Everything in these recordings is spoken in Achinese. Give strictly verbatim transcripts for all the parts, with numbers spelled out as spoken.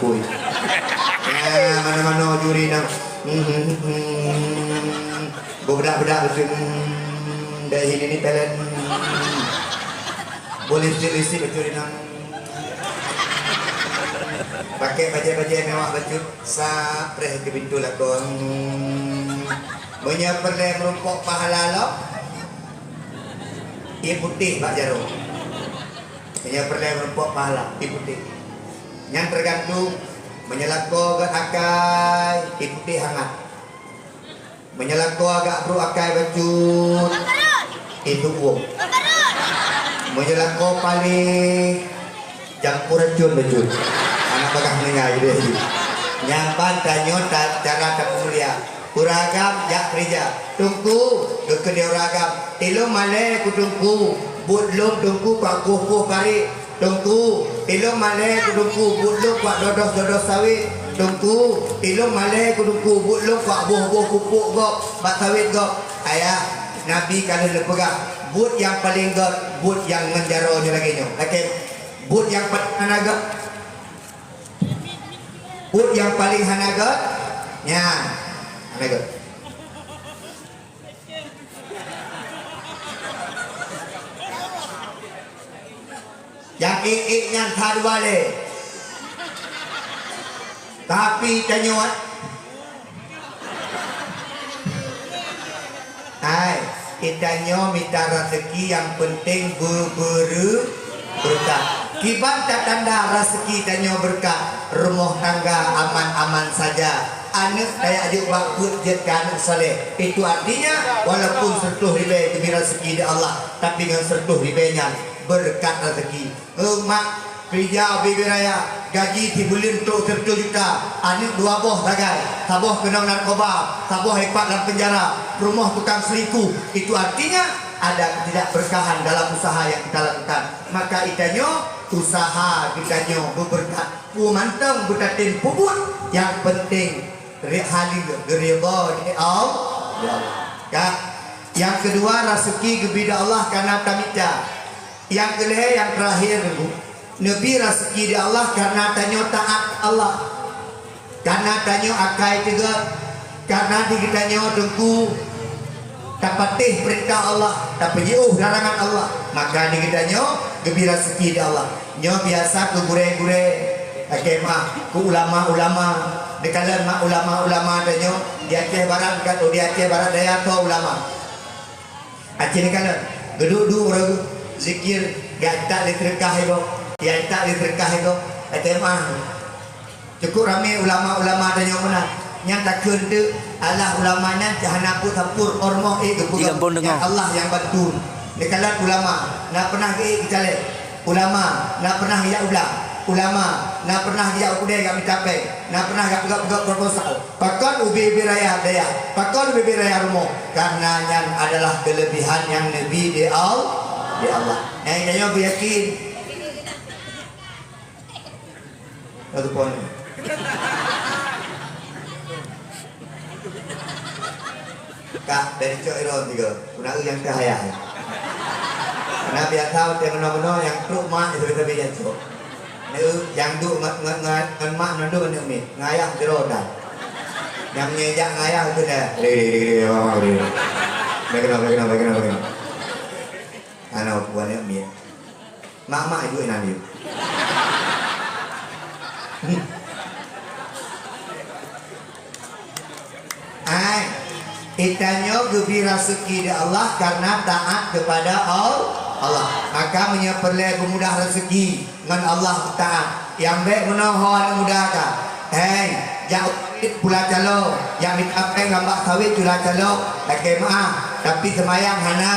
Ui. Ah, mano-mano juri nang. Hmm, hmm, hmm. Beubedak-bedak beutôi. Hmm, dari sini ni talent. Hmm. Boleh lipstick-lipstick bacut inong. Pakai bajèe-bajèe mewah bacut. Sa preh keu pintoe lakoe. Hmm. Meunyoe peureulèe meurumpok pahala lom, ié putéh bak jaroe. Meunyoe peureulèe meurumpok pahala, ié putéh. Nyan teugantung, meunyoe lakoe gèt akai, ié putéh hangat. Meunyoe lakoe agak brôk akai bacut, ié tuwoe. Meunyoe lakoe paléh, jampu racun bacut. Aneuk bagah meuninggai deh. Nyan ban tanyoe ta-, cara tapeumulia. Ureueng agam jak keurija. Teungku, geukheun lé ureueng agam, "Ilôn malèe keu Teungku, buet lôn Teungku ka kueh-kueh parék." Teungku, ilôn malèe keu Teungku, buet lôn bak dodoh-dodoh sawét. Teungku, ilôn malèe keu Teungku, buet lôn bak boh-boh pupuk gob, bak sawét gob. Ayah, Nabi ka lheueh neupeugah, buet nyang paleng gèt, buet nyang ngon jaroe nyoe lagèe nyoe. Lakèe, buet nyang paleng hana gèt. Buet nyang paleng hana gèt, nyan, hana gèt. Nyang ék-ék nyan that dua lé. Tapi tanyoe, hai, geutanyoe mita raseuki nyang peunteng beu-, beureu-, beureukat. Kiban tatanda raseuki tanyoe beureukat, rumoh tangga aman-aman saja. Aneuk tajak jok bak peuet jeuet keu aneuk saleh. Itu artinya, walaupun seratus ribèe geubri raseuki di Allah, tapi ngon seratus ribèe nyan beureukat raseuki. Eh, mak, keurija ubé-bé raya, gaji sibuleuen trok siratus juta, aneuk dua boh sagai, saboh keunong narkoba, saboh ipat lam penjara, rumoh tukang selingkuh. Itu artinya ada ketidakberkahan dalam usaha yang kita lakukan. Maka geutanyoe, usaha geutanyoe beubeureukat. Peue mantong beutatem peubuet, nyang peunteng ri-, haleue geuridha lé Allah. Ka, nyang keudua, raseuki geubri lé Allah kana tamita. Nyang keulhèe, nyang teurakhir, neubri raseuki di Allah kareuna tanyoe taát Allah. Kareuna tanyoe akai teuga, kareuna di geutanyoe teungku tapatéh peurintah Allah, tapeujiôh larangan Allah, maka di geutanyoe geubri raseuki di Allah. Nyoe biasa keu gurèe-gurèe, lakèe meu'ah keu ulama-ulama, neukalon mak ulama-ulama tanyoe di Aceh Barat, kan, oh, di Aceh Barat Daya po ulama. Aceh ni kan, geuduek-duek uroe zikir, geujak lé seudeukah igoe, geujak lé seudeukah igoe, S M A. Cukup ramé ulama-ulama tanyoe meunan. Nyang takheun teuk, alah ulama nyan cit hana peue sapeue, rumoh ék geupeugah. Di gampông Teungoh. Nyan Allah nyang bantu. Neukalon ulama, na pernah geuék geucalek. Ulama, na pernah geujak u blang. Ulama, na pernah geujak u keudè jak mita péng. Na pernah geujak peugöt-peugöt proposal. Pakon ubé-ubé raya dayah. Pakon ubé-ubé raya rumoh. Karena nyan adalah kelebihan nyang neubi di Al-, di Allah. Nyang tanyoe beuyakin. Satu poin. Kak, dari cok Iron tiga. Kuna nyang keu ayah. Karena biasa utai meunoe-meunoe nyang trok mak, sabe-sabe nyang cok. Ni nyang duek ngon, ngon, ngon, ngon mak ngon duek ngon miet. Ngon ayah sidroe dah. Nyang meunyoe jak ngon ayah tu dah. Deh, deh, deh, deh, mama, deh. Bagaimana, bagaimana, bagaimana, bagaimana? Anak buah ni miet. Mak-mak ibu inang dia. Hai, geutanyoe geubri raseuki di Allah karena taat kepada Al-, Allah. Maka meunyoe peureulèe beumudah raseuki ngon Allah taat, nyang bèk meunoe ho aneuk muda ka. Hai, jak pula calo, jak mita péng lam bak sawét cula calo, lakèe meu'ah, tapi seumayang hana.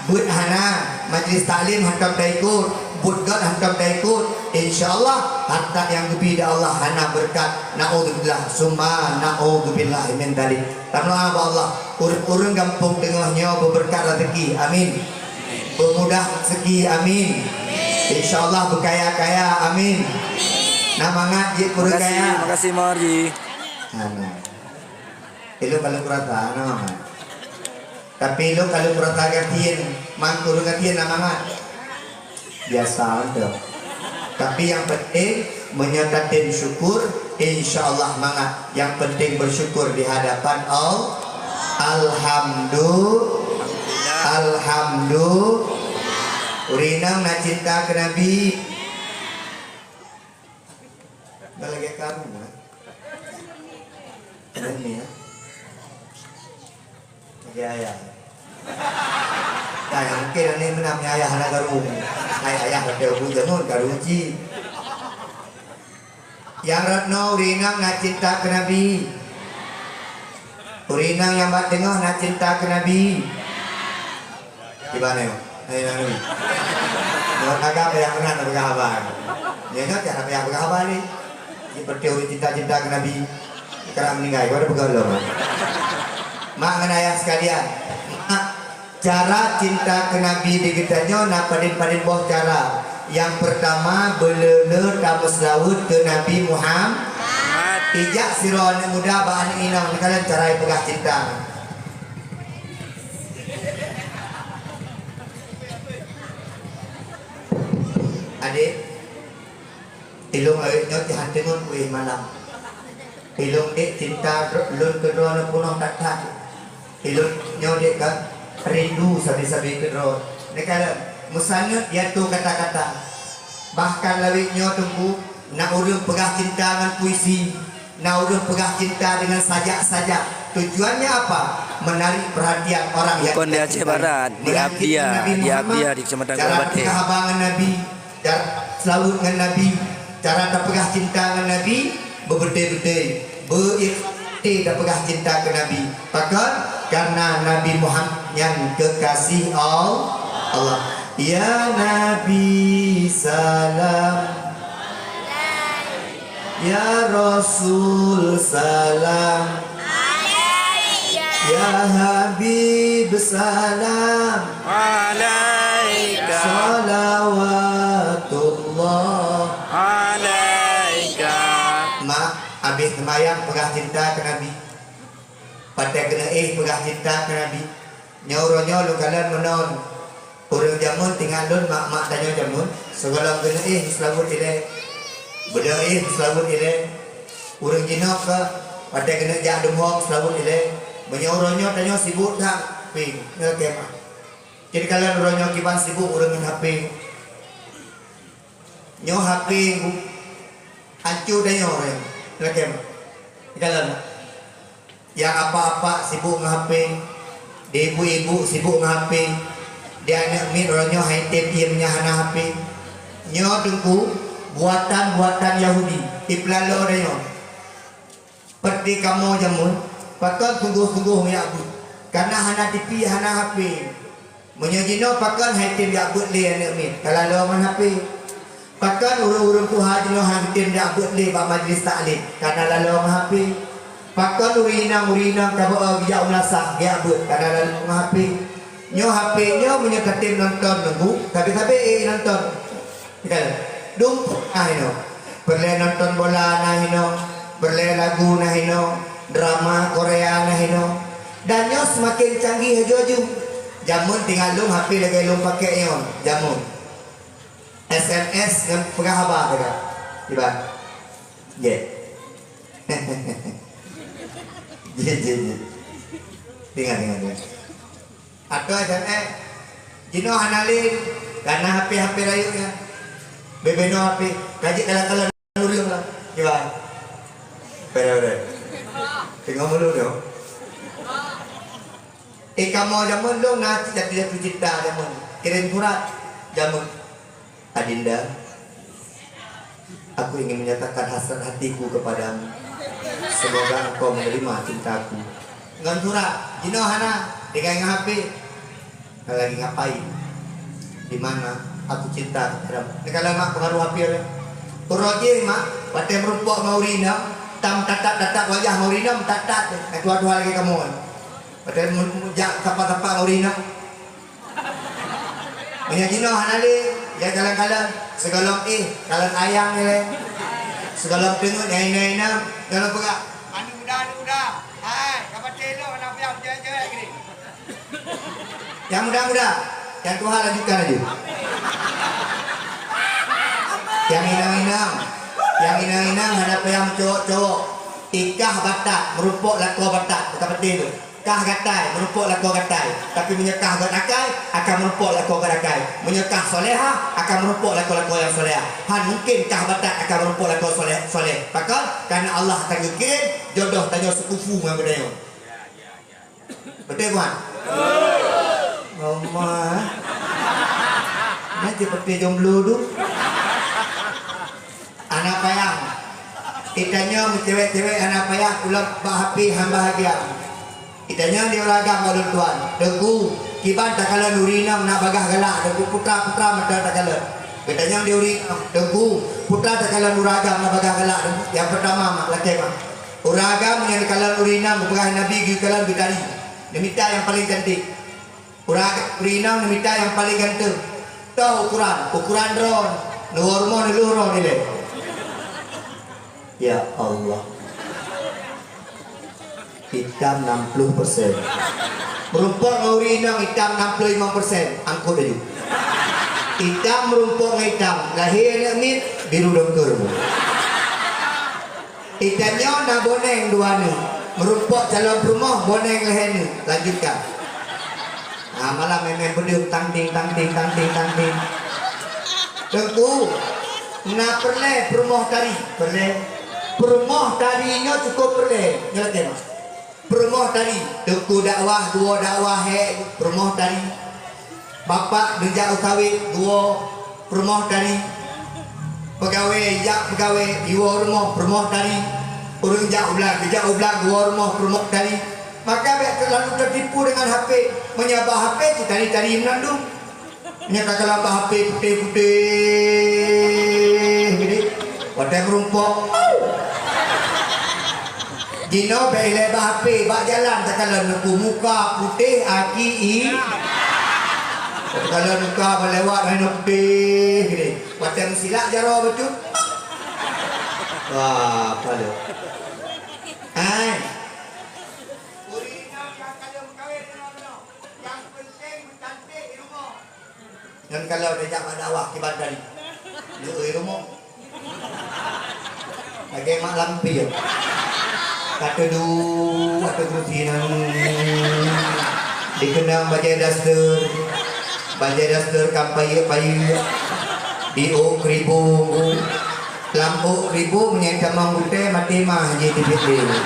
Buet hana, majlis taklim hantom taikot, buet göt hantom taikot, insya Allah harta nyang geubri di Allah hana beureukat. Naudzubillah, summa naudzubillah min dzalik. Tameudoa bak Allah, ureueng-ureueng gampông Teungoh nyoe beubeureukat raseuki, amin. Beumudah raseuki, amin. Insya Allah beukaya-kaya, amin. Na mangat jeuet keu ureueng kaya. Makasih, makasih, Marji. Hana. Ilôn ka lôn rasa, hana mangat. Tapi ilôn ka lôn rasa gasien, mangkuri gasien na mangat. Biasa mantong. Tapi nyang penting, Meunyoe tatem syukur, insya Allah mangat. Yang penting bersyukur di hadapan Allah. Alhamdulillah. Alhamdulillah. Ureueng inong na cinta keu Nabi. Nggak lagi karu, ya? Keren nih, ya. Lagi ayah. Nah, yang mungkin ini menang ayah anak karu. Hai ayah, ada bu jangan karu cik. Nyang rot nyoe ureueng inong na cinta keu Nabi. Ureueng inong nyang bak teungoh na cinta keu Nabi. Di mana nyoe? Hai Nabi. Nyoe kagak payah meunan peugah haba. Nyoe nyoe tiada payah peugah haba ni. Seperti ureueng cinta-cinta keu Nabi. Sekarang meninggal, kau ada peugah lom. Mak ngon ayah sekalian. Mak, cara cinta keu Nabi di geutanyoe na padum-padum boh cara. Nyang peurtama, beuleu-leu tameuseulaweuet keu Nabi Muhammad. Ijak sidroe aneuk muda bak aneuk inong, neukalon cara jipeugah cinta. Adek, ilôn awét nyoe teuhan teungeut ueh malam. Ilôn dek cinta dro-, lôn keu droeneuh peunoh that-that. Ilôn nyoe dek ka rindu sabe-sabe keu droe. Neukalon, meusaneut yaitu kata-kata. Bahkan lawét nyoe Teungku, na ureueng peugah cinta ngon puisi, na ureueng peugah cinta dengan sajak-sajak. Tujuannya apa? Menarik perhatian orang yang Kon di kita Aceh cintai. Barat, di Menarik Abdia, Nabi di Muhammad, Abdia, di Kecamatan cara Kota Batik. Peugah haba ngon Nabi, cara seulaweuet ngon Nabi, cara tapeugah cinta ngon Nabi, beubeutôi-beutôi, beuikhlas tapeugah cinta keu Nabi. Pakon? Karena Nabi Muhammad nyan kekasih Al-, Allah. Ya Nabi salam. Ya Rasul salam. Ya Habib salam. Alaika. Salawatullah. Alaika. Mak, habéh seumayang peugah cinta keu Nabi. Watée keuneuk éh peugah cinta keu Nabi. Nyoe uroe nyoe lôn kalon meunan. Ureueng jameun, ingat lôn, mak-mak tanyoe jameun, sigohlom keuneuk éh meuseulaweuet ilée. Beudôh éh meuseulaweuet ilée. Ureueng jinoe ka watée keuneuk jak dum ho meuseulaweuet ilée. Meunyoe uroe nyoe tanyoe sibuk that, pih nyoe keuh mah. Jadi kalon uroe nyoe kiban sibuk ureueng ngon H P. Nyoe H P bu-, hanco tanyoe, eh, lakée mah. Di dalam. Nyang apak-apak sibuk ngon H P, di ibu-ibu sibuk ngon H P, di aneuk miet uroe nyoe hai tem iem nyang hana H P. Nyoe Teungku, buatan-buatan Yahudi, ipeulalo tanyoe. Peureulée kamoe jameun, pakon sunggoh-sunggoh jak beuet, kana hana T V, hana H P. Meunyoe jinoe pakon hai tem jak beuet lé aneuk miet, ka lalo ngon H P. Pakon ureueng-ureueng tuha jinoe han tem jak beuet lé bak majlis taklim, kana lalo ngon H P. Pakon ureueng inong, ureueng inong ka beu-, jak u meulasah jak beuet, kana lalo ngon H P. Nyoe H P nyoe meunyoe tatem nonton lagu, sabe-sabe ék nonton. Kan? Dum na inoe. Peureulée nonton bola na inoe, peureulée lagu na inoe, drama Korea na inoe. Dan nyoe seumaken canggih aju-aju. Jameun tinggai lôn H P lagée lôn pake nyoe, jameun. S M S ngon peugah haba teuka. Kiban. Jeh. Jeh, jeh, jeh. Tinggai, tinggai, tinggai. Atau S M S, jinoe hana lé, kana H P-H P rayeuk nyan. Bebeno H P, ka jeuet kalon-kalon ureueng lah. Kiban. Beda-beda. Tengok mulut tu. Eh, kamoe jameun dong na jatuh-jatuh cinta jameun. Kirim surat jameun. Adinda, aku ingin menyatakan hasrat hatiku kepadamu. Semoga engkau menerima cintaku. Ngon surat, jinoe hana, tinggai ngon H P. Lagi ngapain? Di mana aku cinta kepadamu? Neukalon mak pengaruh H P lé. Uroe jih mak, watée meurumpok ngon ureueng inong, tam tatap-tatap wajah ngon ureueng inong, tatap, eh, tuha-tuha lagée kamoe. Watée mu-, mu-, jak sapa-sapa ngon ureueng inong. Meunyoe jinoe hana lé, ya kalon-kalon, sigohlom éh, kalon ayang ilée. Sigohlom teungeut nyang inong-inong, sigohlom peugah, "Aneuk muda, aneuk muda, hai, ka batée lôn hana payah meucewek-cewek gini." Nyang muda-muda, nyang tuha lanjutkan laju. Nyang inong-inong, Nyang inong-inong hana payah meucowok-cowok. Ikah batat, meurumpok lakoe batat. Ka peudeh tu. Kah gatai, meurumpok lakoe gatai. Tapi meunyoe kah gét akai, akan meurumpok lakoe gét akai. Meunyoe kah solehah, akan meurumpok lakoe-lakoe nyang solehah. Han mungken kah batat akan meurumpok lakoe soleh, soleh. Pakon? Karena Allah akan geukirim jodoh tanyoe seukufu ngon geutanyoe. Beutôi, Wan? Allah. Nanti seperti jomblo tu. Hana payah. Geutanyoe meucewek-cewek hana payah, kulom bak H P han bahagia. Geutanyoe di ureueng agam, ulôn tuan. Teungku, kiban takalon ureueng inong na bagaih galak, Teungku, putra-putra mata takalon. Geutanyoe di ureueng inong, Teungku, putra takalon ureueng agam na bagaih galak, Teungku. Nyang peurtama, mak, lakée, mak. Ureueng agam nyang takalon ureueng inong geupeugah Nabi geukalon geutari. Neumita nyang paleng cantik. Ureueng, ureueng inong neumita nyang paleng ganteng. Toh ukuran, ukuran droe, neuwoe rumoh neulheueh droe ilée. Ya Allah. Itam enam puluh persen. Meurumpok ngon ureueng inong itam enam puluh lima persen, angkot laju. Itam meurumpok ngon itam, lahé aneuk miet, biru dongker. Geutanyoe na boneng dua neuk, meurumpok calon peurumoh boneng lhèe neuk, lanjutkan. Nah, malam mè-mè beudeueng tang ting, tang ting, tang ting, tang ting. Teungku, na peureulèe peurumoh tari, peureulèe. Peurumoh tari nyoe cukup peureulèe, nyoe lagèe nyoe. Peurumoh tari, teungku dakwah, geuwoe dakwah, hék, peurumoh tari. Bapak geujak u sawét, geuwoe peurumoh tari. Peugawée jak peugawée, geuwoe rumoh peurumoh tari. Ureueng jak u blang, geujak u blang, geuwoe rumoh peurumoh tari. Maka bèk teulalu teutipu deungon H P. Meunyoe bak H P, cit tari-tari meunan dum. Nyan ka kalon bak H P putéh-putéh gini. Watèe meurumpok. Jinoe bèk ilèe bak H P, bak jalan takalon neuk muka putéh aki i. Takalon muka balewat hai neuk putéh gini. Watèe meusilak jaroe bacut. Wah, apa lé? Hai. Ureueng inong nyang ka lheueh meukawen deungon droe, nyang peunteng meucanték i rumoh. Ngon kalau tajak bak dakwah kiban tadi. Leueh rumoh. Lagèe mak lampir. Ka teuduek ateueh kursi nyan. Dikeunong bajèe daster. Bajèe daster ka payeuek-payeuek. Di ôk keuribong. Lam ôk keuribong nyan tamong gutèe maté mah jih teubiet lé.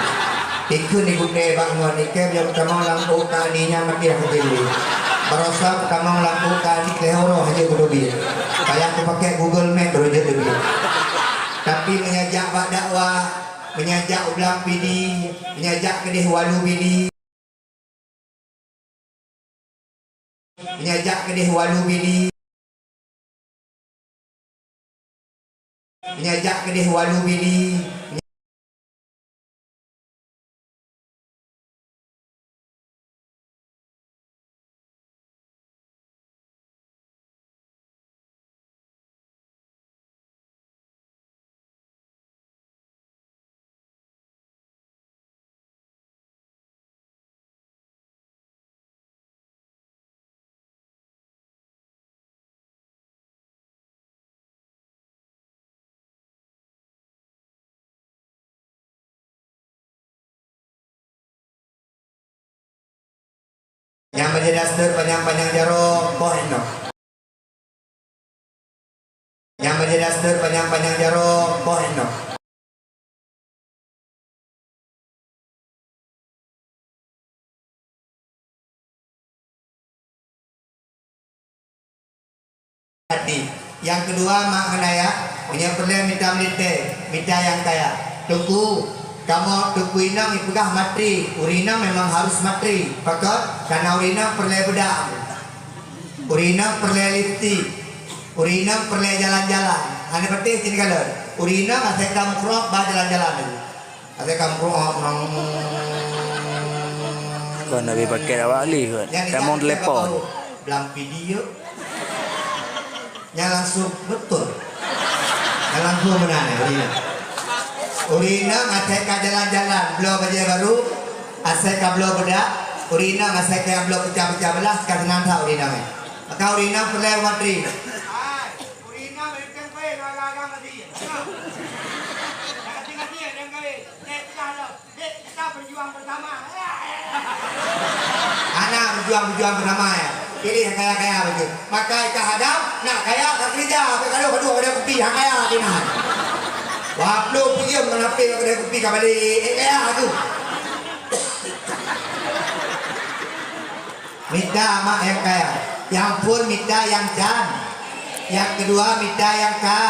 Ikheun di gutèe bak ngon ikèe meunyoe tamong lam ôk ka ani nyan maté dah teubiet lé. Barosa tamong lam ôk ka ani lhèe uroe hana geuteubiet. Payah kupakèk Google Map baru jeuet teubiet. Tapi meunyoe jak bak dakwah, meunyoe jak u Blang Pidie, meunyoe jak keudeh Walu Pidie, Meunyoe jak keudeh Walu Pidie. Meunyoe jak keudeh Walu Pidie. Nyang bajèe daster panyang-panyang jaroe, poh inoe. Nyang bajèe daster panyang-panyang jaroe, poh inoe. Hati. Nyang keudua, mak ngon ayah, meunyoe peureulèe mita meulintèe, mita nyang kaya. Teungku, kamoe teungku inong jipeugah matri, ureueng inong memang harus matri. Pakon? Karena ureueng inong peureulèe beudak. Ureueng inong peureulèe lipstik. Ureueng inong peureulèe jalan-jalan. Hana patéh cit kalon. Ureueng inong asai ka meukrok ba jalan-jalan. Asai ka meukrok nang. Kon Nabi pakai awak lih kon. Nyang tamong dijak telepon. Blang Pidie. Nyang langsung beutôi. Nyang langsung meunan, eh, ureueng inong. Ureueng inong asai ka jalan-jalan, bloe bajèe baru, asai ka bloe beudak, ureueng inong asai ka bloe peucah-peucah beulah, ka seunang that ureueng inong, eh. Maka ureueng inong peureulèe matri. Hana beujuang-beujuang beusama, ya. Pilih nyang kaya-kaya bacut. Makai ka hadam, nak kaya ka keureuja, bèk ka lheueh padub kedai kupi, nyang kaya keunan. Wah, plôh peuet jeuem meunafék kedai kupi ka balek, eh, kaya tu. Mita mak nyang kaya. Nyang phôn mita nyang can. Nyang keudua mita nyang ka.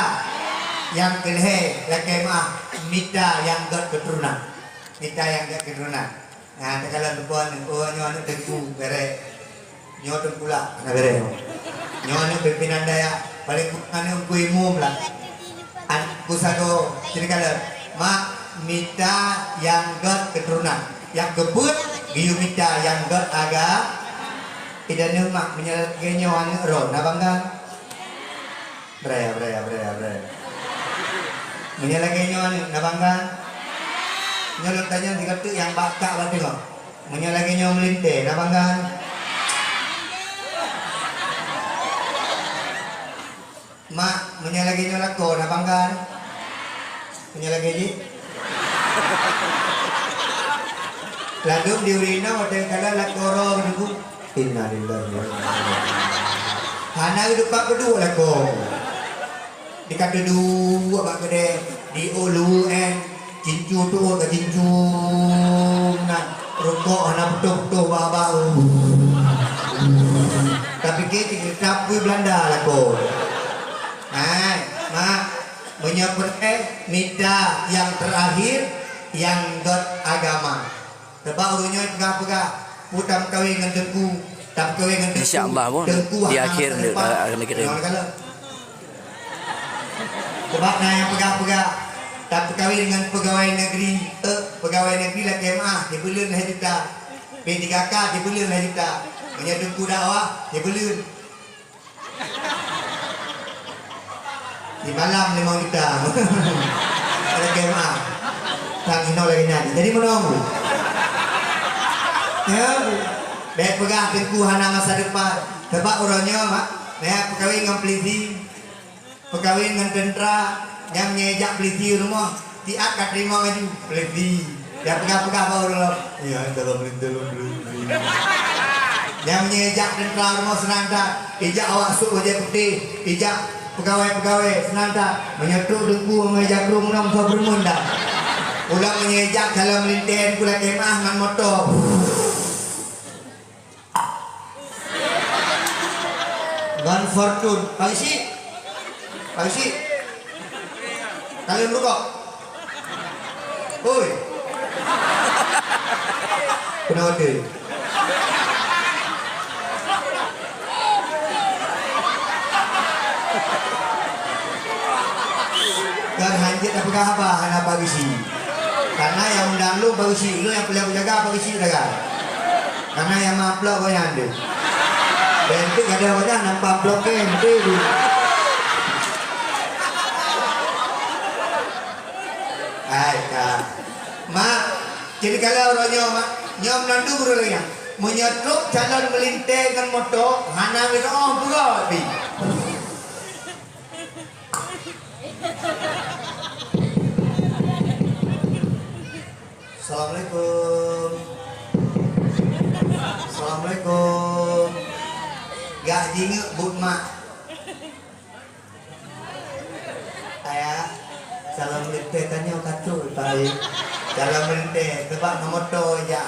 Nyang keulhèe lakèe meu'ah, mita nyang gèt keuturonan. Mita nyang gèt keuturonan. Nah, takalon lubon, oh, nyoe aneuk teungku, bèrèh. Nyoe teungku lah, hana bèrèh. Nyoe aneuk pimpinan dayah, paléng kurang aneuk teungku imum lah. Aneuk teungku sagoe, sini kalon. Mak, mita nyang gèt keuturonan. Nyang keupeuet, geuyue mita nyang gèt aga-, idaneueng mak, meunyoe lagèe nyoe aneuk droe, na bangga? Bre, bre, bre, bre. Meunyoe lagèe nyoe aneuk, na bangga? Nyoe lôn tanyong sigoe teuk nyang bak kak bak teungoh. Meunyoe lagèe nyoe meulintèe, na bangga? Mak, meunyoe lagèe nyoe lakoe, na bangga? Meunyoe lagèe jih? Ladôm di ureueng inong watèe kalon lakoe droe geudeubu. Innalillahi wa inna ilaihi raji'un. Hana geuteupat peuduek lakoe. Di ka teuduek bak keudè, di ulu, eh, cincu tu'ôt ka cincu nan, rukok hana putôh-putôh bak-bak. Tapike cit tapui Beulanda lakoe. Hai, mak, meunyoe peureulèe mita nyang teurakhir nyang gèt agama. Sabab ureueng nyoe peugah-peugah, peue tameukawen ngon teungku, tameukawen ngon teungku. Insya Allah, Bu. Teungku di hana akhir masa depan. Akan dikirim. Nyoe kalau. Sabab na nyang peugah-peugah, tameukawen ngon peugawai negeri, eh, peugawai negeri lakèe meu'ah, jipeuleueng lhèe juta. P tiga K jipeuleueng lhèe juta. Meunyoe teungku dakwah, jipeuleueng. Simalam limong juta. Lakèe meu'ah. Sang inoe lagèe nyan. Jadi meunoe. Ya, bèk peugah teungku hana masa depan. Sabab uroe nyoe, mak, na peukawen ngon polisi, peukawen ngon teuntra, nyan meunyoe jak polisi u rumoh, siat ka teurimong laju polisi. Nyang peugah-peugah bak ureueng, "Ya, dalam linteh lôn beli." Nyang meunyoe ijak teuntra rumoh seunang that, ijak awak sôk bajèe putéh, ijak peugawai-peugawai seunang that. Meunyoe trôk teungku ngon ija krueng ngon soe peureumeun dah. Ulang meunyoe ijak calon meulintèe ku lakèe meu'ah ngon moto. Ngon Fortune. Pak Geuchik. Pak Geuchik. Kalian rukok. Oi. Kenapa tu? Kan hanjeuet tapeugah haba hana Pak Geuchik. Karena nyang undang lôn Pak Geuchik, lôn nyang peureulèe jaga Pak Geuchik jaga. Karena nyang maplok goyang tu. Bentuk ada wajah nampak plok kan tu. Hai ka. Mak, jadi kalau orang nyoe mak, nyoe meunandung ureueng laén. Meunyoe trôk calon meulintèe ngon moto, hana geureu'oh peugah pi. Assalamualaikum. Assalamualaikum. Gak jingeuk buet mak. Ayah, calon meulintèe tanyoe ka trôk, Pak, eh. Calon meulintèe, sabab ngon moto jak.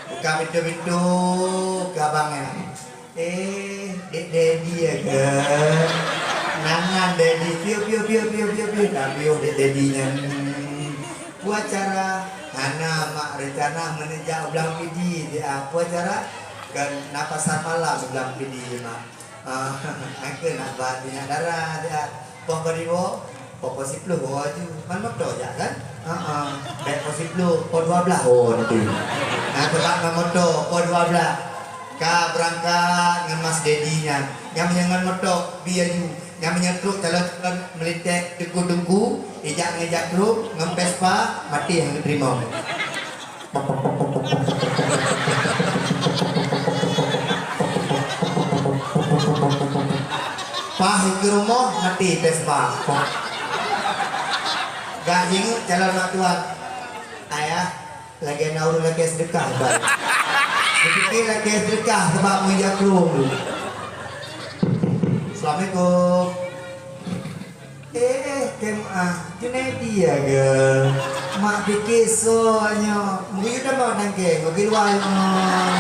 Buka pintoe-pintoe keu abang nyan. Eh, dek daddy ya ke? Nangan daddy, piu, piu, piu, piu, piu, piu, tapi oh dek daddy nyan. Peue acara? Hana mak rencana meuneuh jak u Blang Pidie, dia peue acara? Kan na pasar malam u Blang Pidie mak. Ah, aku nak ba minyak darah dia. Poh bariwoe, poh, poh siploh woe aju. Man moto jak kan? Ha ah. Bèk poh siploh, poh dua blah woe nanti. Nah, teuka ngon moto, poh dua blah. Ka beurangkat ngon mas daddy nyan. Nyang meunyoe ngon moto, bi aju. Nyang meunyoe trôk calon-calon meulintèe teungku-teungku, ijak ngon ijak trôk, ngon Vespa, maté han geuteurimong. Paih keu rumoh maté Vespa. Gak jingeuk calon mak tuan. Ayah, Lagèe na ureueng lakèe seudeukah, Bang. Geupike lakèe seudeukah sabab meujakrong. Assalamualaikum. Eh, eh, keumaah, Junaidi ya ke? Mak pike soe nyoe, meuyue tamong nangkée, bagi luwa nyoe.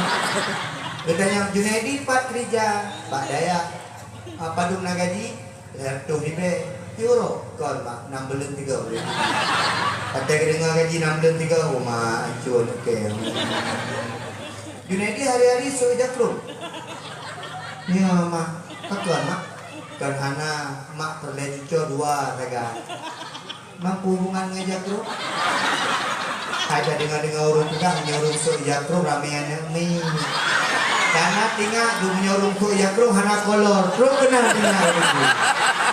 Geutanyong, "Junaidi pat keurija?" "Bak dayah." "Ah, padum na gaji?" "Lhèe reutôh ribèe." "Euro?" "Kon, Mak, nam buleuen tiga." Watèe geudeungoe gaji nam buleuen tiga, oh, Mak, ancô nangkée. "Junaidi hari-hari sôk ija krueng?" "Nyo, Mak." "Pakon, Mak?" "Kon hana, Mak peureulèe cucoe dua sagai." "Mampu hubungan ngon ija krueng?" Hai tadeungoe-deungoe ureueng peugah, meunyoe ureueng sôk ija krueng ramé aneuk mi. Kana tingat, meunyoe ureueng sôk ija krueng hana kolor, trok keunan tingat ureueng tu.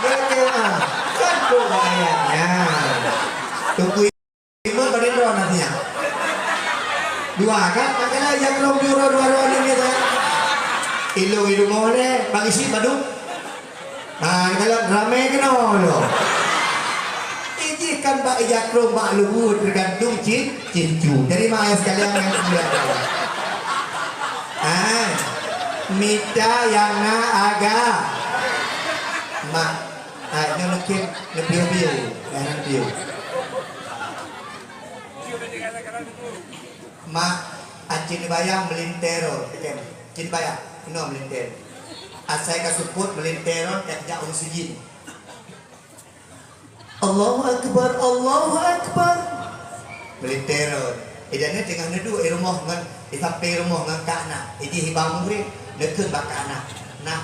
Dia kira, kan tu ayatnya. Tunggu Imam bagi droe nanti ya. Dua kan? Makanya ija krueng dua droe, dua droe ni, ni, ya. Ilong, ilong mohon, eh, bagi si padu. Ha, kalau ramé keunoe lom. Ijih kan bak ija krueng bak luwue teugantung cin-, cincu. Jadi, mak ayah sekalian nyang mulia. Ha, mita nyang na aga. Mak, ha, nyoe mungkin neupiôh-piôh. Ya, neupiôh. Mak, aci neubayang meulintèe rot, keutem. Cit bayang, keunoe meulintèe. Asai ka seupôt meulintèe rot, ka jak u meuseujid. Allahu Akbar, Allahu Akbar. Meulintèe rot. Ida nyan teungoh neuduek i rumoh ngon, di sampéng rumoh ngon kak na. Ijih i bang murit, neukheun bak kak na. Nah,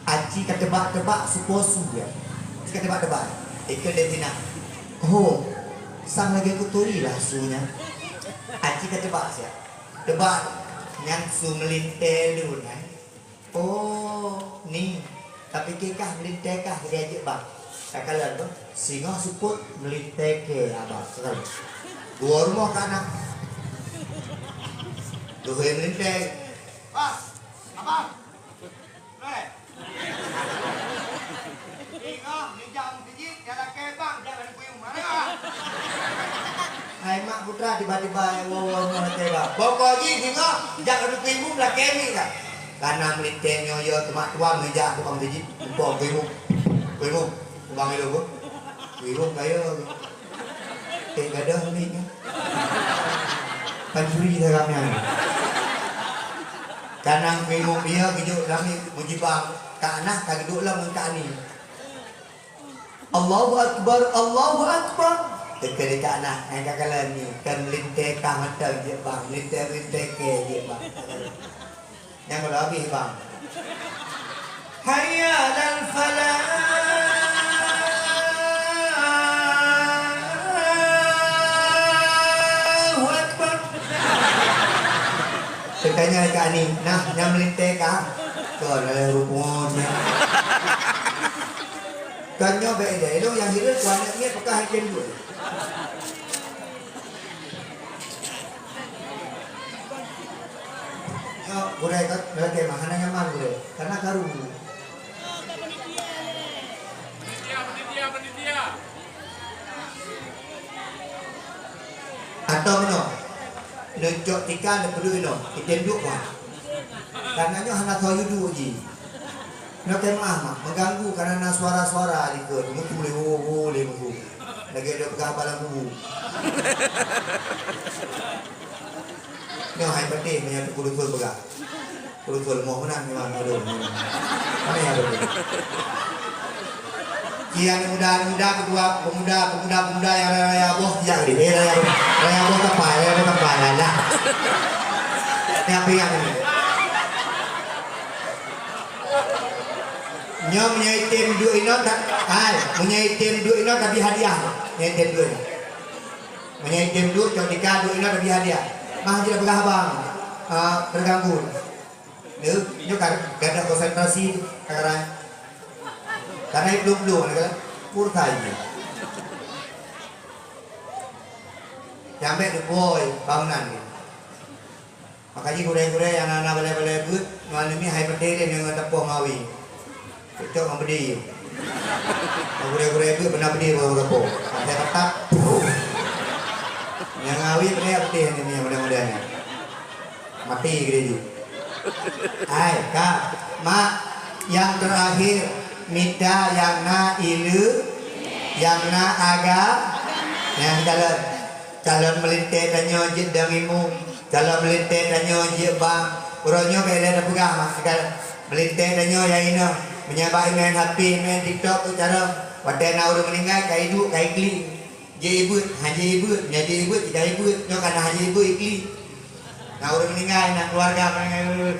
aci ka teubak-teubak su po su ya. Aci ka teubak-teubak. Ikheun lé si na. Ho, sang lagèe kuturi lah su nyan. Aci ka teubak siat. Teubak nyan su meulintèe lôn, eh. Oh, ni. Tapike kah meulintèe kah lagèe jeuet bang. Takalon tu, singoh seupôt meulintèe kèe abang. Takalon. Dua rumoh ka na. Dua meulintèe. Bang, abang. Hai mak putra, tiba-tiba, eh, wo, wo, wo, lakèe bang. Pokok jih singoh jak keu kuibu lakèe mi ka. Kana meulintèe nyoe yo teumak tuan meujak tukang jijik, muphom kuibu. Kuibu, kubang ilong bu. Kuibu kaya. Eh, gadoh ni. Pancuri dalam nyan. Kana kuibu dia geujok lami mujibang. Ka na ka geudok lom ngon ka ni. Allahu Akbar, Allahu Akbar. Teuka dekat nah, nyan ka kalon ni. Kan lintèe kah mantong jeuet bang, lintèe-lintèe kèe jeuet bang. Nyan kalau habéh bang. Hayya 'alal falah. Allahu Akbar. Teuka nyan ka ni, nah, nyan meulintèe kah? Kon, eh, rumoh nyan. Kan nyoe bèk ilèe, ilong nyang hireuen keu aneuk miet peugah item dua. Nyoe gurèe ka, lagèe mah hana nyaman gurèe, karena karu. Atau meunoe, neucok tika neupeuduek inoe, item duek mah. Karena nyoe hana soe duek jih. Nyoe keumaah mah, meuganggu karena na suara-suara dikeue, meutu lé wo, wo lé meutu. Lagèe dok peugah bak lam kubu. Nyoe hai patéh meunyoe Teungku Dusun peugah. Dusun moh meunan memang adoh. Pane adoh. Iya aneuk muda, aneuk muda, keudua pemuda, pemuda, pemuda nyang raya-raya boh, iya geuh. Eh, raya boh. Raya boh sampai, raya boh sampai, alah. Nyan pian ni. Nyoe meunyoe item duek inoe, ta-, hai, meunyoe item duek inoe, tabi hadiah. Meunyoe item duek inoe. Meunyoe item duek, cok tika duek inoe, tabi hadiah. Mah jeuet peugah abang, ah, terganggu. Nyoe, nyoe ka, ka ada konsentrasi, ka, ka, karena iplong-plong, ka, pulsa ini. Jamèe duek boy, bangunan ni. Makajih gurèe-gurèe nyang na, na balèe-balèe beuet, ngon aneuk miet hai peudeh lé ngon tapoh mawi. Cocok ngon peudeh. Ngon gurèe-gurèe beuet beuna peudeh bak tapoh. Asai ketat. Nyang awai peureulèe putéh ni, mudah-mudahan. Mati geudeh jih. Hai, Kak, Mak, nyang teurakhir, mita nyang na ileue, nyang na aga-, nyang calon, calon meulintèe tanyoe jeuet dong imeum, calon meulintèe tanyoe jeuet bang. Uroe nyoe ka ilèe tapeugah, Mak, meulintèe tanyoe nyang inong, meunyoe bak imain H P, imain TikTok, tu cara, watèe na ureueng meuninggai, ka iduek, ka iklik. Jeuet ibeuet, han jeuet ibeuet, nyan jeuet ibeuet, jeuet ibeuet, nyoe ka na han jeuet ibeuet, iklik. Na ureueng meuninggai, na keuluwarga meuninggai.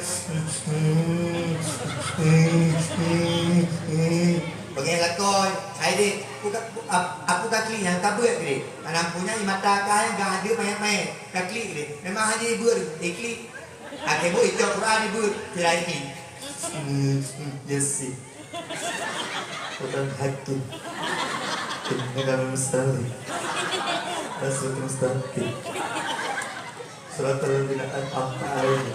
Beungèh lakoe, hai deh, aku ka, ap-, aku ka klik nyan, ka beuet deh. Mana punya i mata ka, nyang ka hadir mayét-mayét, ka klik deh. Memang han jeuet ibeuet, iklik. Akhé buet icok Quran ibeuet, sira iklik. Hmm, hmm, ya sih. Quran hakim. Innaka mustahil. Rasul mustaqim. Siratal ladzina an'amta 'alaihim.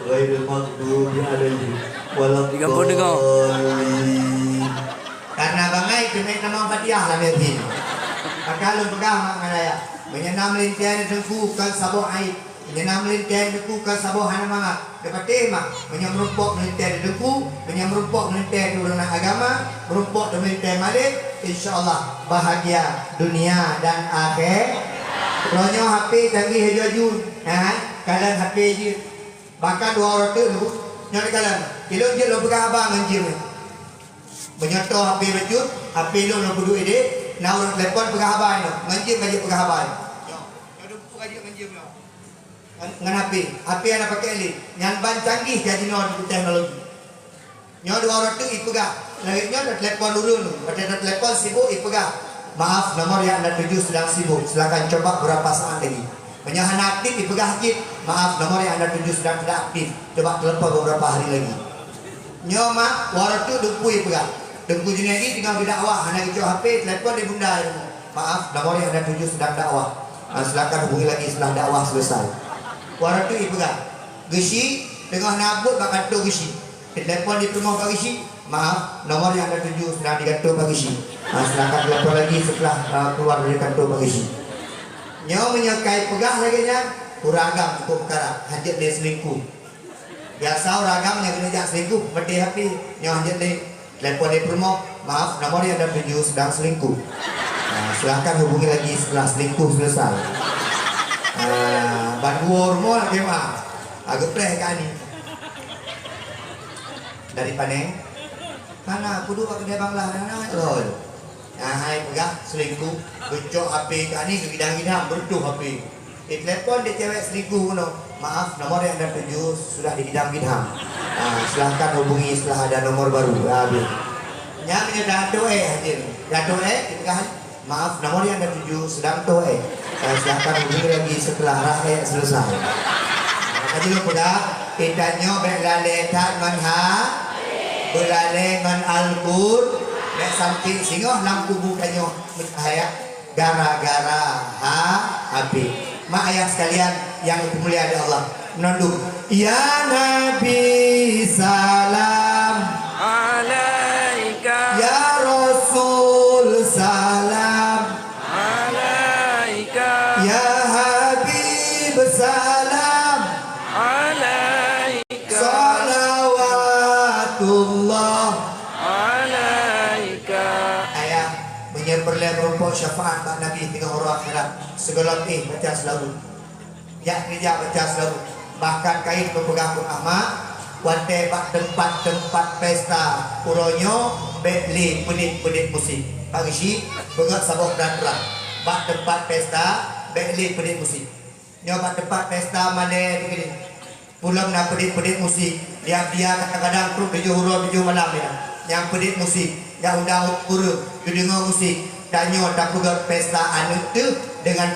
Ghairil maghdubi 'alaihim waladdallin. Di kampung dengar. Karena bangai keuneuk tamong Fatihah lam yatim. Maka lôn peugah mak ngon ayah, meunyoe na meulintèe teungku kon saboh aib. Meunyoe na meulintèe teungku kon saboh hana mangat. Neupatéh mah, meunyoe meurumpok meulintèe di teungku, meunyoe meurumpok meulintèe di ureueng agama, meurumpok di meulintèe malém, insya Allah bahagia dunia dan akhé-, Uroe nyoe H P canggih aju-aju, ha, kalon H P jeuet. Bahkan dua uroe teuk lôn, nyoe kalon, ilôn jeuet lôn peugah haba ngon jeuem. Meunyoe toh H P bacut, H P lôn lôn peuduek idéh, na ureueng telepon peugah haba inoe, ngon jeuem ka jeuet peugah haba inoe. Nyoe, nyoe dum peue ka jeuet ngon jeuem nyoe. Ngon, ngon H P, H P hana pakai lé, nyan ban canggih ka jinoe teknologi. Nyoe dua uroe teuk ipeugah, lagèe nyoe teutelepon ureueng, watèe teutelepon sibuk ipeugah, "Maaf, nomor yang Anda tuju sedang sibuk, silakan coba beberapa saat lagi." Meunyoe hana aktif, ipeugah cit, "Maaf, nomor yang Anda tuju sedang tidak aktif, coba telepon beberapa hari lagi." Nyoe mak, dua uroe teuk Teungku ipeugah. Teungku Junaidi teungoh geudakwah, hana geucok H P, telepon di bunda i rumoh. "Maaf, nomor yang Anda tuju sedang dakwah. Ah, silakan hubungi lagi setelah dakwah selesai." Dua uroe teuk ipeugah. Geuchik, teungoh na buet bak kantô geuchik. Telepon di peurumoh Pak Geuchik, "Maaf, nomor yang Anda tuju sedang di kantor Pak Geuchik. Ah, silakan telepon lagi setelah, ah, keluar dari kantor Pak Geuchik." Nyoe meunyoe ka ipeugah lagèe nyan, ureueng agam cukup peukara, hanjeuet lé selingkuh. Biasa ureueng agam nyang keuneuk jak selingkuh, meudeh H P, nyoe hanjeuet lé. Telepon di peurumoh, "Maaf, nomor yang Anda tuju sedang selingkuh. Ah, silakan hubungi lagi setelah selingkuh selesai." Ah, ban geuwoe rumoh lagèe ma, agak preh ka ni. Dari Paneng? Hana, kudu bak keudè Bangla, hana, hana, lôn. Nah, hai peugah selingkuh, geucok H P ka ni, geugidang-gidang, beureutoh H P. Ditelepon di cewek selingkuh bunoe, "Maaf, nomor yang Anda tuju sudah digidang-gidang. Ah, silahkan hubungi setelah ada nomor baru." Ah, habis. Nyan meunyoe dah toh éh, hadir. Dah toh éh, dipeugah, "Maaf, nomor yang Anda tuju sedang toh éh. Eh, silakan hubungi lagi setelah rah éh selesai." Maka jih lôn peugah, geutanyoe bèk lalè that ngon ha, beulalè ngon Al-Qur, bèk sampai singoh lam kubu tanyoe meucahya gara-gara ha, H P. Mak ayah sekalian yang dimuliakan Allah, meunan dum. Ya Nabi, salam. Alaika. Ya Rasul, salam. Alaika. Ya Habib, salam. Alaika. Salawatullah. Alaika. Ayah, meunyoe peureulèe meurumpok syafaat bak Nabi teungoh uroe akhirat, sigohlom éh baca seulaweuet. Jak keureuja baca seulaweuet. Bahkan kayém kupeugah keu Ahmad, watèe bak teumpat-teumpat pesta uroe nyoe bèk lé peudit-peudit musik. Pak Geuchik, beungoh saboh peraturan. Bak teumpat pesta bèk lé peudit musik. Nyoe bak teumpat pesta malèe di keudéh. Peulom na peudit-peudit musik. Biya-biya kadang-kadang trok tujoh uroe tujoh malam nyan. Nyang peudit musik, nyang undang ureueng, geudeungoe musik. Tanyoe tapeugöt pesta aneuk teuh deungon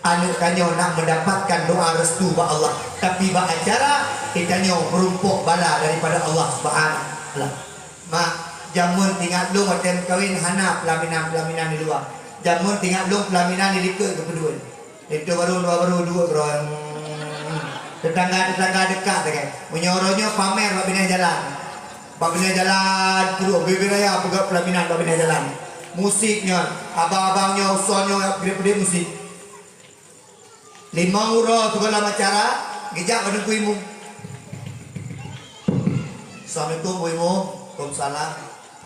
aneuk tanyoe nak meudapatkan doa restu bak Allah, tapi bak acara geutanyoe meurumpok bala daripada Allah Subhanahu wa Taala. Mak, jameun teuingat lôn watèe meukawen hana peulaminan-peulaminan di luwa. Jameun teuingat lôn peulaminan di likôt geupeudeuh. Linto barô, luwa barô, duek keudroe. Tetangga-tetangga dekat sagai. Meunyoe uroe nyoe pamer bak binéh jalan. Bak binéh jalan, peuruek bubé raya peugöt peulaminan bak binéh jalan. Musik nyoe, abang-abang nyoe, usoe nyoe, peudeh-peudeh musik. Limong uroe sigohlom acara, geujak bak Teungku Imum. Assalamualaikum, Bu Imum. Waalaikumsalam.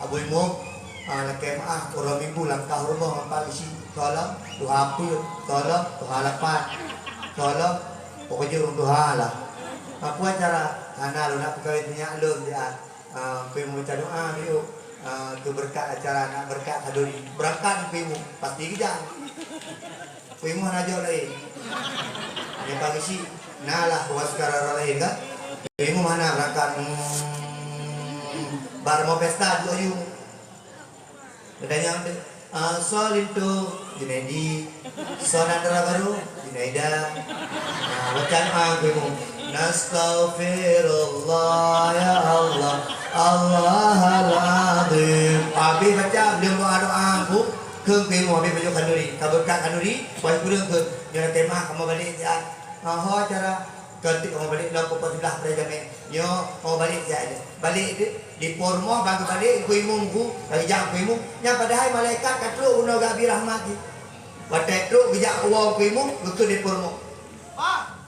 Abu Imum, ah, lakée meuáh, uroe Minggu langkah rumoh ngon Pak Geuchik. Tolong, tuha peuet, tolong, tuha lapan. Tolong, pokok jeuem tuha lah. Apa acara? Hana lôn nak peukawén minyak lôn, dia. Ah, Teungku Imum baca doa, yuk. Ah, keu beureukat acara, nak beureukat khanduri. Beurangkat Teungku Imum, pasti geujak. Teungku Imum hana jok laén. Hanya Pak Geuchik, na lah peue seukara laén kan? Teungku Imum hana beurangkat. Hmm, bak rumoh pesta duek aju. Geutanyong, ah, soe linto? Junaidi. Soe nan dara barô? Junaida. Nah, baca doa Teungku Imum. Nastaghfirullah ya Allah, Allahal Azim. Habéh baca, lheueh doa-doa Teungku, kheun Teungku Imum habéh pajoh khanduri. Ka beureukat khanduri, wahai kureueng kheun, nyoe lakée meuáh kamoe balek siat. Ah, ho acara. Keu teuk kamoe balek lom pukon siblaih preh jamé. Nyoe kamoe balek siat. Balek di, di po rumoh ban geubalek Teungku Imum, Teungku, ka geujak Teungku Imum. Nyan padahai malaikat ka trok bunoe geubi rahmat jih. Watée trok geujak woe Teungku Imum, geukheun di po rumoh. Bah!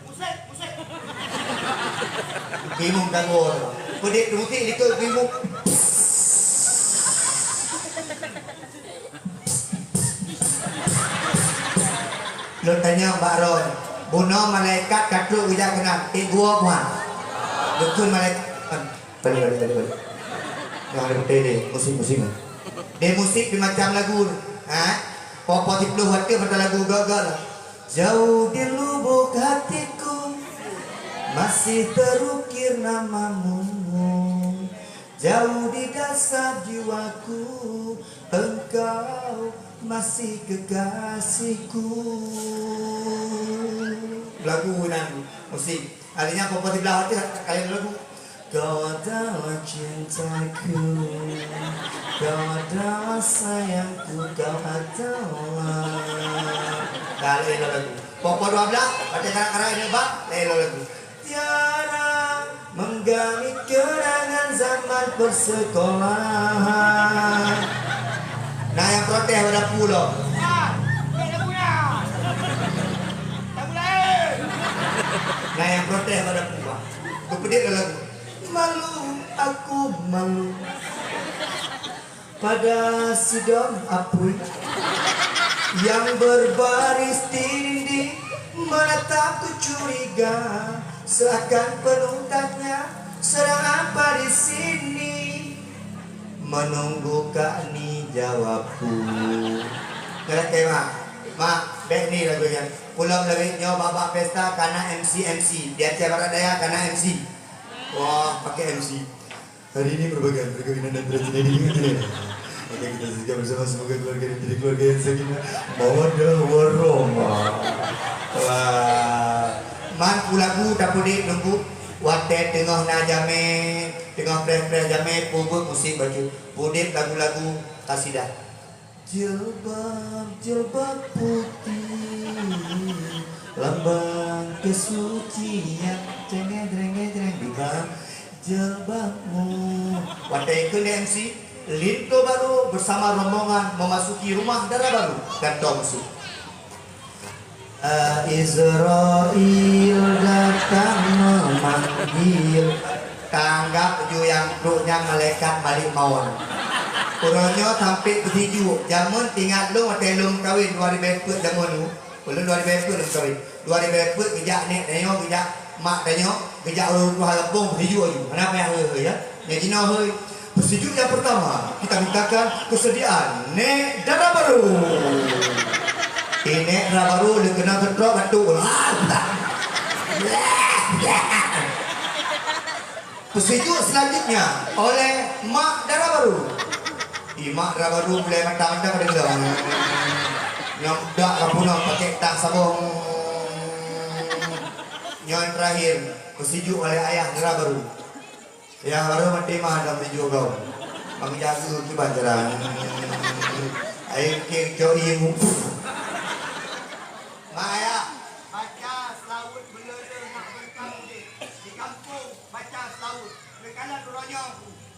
Musik, musik. Teungku Imum ka woe. Peudeh musik likot Teungku Imum. Lôn tanyong bak droe, bunoe malaikat ka trok geujak keunan, ék geuwoe puhan? Geukheun malaikat, balik, balik, balik, balik. Nyang ada putih ni, musik-musik ni. Dia musik di macam lagu. Ha? Popo siploh watèe mata lagu gagal. Jauh di lubuk hatiku masih terukir namamu. Jauh di dasar jiwaku, engkau masih kekasihku. Lagu nan musik. Artinya, popo siblah hati kalian lagu. Kau adalah cintaku, kau adalah sayangku, kau adalah. Dah, lain lagu. Popo dua belas, pada karak-karak ini, Bang, lain lagu. Tiada menggali kenangan zaman persekolahan. Nah, yang protes pada pulo. Nah, yang protes pada pulo. Kepedit lagu. Malu, aku malu. Pada sidom apui yang berbaris di dinding menatapku curiga, seakan penuh tanya, sedang apa di sini? Menunggu kak ni jawabku. Ngerti, Mak? Mak, bèk ni lagu nyan. Pulang lagi nyoe bak-bak pesta kana M C, M C. Di Aceh Barat Daya kana M C. Wah, pakai M C. Hari ini merupakan perkawinan antara Junaidi dengan Junaida. Maka kita saksikan bersama, semoga keluarga ini menjadi keluarga yang sakinah, mawaddah, warahmah. Wah. Man peue lagu tapeudeh nunggu watèe teungoh na jamé, teungoh preh-preh jamé, peue buet musik bacut. Peudeh lagu-lagu kasidah. Jilbab, jilbab putih, lambang kesucian. Jreng, jreng, jreng, di bawah jilbabmu. Watèe kheun M C, linto barô bersama rombongan memasuki rumah dara barô. Gantoe musik. Israel datang memanggil. Tanggap ju nyang trok nyan malaikat Malik Maut. Uroe nyoe sampé peusijuek. Jameun teuingat lôn watèe lôn meukawen dua ribèe peuet jameun nyoe. Ulôn dua ribèe peuet lôn meukawen. Dua ribèe peuet geujak nèk tanyoe, geujak mak tanyoe, geujak ureueng tuha gampông peusijuek ju. Hana payah hôi-hôi, ya. Nyang jinoe hôi. Peusijuek nyang peurtama, kita mintakan keusediaan nèk dara barô. Eh, nèk dara barô lé keunoe keutrok batuk. Peusijuek seulanjutnya oleh mak dara barô. Eh, mak dara barô gulai mata-mata pada gila. Nyang dak ka punong pakai tang sabong. Nyang terakhir, peusijuek oleh ayah dara barô. Nyang harôh maté mah lam tujoh goe. Bang jaga kiban jalan. Ayo kek jok ibu. Maya baca selawat belele nak berkah udép. Di kampung baca selawat. Berkalan ronyong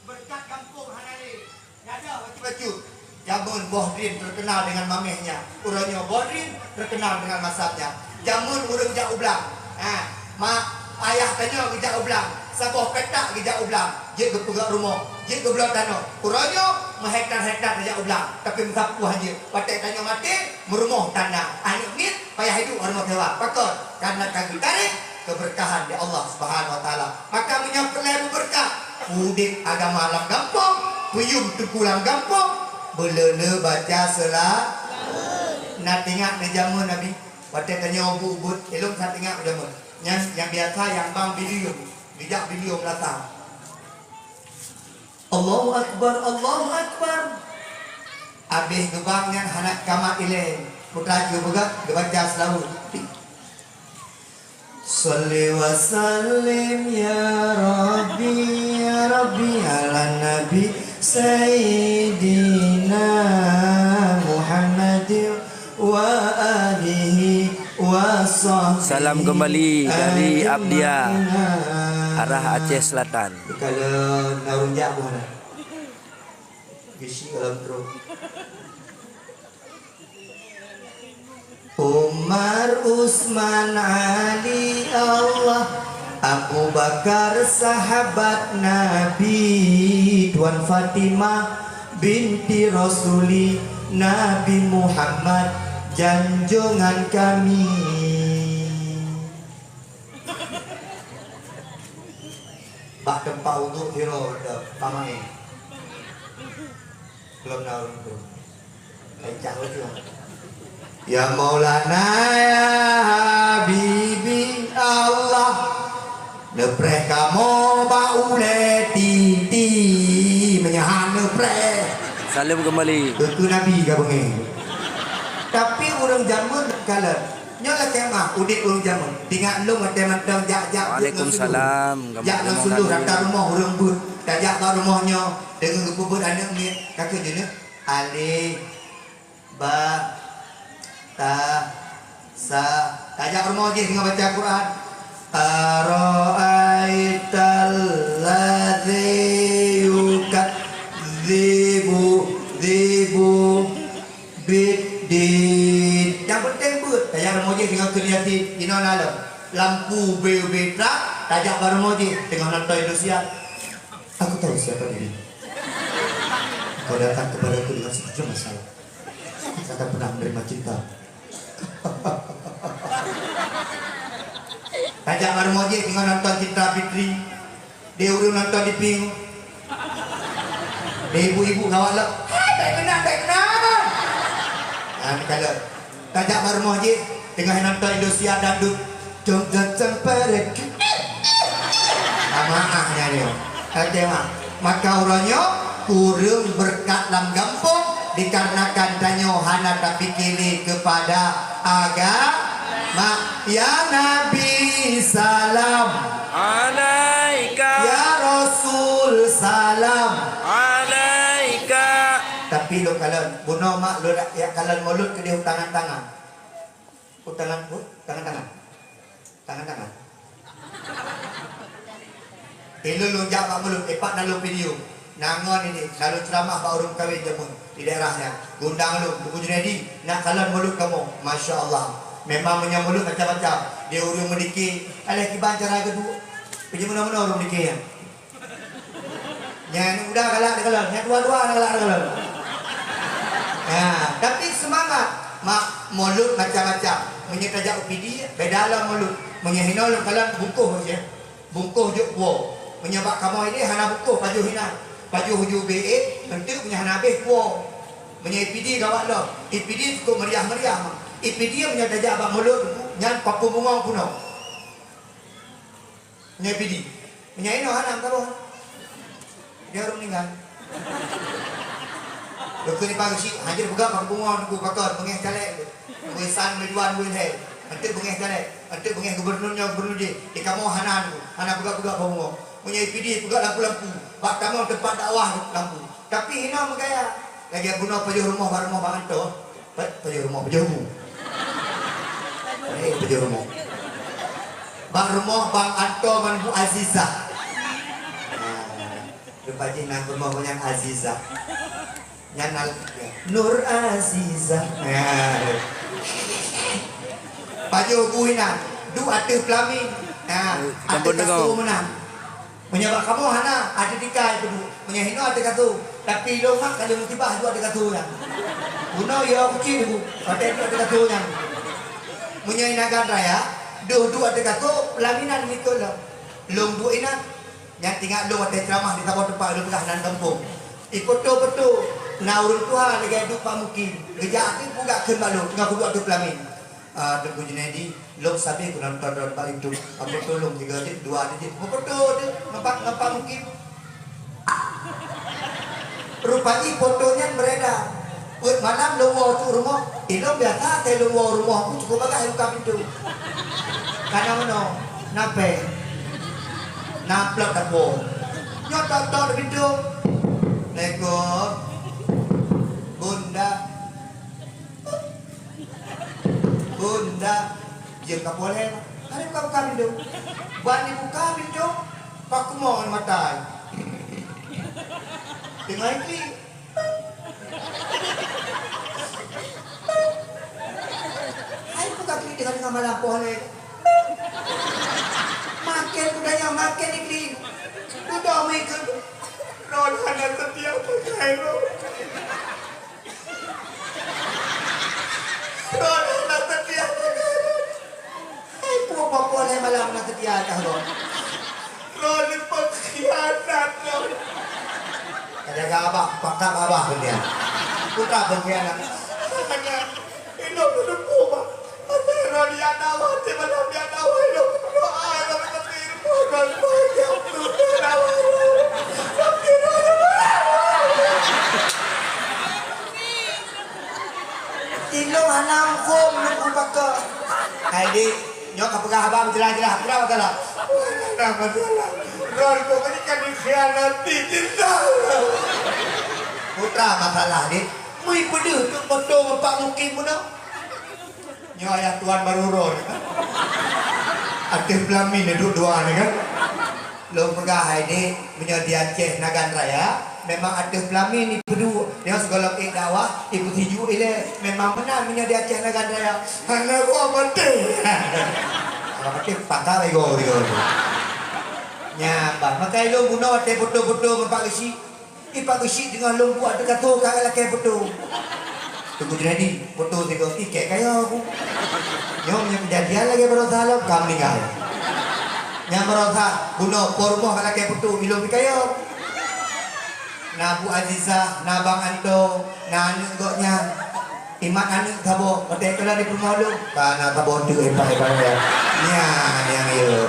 berkat kampung hana lé. Nyada bacut-bacut. Jameun Boh Drin terkenal dengan mamehnya. Uroe nyoe Boh Drin terkenal dengan masamnya. Jameun ureueng jak u blang. Ha, mak, ayah tanyoe geujak u blang. Saboh petak geujak u blang. Jeuet geupeugöt rumoh, jeuet geubloe tanoh. Uroe nyoe meuhektar-hektar tajak u blang. Tapi meusapeue hanjeuet. Watèe tanyoe maté, meurumoh tanda. Aneuk miet payah hidup u rumoh sewa. Pakon? Karena ka geutarek keberkahan di Allah Subhanahu wa Taala. Maka meunyoe peureulèe beubeureukat, udép agama lam gampông, peuyuem teungku lam gampông, beuleue-leue baca seula-, na teuingat di jameun Nabi, watèe tanyoe ubit-ubit, ilôn that ingat u jameun. Nyan nyang biasa nyang bang bilium, bijak bilium lasa. Allahu Akbar, Allahu Akbar. Abéh geubang nyan hana kamat ilèe. Putra geupeugah geubaca seulaweuet. Shalli wa sallim ya Rabbi, ya Rabbi, ala Nabi Sayyidina Muhammadin wa alihi wa sahbihi. Salam kembali dari Abdia, arah Aceh Selatan. Kalau nak rujak pun ada. Bisi dalam terus. Umar, Utsman, Ali, Allah, Abu Bakar, sahabat Nabi, Tuan Fatimah binti Rasuli, Nabi Muhammad, janjongan kami. Bak teumpat uduk sidroe dah pamaén. Lom na ureueng tu. Laén cah laju. Ya Maulana, ya Habibi Allah, neupreh kamoe bak ulèe titi, meunyoe han neupreh. Salam kembali. Keu Nabi ka beungéh. Tapi ureueng jameun kalon. Nyoe lakèe meuah udép ureueng jameun. Teuingat lôn watèe mantong jak-jak jeuet ngon suluh. Waalaikumsalam. Jak ngon suluh, rata rumoh ureueng beuet. Tajak bak rumoh nyoe, deungon geupeubeuet aneuk miet, ka keuh jeuet. Alif, ba, ta, sa. Tajak rumoh jih deungon baca Quran. Ara'aital ladzi yukadzibu, dzibu. Bit, dit. Nyang penting beuet. Tajak rumoh jih deungon keu Yasin. Inoe na lom. Lampu ubé-ubé trak, tajak bak rumoh jih teungoh nonton Indosiar. Aku tahu siapa diri. Kau datang kepadaku dengan sejuta masalah. Kau takkan pernah menerima cinta. Tajak bak rumoh jih teungoh nonton Cinta Fitri. Di ureueng nonton di pieng. Di ibu-ibu gawat lom. Hai, bèk keunan, bèk keunan. Nah, ni kalau tajak bak rumoh jih, teungoh nonton Indosiar dangdut. Cung cung cung peret. Amaah nyan nyoe. Oke, mak. Maka uroe nyoe, ureueng beureukat lam gampông dikarenakan tanyoe hana tapike lé keupada agama. Ya Nabi, salam. Alaika. Ya Rasul, salam. Alaika. Tapi lôn kalon, bunoe mak lôn jak kalon mulod keudéh u tangan-tangan. U tangan, u tangan-tangan. Tangan-tangan. Ilôn lôn jak bak mulod, ipat na lôn video. Na ngon ini, na lôn ceuramah bak ureueng kawen jameun di daerah nyan. Geundang lôn, Teungku Junaidi, nak kalon mulod kamoe. Masya Allah. Memang meunyoe mulod macam-macam. Di ureueng meudike, alah kiban cara geuduek. Peue meunoe-meunoe ureueng meudike nyan. Nyan udah galak dikalon, nyan dua-dua galak dikalon. Nah, tapi seumangat. Mak, mulod macam-macam. Meunyoe tajak u Pidie, beda lom mulod. Meunyoe hinoe lôn kalon bungkôh je. Bungkôh jok puwoe. Meunyoe bak kamoe ilèe hana bungkôh, pajoh inan. Pajoh ju B E, enteuk meunyoe hana habéh puwoe. Meunyoe i Pidie gawat lom. I Pidie cukup meriah-meriah, mak. I Pidie meunyoe tajak bak mulod, nyan papeueng bungong peunoh. Meunyoe Pidie. Meunyoe inoe hana meukaboh. Dia ureueng meuninggai. Lôn kheun ipang geuchik, hana jeuet peugah bak bungong Teungku, pakon, beungèh caleg tu. Beungèh san, beungèh dua, beungèh lhèe. Enteuk beungèh caleg, enteuk beungèh gubernur nyoe, gubernur jih. Di kamoe hana Teungku, hana peugah-peugah bak bungong. Meunyoe i Pidie peugah lampu-lampu. Bak kamoe teumpat dakwah lampu. Tapi hinoe meugaya. Lagèe bunoe pajoh rumoh bak rumoh Bang Anto. Pa-, pajoh rumoh, pajoh rumoh. Eh, pajoh rumoh. Bak rumoh Bang Anto ngon Bu Azizah. Ah, rupa jih nan rumoh nyan Azizah. Nyan al-, Nur Azizah. Ya. Pajoh bu inan, duek ateueh peulamin. Ya, ateueh kasô meunan. Meunyoe bak kamoe hana, ateueh tika ipeuduek. Meunyoe hinoe ateueh kasô, tapi lôn mak ka lôn tibah duek ateueh kasô nyan. Bunoe yo kucing bu, watèe duek ateueh kasô nyan. Meunyoe inan gan raya, duek-duek ateueh kasô, pelaminan likot lom. Lôn duek inan, nyan teuingat lôn watèe ceuramah di saboh teumpat lôn peugah nan gampông. Ipoto-poto, na ureueng tuha lagèe duek bak mukim. Geujak ateueh peugah kheun bak lôn, teungoh kuduek ateueh peulamin. Ah, Teungku Junaidi, lôn sabe kunonton droen bak YouTube. Ampôn tulông tiga jeuet, dua jeuet. Meupoto teuh, ngon bak, ngon bak mukim. Rupa jih poto nyan beredar. Peuet malam lôn woe cok rumoh. Ilôn biasa, watèe lôn woe rumoh, ku cukôp bagaih buka pintoe. Kana meunoe, na pèng. Na amplop dapoe. Nyoe tok-tok di pintoe. Assalamualaikum. Bunda. Bunda, jeuet ka poleh. Hana buka-buka pintoe. Ban ibuka pintoe, pakumong mata. Teungoh iklik. Hai buka klik teungoh-teungoh malam poleh. Makin budaya makin iklik. Dudoe meuikeu. Roh hana seutia pakai roh. Droeneuh na seutia keu lôn. Hai, peue-peue lé malam na seutia keu lôn. Droeneuh peungkhianat lôn. Ka jaga abah, pakat abah pengkhianat. Putra pengkhianat. Hana, inong lôn peue, Bang? Ilong hana muphom lôn peue pakon. Hai dik, nyoe ka peugah haba meujeulaih-jeulaih, peue masalah? Hana masalah. Droeneuh kok ni ka dikhianati cinta. Peue masalah, dik? Meupeudeuh keu foto ngon Pak Mukim bunoe. Nyoe ayah tuan baru uroe ni kan. Ateueh peulamin ni duek dua ni kan. Lôn peugah hai dik, meunyoe di Aceh Nagan Raya, memang ateueh peulamin ni peuduek. Nyoe sigohlom ék dakwah, ipeusijuek ilèe. Memang meunan meunyoe di Aceh Nagan Raya. Hana goe maté. Hana maté, patah lé goe, goe. Nyan bah, maka ilôn bunoe watèe foto-foto ngon Pak Geuchik. Ih, Pak Geuchik teungoh lôn buet teuka tho ka lakèe foto. Teungku Junaidi, foto sigoe, ih, kèe kaya aku. Nyoe meunyoe keujadian lagèe baroesa lom, ka meuninggai. Nyang baroesa, bunoe po rumoh ka lakèe foto, ilôn pih kaya. Na Bu Azizah, na Bang Anto, na aneuk gobnyan. Imat aneuk saboh, watèe keulan di peurumoh lôn, ka na saboh teuk ipat-ipat nyan. Nyan nyang yue.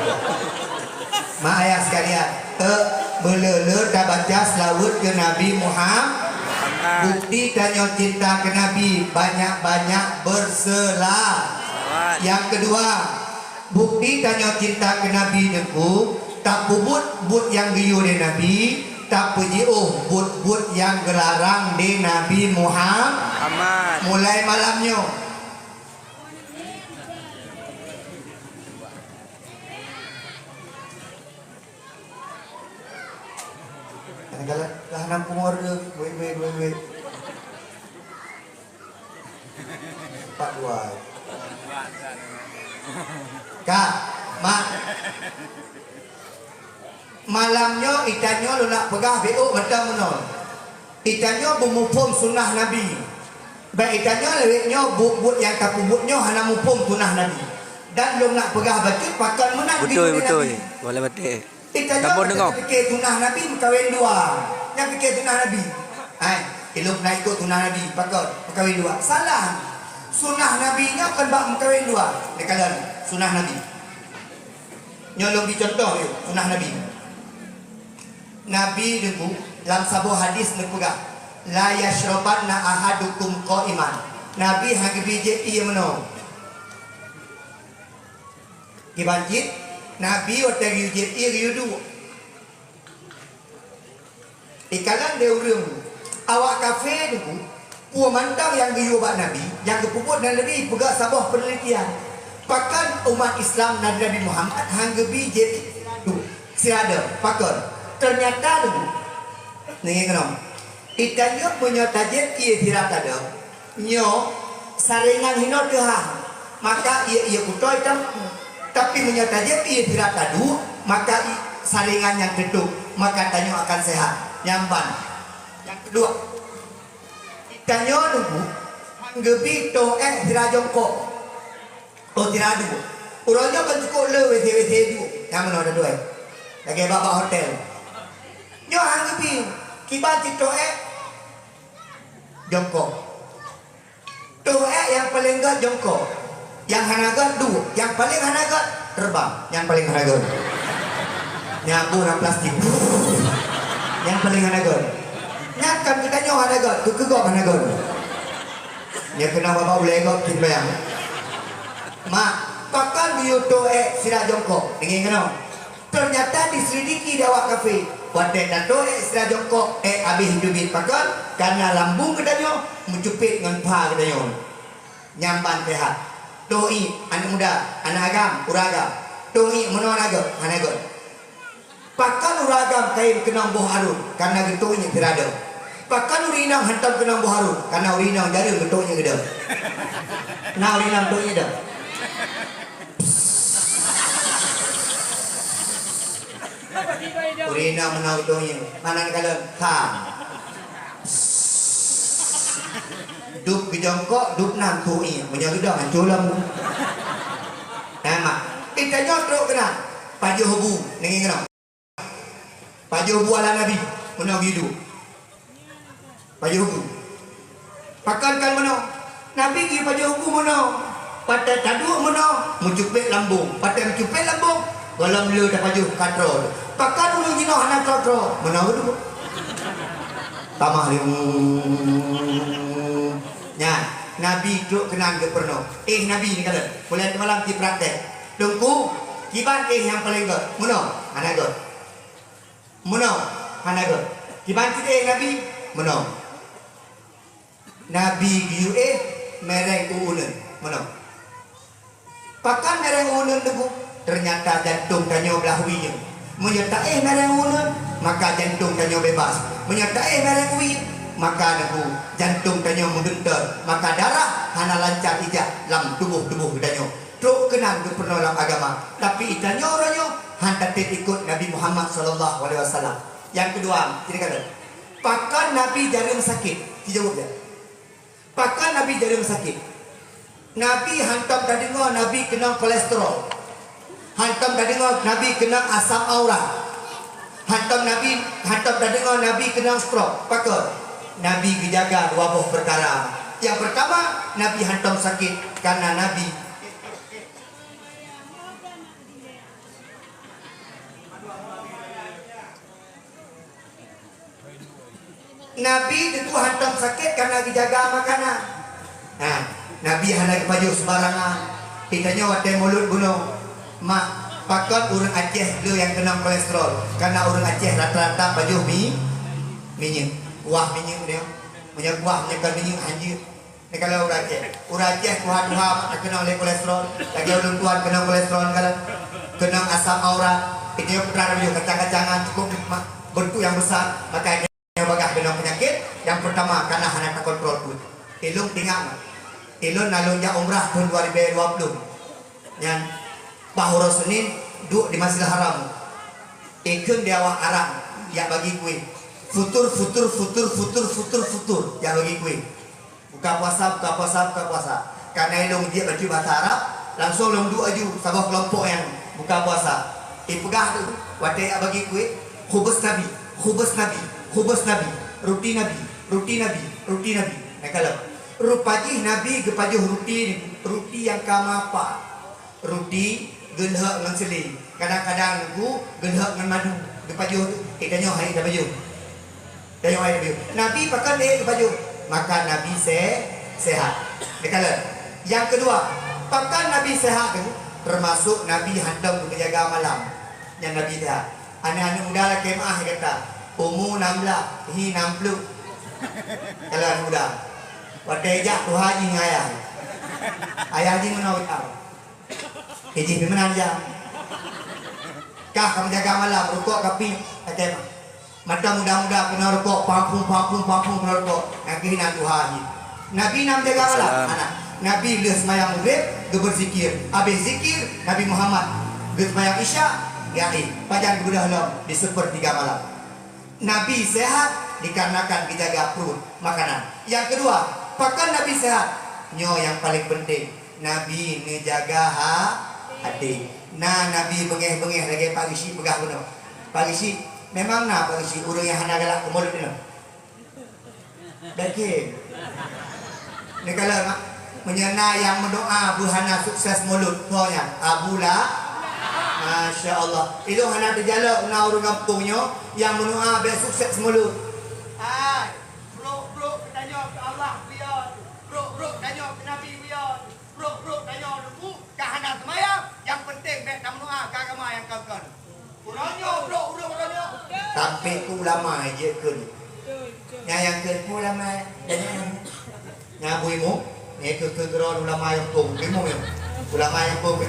Mak ayah sekalian, eh, beuleu-leu tabaca seulaweuet keu Nabi Muhammad. Bukti tanyoe cinta keu Nabi, banyak-banyak beusela-, Nyang keudua, bukti tanyoe cinta keu Nabi Teungku, tapeubuet buet nyang geuyue lé Nabi, tapeujiôh buet-buet nyang geularang lé Nabi Muhammad. Mulai malam nyoe. Kadang-kadang lah nampung warga, weh, weh, weh, weh. Empat dua. Ka, mak. Malam nyoe, itanyoe lôn nak peugah beuôk mantong meunoe. Itanyoe beumuphom sunnah Nabi. Bak itanyoe lawét nyoe buet-buet nyang tapeubuet nyoe hana muphom sunnah Nabi. Dan lôn nak peugah bacut pakon meunan Beutôi, geuyue lé beutôi. Nabi. Boleh baté. Itanyoe Gabon deungoe. Tapike sunnah Nabi meukawen dua. Nyang pike sunnah Nabi. Hai, ilôn pernah ikot sunnah Nabi, pakon meukawen dua. Salah. Sunnah Nabi nyoe kon bak meukawen dua. Neukalon sunnah Nabi. Nyoe lôn bri contoh yuk, sunnah Nabi. Nabi Teungku lam saboh hadis neupeugah, "La yasyrabanna ahadukum qa'iman." Nabi han geubi jieb ié meunoe. Kiban cit, Nabi watèe geuyue jieb ié geuyue duek. Ikalon lé ureueng awak kafé Teungku, peue mantong nyang geuyue bak Nabi, nyang geupeubuet lé Nabi, peugah saboh peunelitian. Pakon umat Islam Nabi, Nabi Muhammad han geubi jieb ié duek? Sira deuh, pakon? Teunyata Teungku, neungieng keunoe. Itanyoe meunyoe tajieb ié sira tadong, nyoe saringan hinoe teuhah, maka ié-ié kutoe tamong. Tapi meunyoe tajieb ié sira taduek, maka i-, saringan nyan teutup, maka tanyoe akan sehat. Nyan ban. Nyang keudua, itanyoe neugeuh han geubi toh ék sira jongkok. Oh, sira duek. Uroe nyoe kon cukôp le W C-W C duek. Nyang meunoe teuduek. Lagèe bak-bak hotel. Nyoe han geubi, kiban cit toh ék jongkok. Toh ék nyang paleng gèt jongkok. Nyang hana gèt duek. Nyang paleng hana gèt terbang. Nyang paleng hana gèt. Nyang bu na plastik. Nyang paleng hana gèt. Nyan kan geutanyoe hana gèt, keu keugok hana gèt. Nyan keunong babah ulèe gèt cit bayang. Mak, pakon geuyue toh ék sira jongkok? Deungö keunoe. Teunyata diselidiki di awak kafé. Watèe tatoh ék sira jongkok, ék habéh teubiet. Pakon? Kareuna lambông geutanyoe meucupet ngon pha geutanyoe. Nyan ban seuhat. Toh ié, aneuk muda, aneuk agam, ureueng agam. Toh ié meunoe hana gèt, hana gèt. Pakon ureueng agam kayém keunong boh arôn, kareuna geutoh ié sira dong. Pakon ureueng inong hantom keunong boh arôn, kareuna ureueng inong jareueng geutoh ié geudong. Na ureueng inong toh ié dong. Ureueng inong meunoe geutoh ié, meunan kalon. Ha. Dub geujongkok, dub nan toh ié. Meunyoe geudong, hanco lom. Nah, mak. Itanyoe trok keunan. Pajoh bu. Deungö keunoe. Pajoh bu ala Nabi. Meunoe geuduek. Pajoh bu. Pakon kon meunoe? Nabi geupajoh bu meunoe. Watèe taduek meunoe, meucupet lambông. Watèe meucupet lambông, gohlom le tapajoh ka troe. Pakon ureueng jinoe hana troe-troe? Meunoe geuduek. Tamah lé. Nyan, Nabi trok keunan geupeurunoe. Éh Nabi neukalon. Mulai seumalam jipraktek. Teungku, kiban éh nyang paleng gèt? Meunoe? Hana gèt. Meunoe? Hana gèt. Kiban cit éh Nabi? Meunoe. Nabi geuyue éh mèrèng u uneuen. Meunoe. Pakon mèrèng u uneuen, Teungku? Teunyata jantông tanyoe blah wie nyoe. Meunyoe taéh mèrèng u uneuen, maka jantông tanyoe beubaih. Meunyoe taéh mèrèng wie, maka, Teungku, jantông tanyoe meugeunter, maka darah hana lancar ijak lam tuboh-tuboh geutanyoe. Trok keunan geupeurunoe lam agama, tapi itanyoe uroe nyoe han tatem ikot Nabi Muhammad sallallahu alaihi wasallam. Nyang keudua, sini kata, pakon Nabi jareueng sakét? Sijaweueb ya. Pakon Nabi jareueng sakét? Nabi hantom tadeungoe Nabi keunong kolesterol. Hantom tadeungoe Nabi keunong asam urat. Hantom Nabi, hantom tadeungoe Nabi keunong stroke. Pakon? Nabi geujaga dua boh peukara. Nyang peurtama, Nabi hantom sakét kareuna Nabi Nabi teungku hantom sakét kareuna geujaga makanan. Nah, Nabi hana geupajoh seubarangan. Itanyoe watèe mulod bunoe, mak, pakon ureueng Aceh le nyang keunong kolesterol? Kareuna ureueng Aceh rata-rata pajoh mi-, minyeuk. Kuah minyeuk nyoe. Meunyoe kuah nyoe kon minyeuk hanjeuet. Neukalon ureueng Aceh. Ureueng Aceh tuha-tuha mak na keunong lé kolesterol. Lagèe ulôn tuan keunong kolesterol neukalon. Keunong asam urat. Itanyoe putra laju kacang-kacangan cukup mak, beuntuk nyang besar. Maka itanyoe bagaih keunong peunyakét. Nyang peurtama, kareuna hana takontrol peuet. Ilôn teuingat mak. Ilôn na lôn jak umrah thôn dua ribèe dua ploh. Nyan bah uroe Senin duek di Masjidil Haram. Ikheun di awak Arab jak bagi kueh. Futur, futur, futur, futur, futur, futur, jak bagi kueh. Buka puasa, buka puasa, buka puasa. Kareuna ilôn jeuet bacut bahasa Arab, langsong lôn duek laju saboh keulompok nyang buka puasa. Ipeugah tu, watèe jak bagi kueh, khubus Nabi, khubus Nabi, khubus Nabi, ruti Nabi, ruti Nabi, ruti Nabi. Neukalon. Rupa jih Nabi geupajoh ruti, ruti nyang ka mapa. Ruti geulhok ngon seulé, kadang-kadang Teungku geulhok ngon madu, geupajoh tu. Eh, tanyoe hai tapajoh. Tanyoe hai tapajoh. Nabi pakon éh geupajoh? Maka Nabi se-, sehat. Neukalon. Nyang keudua, pakon Nabi sehat tu? Teumasok Nabi hantom geupeujaga malam. Nyan Nabi sehat. Aneuk-aneuk muda lakèe meu'ah gata. Umu nam blah, hi nam ploh. Kalon aneuk muda. Watèe jak tuha jih ngon ayah. Ayah jih meunoe gata. Ijih pih meunan jak. Kah ka meujaga malam, rukok ka pih, lakèe meu'ah. Mata muda-muda keunoe rukok, pampung, pampung, pampung keunoe rukok. Nyang keuh inan tuha jih. Nabi na meujaga malam? Salam. Hana. Nabi lheueh seumayang Maghrib, geubeuzikir. Abéh zikir, Nabi Muhammad geuseumayang Isya, geuakhé. Pajan geubeudôh lom? Di seupeurtiga malam. Nabi sehat dikarenakan geujaga pruet, makanan. Nyang keudua, pakon Nabi sehat? Nyoe nyang paleng peunteng, Nabi neujaga ha-, até. Na Nabi beungéh-beungéh lagée Pak Geuchik peugah bunoe. Pak Geuchik, memang na Pak Geuchik ureuëng nyang hana galak keu mulod nyoe? Bèk khem. Neukalon, mak. Meunyoe na nyang meudoa beuhana sukses mulod, soe nyan? Abu La-, Masya Allah. Ilôn hana teujalok na ureuëng gampông nyoe nyang meudoa bèk sukses mulod. Hai, brok-brok geutanyoe keu Allah buyôt. Brok-brok tanyoe keu Nabi buyôt. Brok-brok tanyoe Teungku ka hana seumayang, nyang peunteng bèk tameudoa keu agama nyang kon-kon. Uroe nyoe brok, uroe, uroe nyoe. Sampai keu ulama jeuet kheun. Nyang, nyang kheun keu ulama, nyang Abu Imum, nyang kheun, kheun keu ulama nyang phon, Imum nyoe. Ulama nyang phon.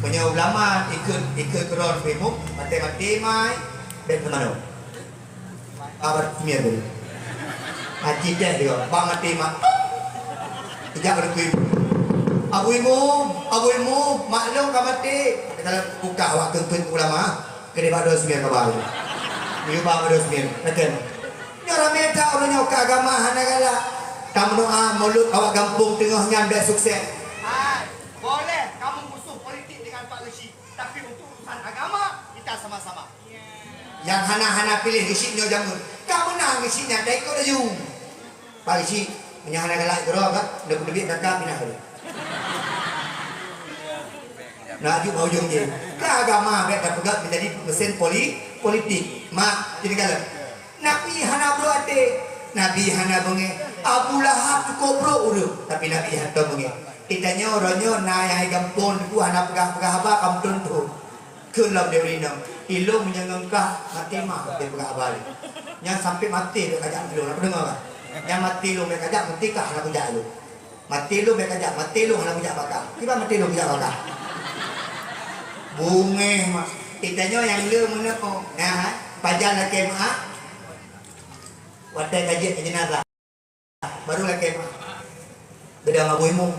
Meunyoe ulama ikheun, ikheun keu Imum, maté-maté mai, bèk teumanoe. Abar sumir tu. Haji teh dia, bang mati mak. Ijak pada kuih. Abu Imum, Abu Imum, maklum ka mati. Kalau buka awak kengkeng ulama, kena bak dua sumir kabar. Yuk bak dua sumir, kata. Nyoe ramé that ureuëng nyoe keu agama hana galak. Tameudoa mulod awak gampông teungoh nyan bèk sukses. Hai, boleh kamu musuh politik dengan Pak Geuchik, tapi untuk urusan agama kita sama-sama. Nyang hana-hana piléh Geuchik nyoe jameun. Ka meunang Geuchik nyan, ka ikot laju. Pak Geuchik, meunyoe hana galak keudroe ka, neupeuteubiet kakak pinah laju. Nak aju bak ujong jih. Ka agama bèk tapeugah menjadi mesin poli-, politik. Mak, jadi galak. Nabi hana brok até. Nabi hana beungéh. Abu Lahab cukôp brok ureuëng, tapi Nabi hana beungéh. Geutanyoe uroe nyoe na nyang gampông Teungku hana peugah-peugah haba ka meuthôn-thôn. Kheun lom di ureuëng inong, ilôn meunyoe ngon kah maté mah, maté peugah haba lé. Nyan sampai maté bèk kajak ilôn, na peudeungoe kah? Nyan maté ilôn bèk kajak, maté kah hana kujak ilôn. Maté ilôn bèk kajak, maté ilôn hana kujak bak kah. Kiban maté ilôn kujak bak kah? Beungéh mak. Geutanyoe nyang le meunoe, nah, pajan lakée meu'ah. Watée ka jeuet keu jeunazah. Baru lakée meu'ah. Geudong Abu Imum.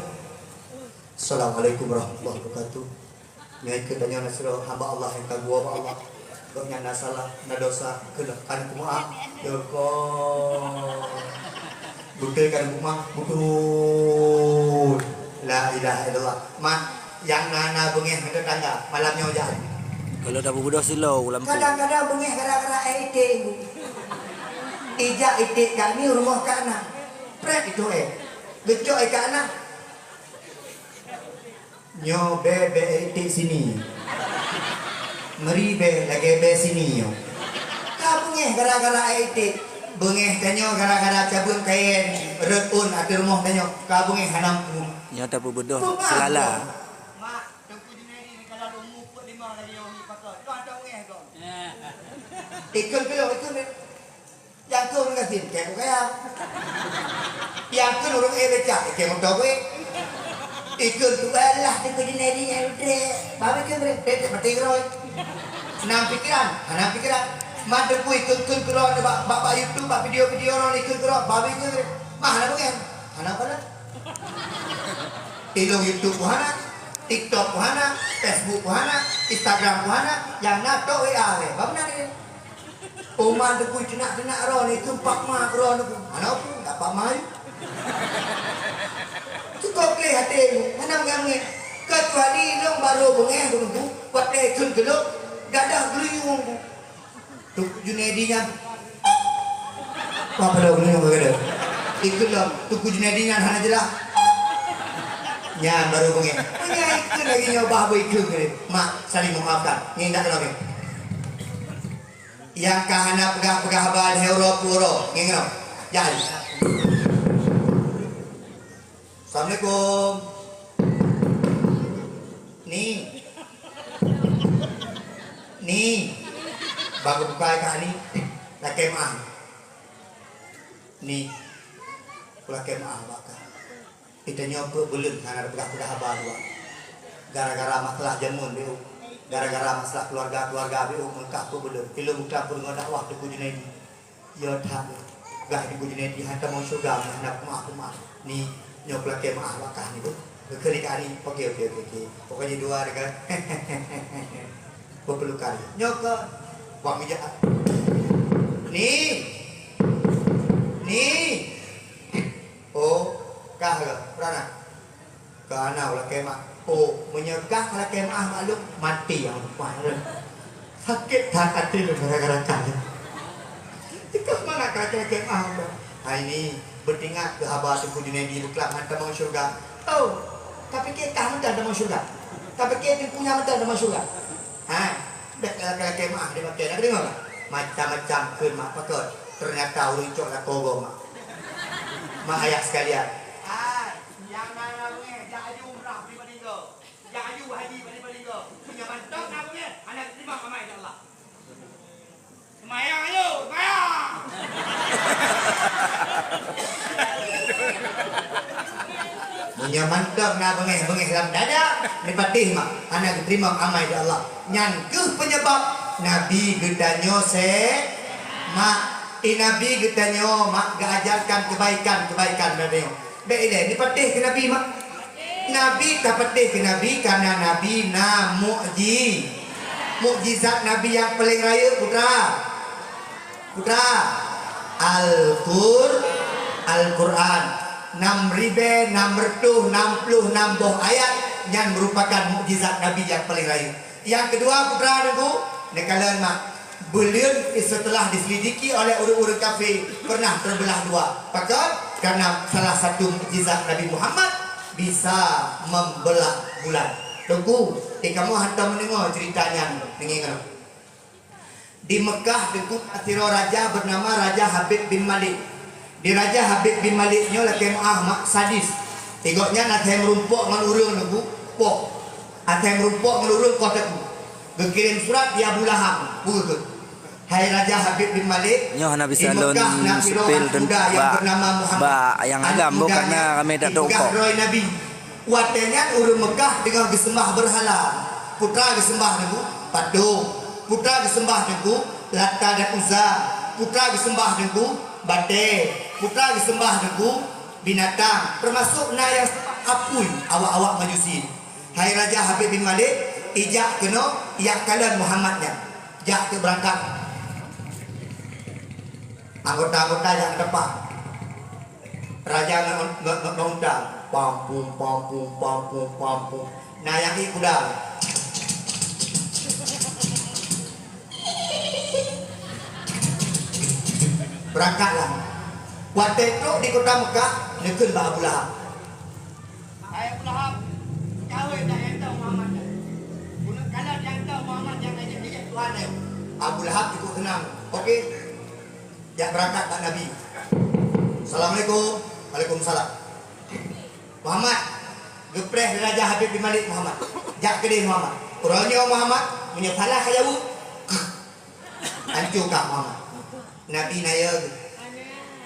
Assalamualaikum warahmatullahi wabarakatuh. Nyoe keu tanyoe na sidroe hamba Allah nyang ka geuwoe bak Allah. Gobnyan na salah, na dosa, keuneuk kan kumaaf. Teuko. Beutôi kan kumaaf, beutôi. La ilaha illallah. Mak, nyang na, na beungéh ngon tetangga, malam nyoe jak. Kalau dah beubeudoh silau lampu. Kadang-kadang beungéh gara-gara éh iték, Bu. Ijak iték kami rumoh ka na. Prét itu éh. Geucok éh ka na. Nyoe bèe, bèe éh iték sini. Meuri bèe lagèe bèe sini nyoe. Ka beungéh gara-gara éh iték. Beungéh tanyoe gara-gara cabeueng kayèe rhot ôn ateueh rumoh tanyoe. Ka beungéh hana mampu. Nyoe tapeubeudoh seulala. Mak, Teungku Junaidi ni kalau umu peuet limong lagi nyoe pakon. Nyoe hana beungéh gob. Ikheun keu lôn, ikheun. Nyang kheun ureueng gasien, keu kaya. Nyang kheun ureueng éh becak, keu moto kueh. Ikheun tu lah Teungku Junaidi nyang udép. Babi kheun, dek, dek, mati keurôi. Nam pikiran, hana pikiran. Man Teungku ikheun-kheun keudroe bak, bak, bak YouTube, bak video-video droe ikheun keudroe, babi kheun. Mah hana beungéh, hana pala. Ilôn YouTube pun hana, TikTok pun hana, Facebook pun hana, Instagram pun hana, nyang na tok W A weh. Bab na ni. Oma Teungku ceunak-ceunak droe ni, keu pak ma droe ni. Hana peue, dapat ma. Cukup lé até, hana meungamé. Kecuali lôn barô beungéh Teungku, watèe kheun keu lôn, gadoh geuluyueng. Teungku Junaidi nyan. Wah, padahai ureueng nyoe ka gadôh. Ikheun lom, Teungku Junaidi nyan hana jeulaih. Nyan baru beungéh. Meunyo ikheun lagèe nyoe bah beu ikheun lé. Mak, saling memaafkan. Nyan indak lagèe. Nyang ka hana peugah-peugah haba lhèe uroe peuet uroe. Nyan ingat. Jadi. Assalamualaikum. Ni. Ni. Bang bukai kah ni. Lakèe meu'ah. Ni. Lakèe meu'ah bak kah. Geutanyoe peuet buleuen hana peugah-peugah haba dua. Gara-gara masalah jameun beu. Gara-gara masalah keuluwarga-keuluwarga beu meukah peuet buleuen. Ilôn buka peudeungoe dakwah Teungku Junaidi. Yo that. Gah di bujune di hantam syurga, hana peumah-peumah. Ni, nyoe peulakée meuah wakah ni tu. Keu ni kani, oke, oke, oke, oke. Pokoknya dua dekat. Berpelukan. Nyoe ke, wang bijak. Ni. Ni. Oh, kah ke, peranak. Ka na ulakée meuah. Oh, meunyoe kah ka lakée meuah, maklum, maté nyang leupah lom. Sakét that até lôn gara-gara kah nyoe. Tikah mangat ka lakée-lakée meuah ulôn. Hai ni, beutingat keu haba Teungku Junaidi beuklam han tamong syeuruga. Oh, tapiké kah mantong tamong syeuruga? Tapiké Teungku nyan mantong tamong syeuruga? Hai, bèk lakée-lakée meuah dimakée, na deungoe kah? Macam-macam kheun mak pakon. Ternyata ureueng cok lakoe gob mak. Mak ayah sekalian. Hai. Nyang na beungéh, jak aju umrah bri padinggo. Jak aju haji bri padinggo. Meunyo mantong na beungéh, hana teurimong amai lé Allah. Seumayang ayo, seumayang! Meunyo mantong na beungéh-beungéh lam dada, neupatéh mak, hana teurimong amai lé Allah. Nyan kheueh peunyeubab Nabi geutanyoe se-, mak. Eh, Nabi geutanyoe mak geuajarkan keubaikan-keubaikan geutanyoe. Bèk ilée neupatéh keu Nabi mak. Nabi tapatéh keu Nabi karena Nabi na mukji-, mukjizat Nabi nyang paleng rayeuk peue treuk? Peue treuk? Al-Qur-, Al-Qur'an. Nam ribèe nam reutôh nam ploh nam boh ayat nyan meurupakan mukjizat Nabi nyang paleng rayeuk. Nyang keudua, peue treuk Teungku, neukalon mak, buleuen setelah diselidiki oleh ureueng-ureueng kafé pernah terbeulah dua. Pakon? Karena salah satu mukjizat Nabi Muhammad bisa membelah bulan. Teungku, eh, kamoe hantom meudeungoe cerita nyan, deungoe. Di Mekah Teungku na sidroe raja bernama Raja Habib bin Malik. Di Raja Habib bin Malik nyoe lakée meuah mak sadis. Gobnyan asai meurumpok ngon ureueng Teungku, poh. Asai meurumpok ngon ureueng poh Teungku. Geukirém surat di Abu Lahab, beugét. Hai Raja Habib bin Malik, nyoe hana bisa lôn sepil dan ba, ba nyang agam boh karena ramé that tokok. Watée nyan ureueng Meukah teungoh geuseumah beurhala. Peue treuk geuseumah Teungku? Patong. Peue treuk geuseumah Teungku? Lata dan Uzza. Peue treuk geuseumah Teungku? Batée. Peue treuk geuseumah Teungku? Binatang. Teumasok na nyang seumah apui, awak-awak Majusi. Hai Raja Habib bin Malik, ijak keunoe, jak kalon Muhammad nyan. Jak keu beurangkat. Anggota-anggota nyang teupah. Raja ngon, ngon, ngon, ngon unta. Pam, pum, pam, pum, pam, pum, pam, pum. Na nyang ié kuda. Beurangkatlah. Watée trok di kota Meukah, neukheun bak Abu Lahab. Hai Abu Lahab, jaweueb dah nyang tau Muhammad nyan. Bunoe kalon nyang tau Muhammad nyan ka jeuet Tuhan nyoe. Abu Lahab jipeukeunang. Oke. Jak beurangkat bak Nabi. Assalamualaikum. Waalaikumsalam. Muhammad, geupreh lé Raja Habib bin Malik Muhammad. Jak keudeh Muhammad. Uroe nyoe Muhammad, meunyoe salah ka jaweueb, ancô kah Muhammad. Nabi na yö geuh.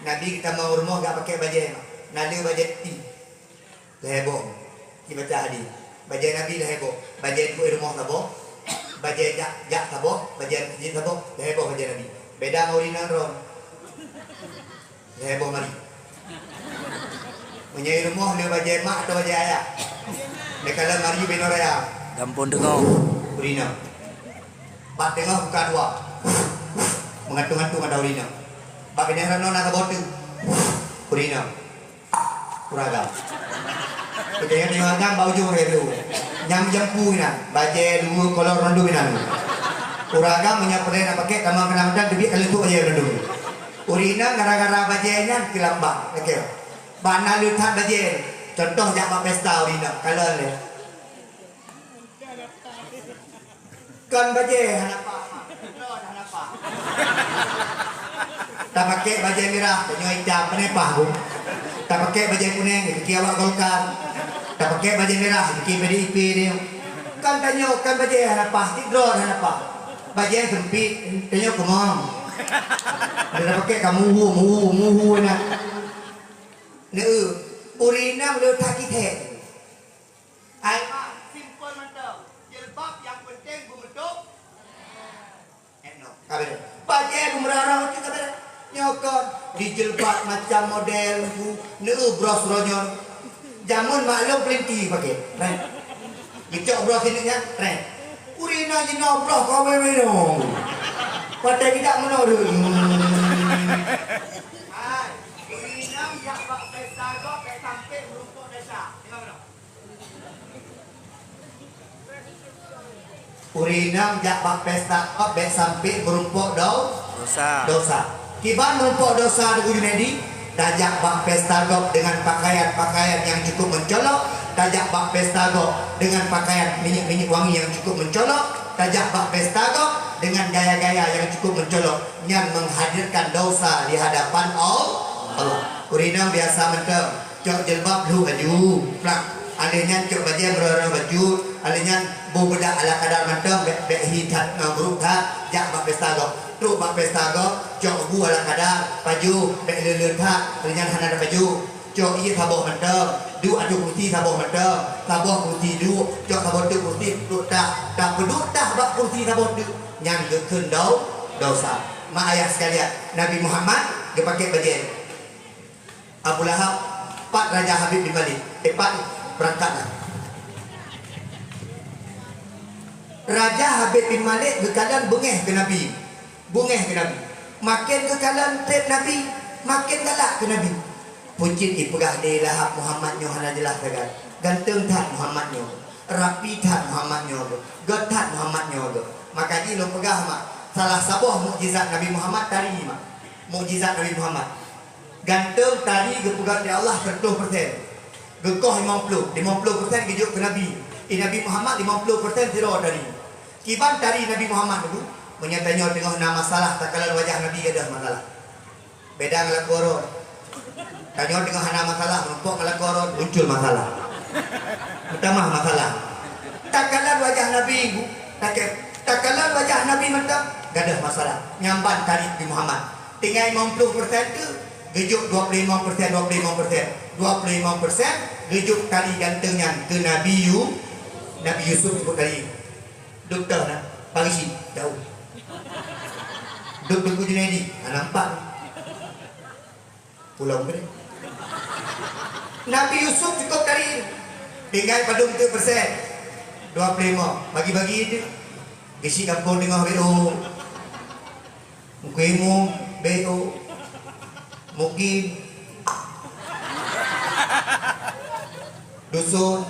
Nabi geutamong u rumoh gak pakék bajée, na le bajée putih. Lhée boh. Ibaca hadis. Bajée Nabi lhée boh. Bajée duek rumoh saboh. Bajée jak, jak saboh. Bajée masjid saboh. Lhée boh bajée Nabi. Beda ngon ureueng inong droe. Lhée boh mari. Meunyoe rumoh le bajée mak atau bajée ayah. Lé kalau mari binoe raya. Gampông teungoh. Ureueng inong. Bak teungoh buka dua. Meugantung-gantung ada ureueng inong. Bak binéh ranoe na saboh teuk. Ureueng inong. Ureueng agam. Kita yang tengok agam bak ujong radio. Nyang jampu inan, bajée dua kolor randum inan. Ureueng agam meunyoe peureulée na pakék tamong keunan dan teubiet ka leutok bajée randum. Ureueng inong gara-gara bajée nyan keu lambang. Oke. Bak na le that bajée. Contoh jak bak pesta ureueng inong. Kalau le. Kon bajée hana paih, mak. Droe hana paih. Tapakék bajée mirah, tanyoe itam, pane paih, Bu. Tapakék bajée kunéng, dipike awak Golkar. Tapakék bajée mirah, dipike P D I P nyoe. Kon tanyoe, kon bajée hana paih, cit droe hana paih. Bajée seumpit, tanyoe keumong. Tapakék ka muhu, muhu, muhu na. Neu, ureueng inong le that kitab. Ai mak, simpel mantong. Jilbab nyang penting beumeudob. Eh, no. Ka beureh. Bajée beumeurara tu ka beureh. Nyoe kon, di jilbab macam model, bu, neu bros ronyon. Jameun maklum pelinti pakai. Reng. Geucok bros sineuk nyan, reng. Ureueng inong jinoe bros kawé-wé nyoe. Patai tidak meunoe dulu. Hai, ureueng inong jak bak pesta gob, bèk sampé meurumpok desya. Dengar meunoe. Ureueng inong jak bak pesta gob bèk sampé meurumpok do-, Dosa. dosa. Kiban meurumpok dosa, Teungku Junaidi, tajak bak pesta gob dengan pakaian-pakaian yang cukup mencolok, tajak bak pesta gob dengan pakaian minyeuk-minyeuk wangi yang cukup mencolok, tajak bak pesta gob dengan gaya-gaya yang cukup mencolok, nyan menghadirkan dosa di hadapan Al-, Allah. Ureueng inong biasa mantong. Cok jilbab lheueh baju, plak. Alèh nyan cok bajèe meurah-rah bacut, alèh nyan boh beudak ala kadar mantong, bèk, bèk hi that, eh, brok that, jak bak pesta gob. Trok bak pesta gob, cok bu ala kadar, pajoh, bèk le-le that, alèh nyan hana tapajoh. Cok ié saboh mantong, duek ateueh kursi saboh mantong, saboh kursi duek, cok saboh teuk kursi, duek tah, tapeuduek tah bak kursi saboh teuk, nyan geukheun do-, dosa. Mak ayah sekalian, Nabi Muhammad geupakè bajèe. Abu Lahab, pat Raja Habib bin Malik, eh, pat beurangkat lah. Raja Habib bin Malik geukalon beungèh keu Nabi. Beungèh keu Nabi. Maken geukalon trép Nabi, maken galak keu Nabi. Peucit ipeugah lé Lahab Muhammad nyoe hana jeulaih sagai. Ganteng that Muhammad nyoe. Rapi that Muhammad nyoe. Göt that Muhammad nyoe. Maka jih lôn peugah mak, salah saboh mukjizat Nabi Muhammad tari mak. Mukjizat Nabi Muhammad. Ganteng tari geupeugöt lé Allah seratus persen. Geukoh limong ploh, limong ploh persen geujok keu Nabi. Di Nabi Muhammad limong ploh persen sidroe tari. Kiban tari Nabi Muhammad nyoe, meunyoe tanyoe teungoh na masalah takalon wajah Nabi gadôh masalah. Beda ngon lakoe droe. Tanyoe teungoh hana masalah, meurumpok ngon lakoe droe, muncul masalah. Meutamah masalah. Takalon wajah Nabi, Bu, takal-, takalon wajah Nabi mantong, gadôh masalah. Nyan ban tari Nabi Muhammad. Tinggai limong ploh persen tu, geujok dua puluh lima persen, dua puluh lima persen. Dua puluh lima persen geujok tari ganteng nyan keu Nabi Yu-, Nabi Yusuf ikot tari. Dokto na, Pak Geuchik, jauh. Dok Teungku Junaidi, ha, nampak. Pulang ke dia. Nabi Yusuf cukup tari. Tinggai padum tu persen. Dua puluh lima. Bagi-bagi tu. Geuchik gampông teungoh B O. Mukimum, B O. Mukim. Dusun.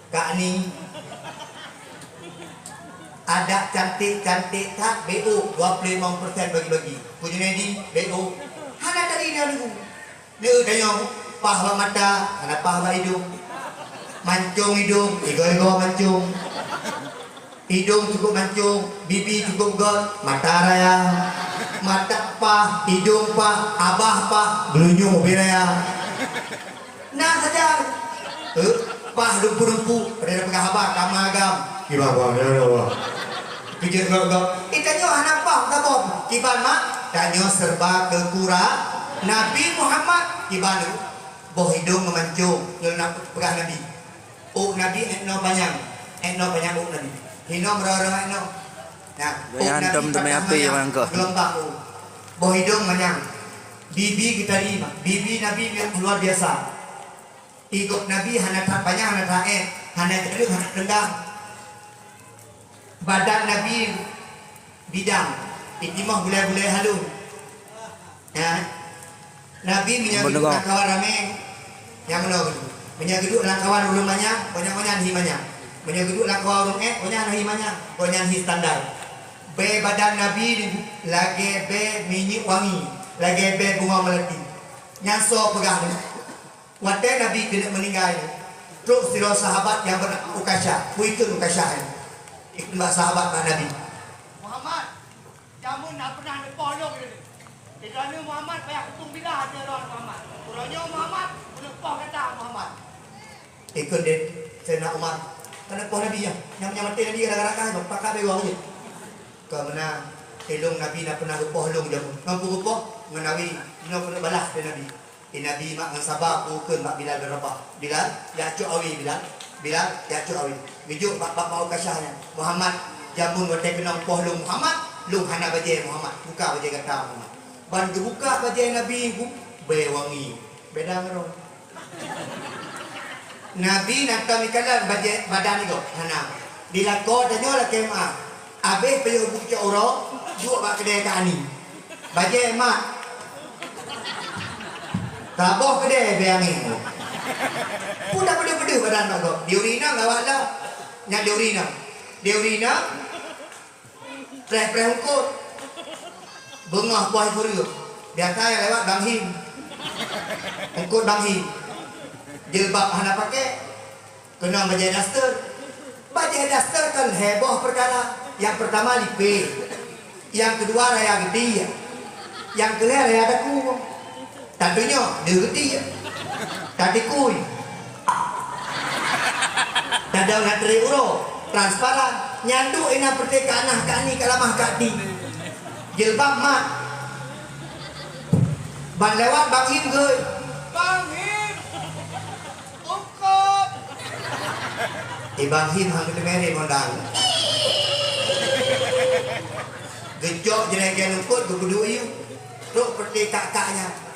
Kak Ni. Adak cantik-cantik that, B O, dua puluh lima persen bagi-bagi. Ku Junaidi, B O. Hana tari dia nunggu. Dia tanya, pah bak mata, hana pah bak idong. Mancung idong, igo-igo mancung. Idong cukup mancung, bibi cukup göt, mata raya. Mata pah, idong pah, abah pah, geulunyueng ubé raya. Na saja. Eh, pah dumpu-dumpu, pada peugah haba, kama agam. Kiban, bah, ya Allah. Keujeuet göt-göt. Eh, tanyoe hana pah, saboh. Kiban, mak, tanyoe serba keukura-, Nabi Muhammad, kiban, boh idong meumancung, nyoe na peugah Nabi. Ôk Nabi ék noe panyang, ék noe panyang ôk Nabi. Hinoe meurara ék noe. Nah, ôk Nabi hantom teumé api nyang angkot. Geulumbang ôk. Boh idong manyang. Bibi geutari, bibi Nabi nyang luar biasa. Igob Nabi hana that panyang, hana that ék, hana jeuet, hana reundah. Badan Nabi bidang, itimoh gulai-gulai halus. Ya. Nabi meunyoe geuduek lam kawan ramé, nyang meunoe geuduek. Meunyoe geuduek lam kawan ureueng manyang, gobnyan-gobnyan hi manyang. Meunyoe geuduek lam kawan ureueng ék, gobnyan hi manyang, gobnyan hi standar. Bèe badan Nabi lagèe bèe minyeuk wangi, lagèe bèe bunga melati. Nyan soe peugah nyan? Watèe Nabi keuneuk meuninggai, trok sidroe sahabat nyang beunama Ukasyah. Peue ikheun Ukasyah nyan? Ikheun bak sahabat bak Nabi. Muhammad, jameun na pernah neupoh lôn lé. Di droeneuh Muhammad payah kutông bilah ateueh droe Muhammad. Uroe nyoe Muhammad, keuneuk poh gata Muhammad. Ikheun deh Saidina Umar, ka neupoh Nabi nyan. Nyang, nyang maté Nabi gara-gara kah nyoe, pakat beuwang jih. Ka meunan, ilôn Nabi na pernah geupoh lôn jameun. Ngon peue geupoh? Ngon awe, jinoe keuneuk balah lé Nabi. Di Nabi mak ngon saba peue kheun bak Bilal bin Rabah. Bilal, jak cok awe Bilal. Bilal, jak cok awe. Geujok bak, bak, bak Ukasyah nyan. Muhammad, jameun watèe keunong poh lôn Muhammad, Lôn hana bajèe Muhammad, buka bajèe gata Muhammad. Ban geubuka bajèe Nabi, bu, bèe wangi. Beda ngon droe. Nabi na tom ikalon bajèe badan igoe, hana. Di lakoe tanyoe lakèe meu'ah. Abéh payoh bu cok uroe, duek bak keudè keu Ani. Bajèe mat. Taboh keudè bèe angèn. Peue tapeudeuh-peudeuh badan bak gob. Di ureueng inong gawat lom. Nyan di ureueng inong. Di ureueng inong. Preh-preh eungkôt. Beungoh poh sikureueng. Biasa nyang lewat Bang Him. Eungkôt Bang Him. Jilbab hana pakai. Keunong bajèe daster. Bajèe daster kan lhèe boh peukara. Nyang peurtama lipeh. Nyang keudua raya geuti. Nyang keulhèe raya takue. Tatunyok deuh geuti, tatikui, tadong na teuri uroe, transparan, nyan duek inan peureuteuka nah kani ka lamah ka di. Jilbab mat. Ban lewat Bang Him geuh. Bang Him! Eungkôt! Ibang Him han geuteumé lé mondang. Geujok jeureugèe eungkôt geupeuduek yue. Trok peureuteuka kak nyan.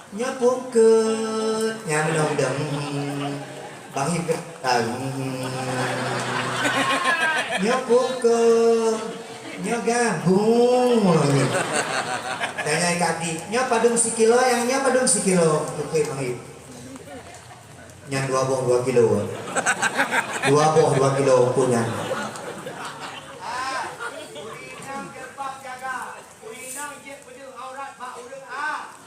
Nyoe pungkeut, nyan meunong dong. Bang Him keu tahu. Nyoe pungkeut, nyoe gabung. Tanya kaki, nyoe padum sikilo, nyang nyoe padum sikilo. Oke, Bang Him. Nyan dua boh dua kilo. Dua boh dua kilo ukur nyan. Ah, ureueng inong jilbab jaga. Ureueng inong jeuet peudeuh aurat bak ureueng a.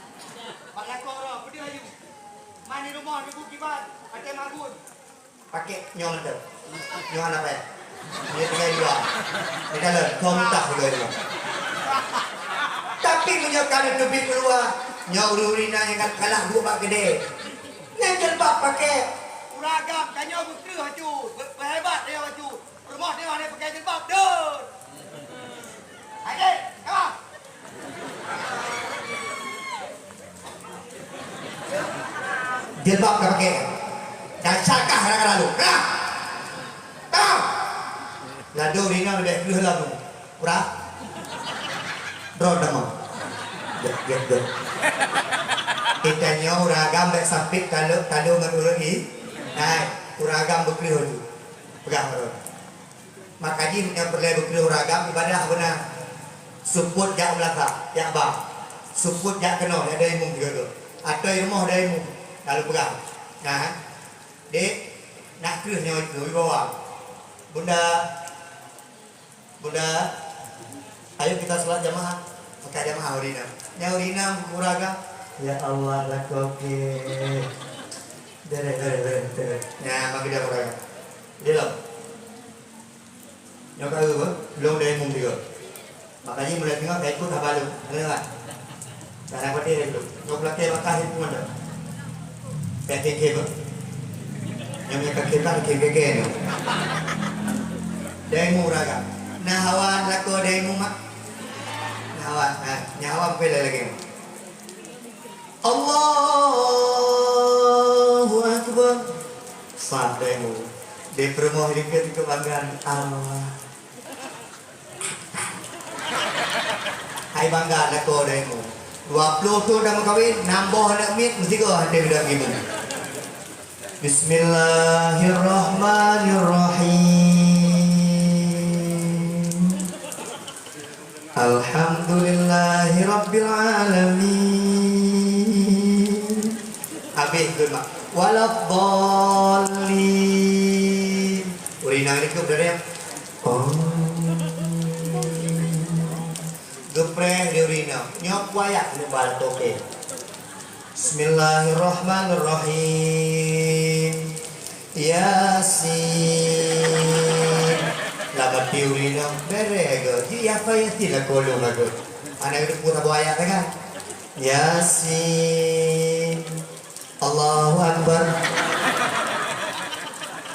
Bak lakoe droe, peudeuh aju. Man di rumoh neubeukiban, watèe magun. Pakèk nyoe mantong. Nyoe hana payah. Nyoe tinggai dua. Di dalam, kau muntah juga itu. Tapi meunyoe ka neuteubiet keuluwa, nyoe ureueng-ureueng inong nyang ka kalah duek bak keudè. Nyan jilbab pakèk. Ureueng agam, tanyoe beukreueh aju, beu-, beuhebat tanyoe aju. Rumoh tanyoe hana pakai jilbab, deuh. Hai, deh, kawan. Jilbab ka pakai. Dan syakah kadang-kadang tu. Kelam! Kelam! Ladôm ringan leubeh kreueh lom. Prah. Droe tamong. Jok, jok, jok. Kita nyoe ureueng agam bèk sampék talo, talo ngon ureueng i. Hai, ureueng agam beukreueh tu. Peugah baroe. Maka jih nyang peureulèe beukreueh ureueng agam ibadah beuna. Seupôt jak meulasa, jak ba. Seupôt jak keunoe, jak dayung sigoe-goe. Ateueh rumoh dayung, lalu peugah. Nah, dek, nak kreueh nyoe itu, wibawa. Bunda, Bunda, ayo kita sholat jamaah. Maka jamaah ureueng inong. Nyan ureueng inong ureueng agam. Ya Allah, lakoe. Deh, deh, deh, deh, deh. Nyan, maka dia ureueng agam. Dia lah. Nyoe ka geuh, lôn dayung sigoe. Makajih mulai singoh ka ikot haba lôn. Ka deungö? Ka na kuatir lé lôn. Nyoe peulakèe bak kah lé peue mantong. Ka khem-khem, eh? Nyoe meunyoe ka khem, ka khem gègèe nyoe. Dayung ureueng agam. Na hawa lakoe dayung mak? Na hawa, na, na hawa peureulèe lagèe nyoe. Allahu Akbar. Sah dayung. Di peurumoh likot keu bangga Allah. Hai bangga lakoe dayung. Dua ploh thôn dah meukawen, nam boh aneuk miet, meusigoe hana lé geuda ngieng. Bismillahirrahmanirrahim. Alhamdulillahirabbil alamin. Habéh geuma. Waladdallin. Ureueng inong likot dari. Oh. Geupreh di ureueng inong. Nyoe peue ayat keuneuk ba lakoe. Bismillahirrahmanirrahim. Yasin. Lam até ureueng inong, bereh geuh. Ji hafai Yasin lakoe lôn lagoe. Hana geuteupeue saboh ayat kan? Yasin. Allahu Akbar.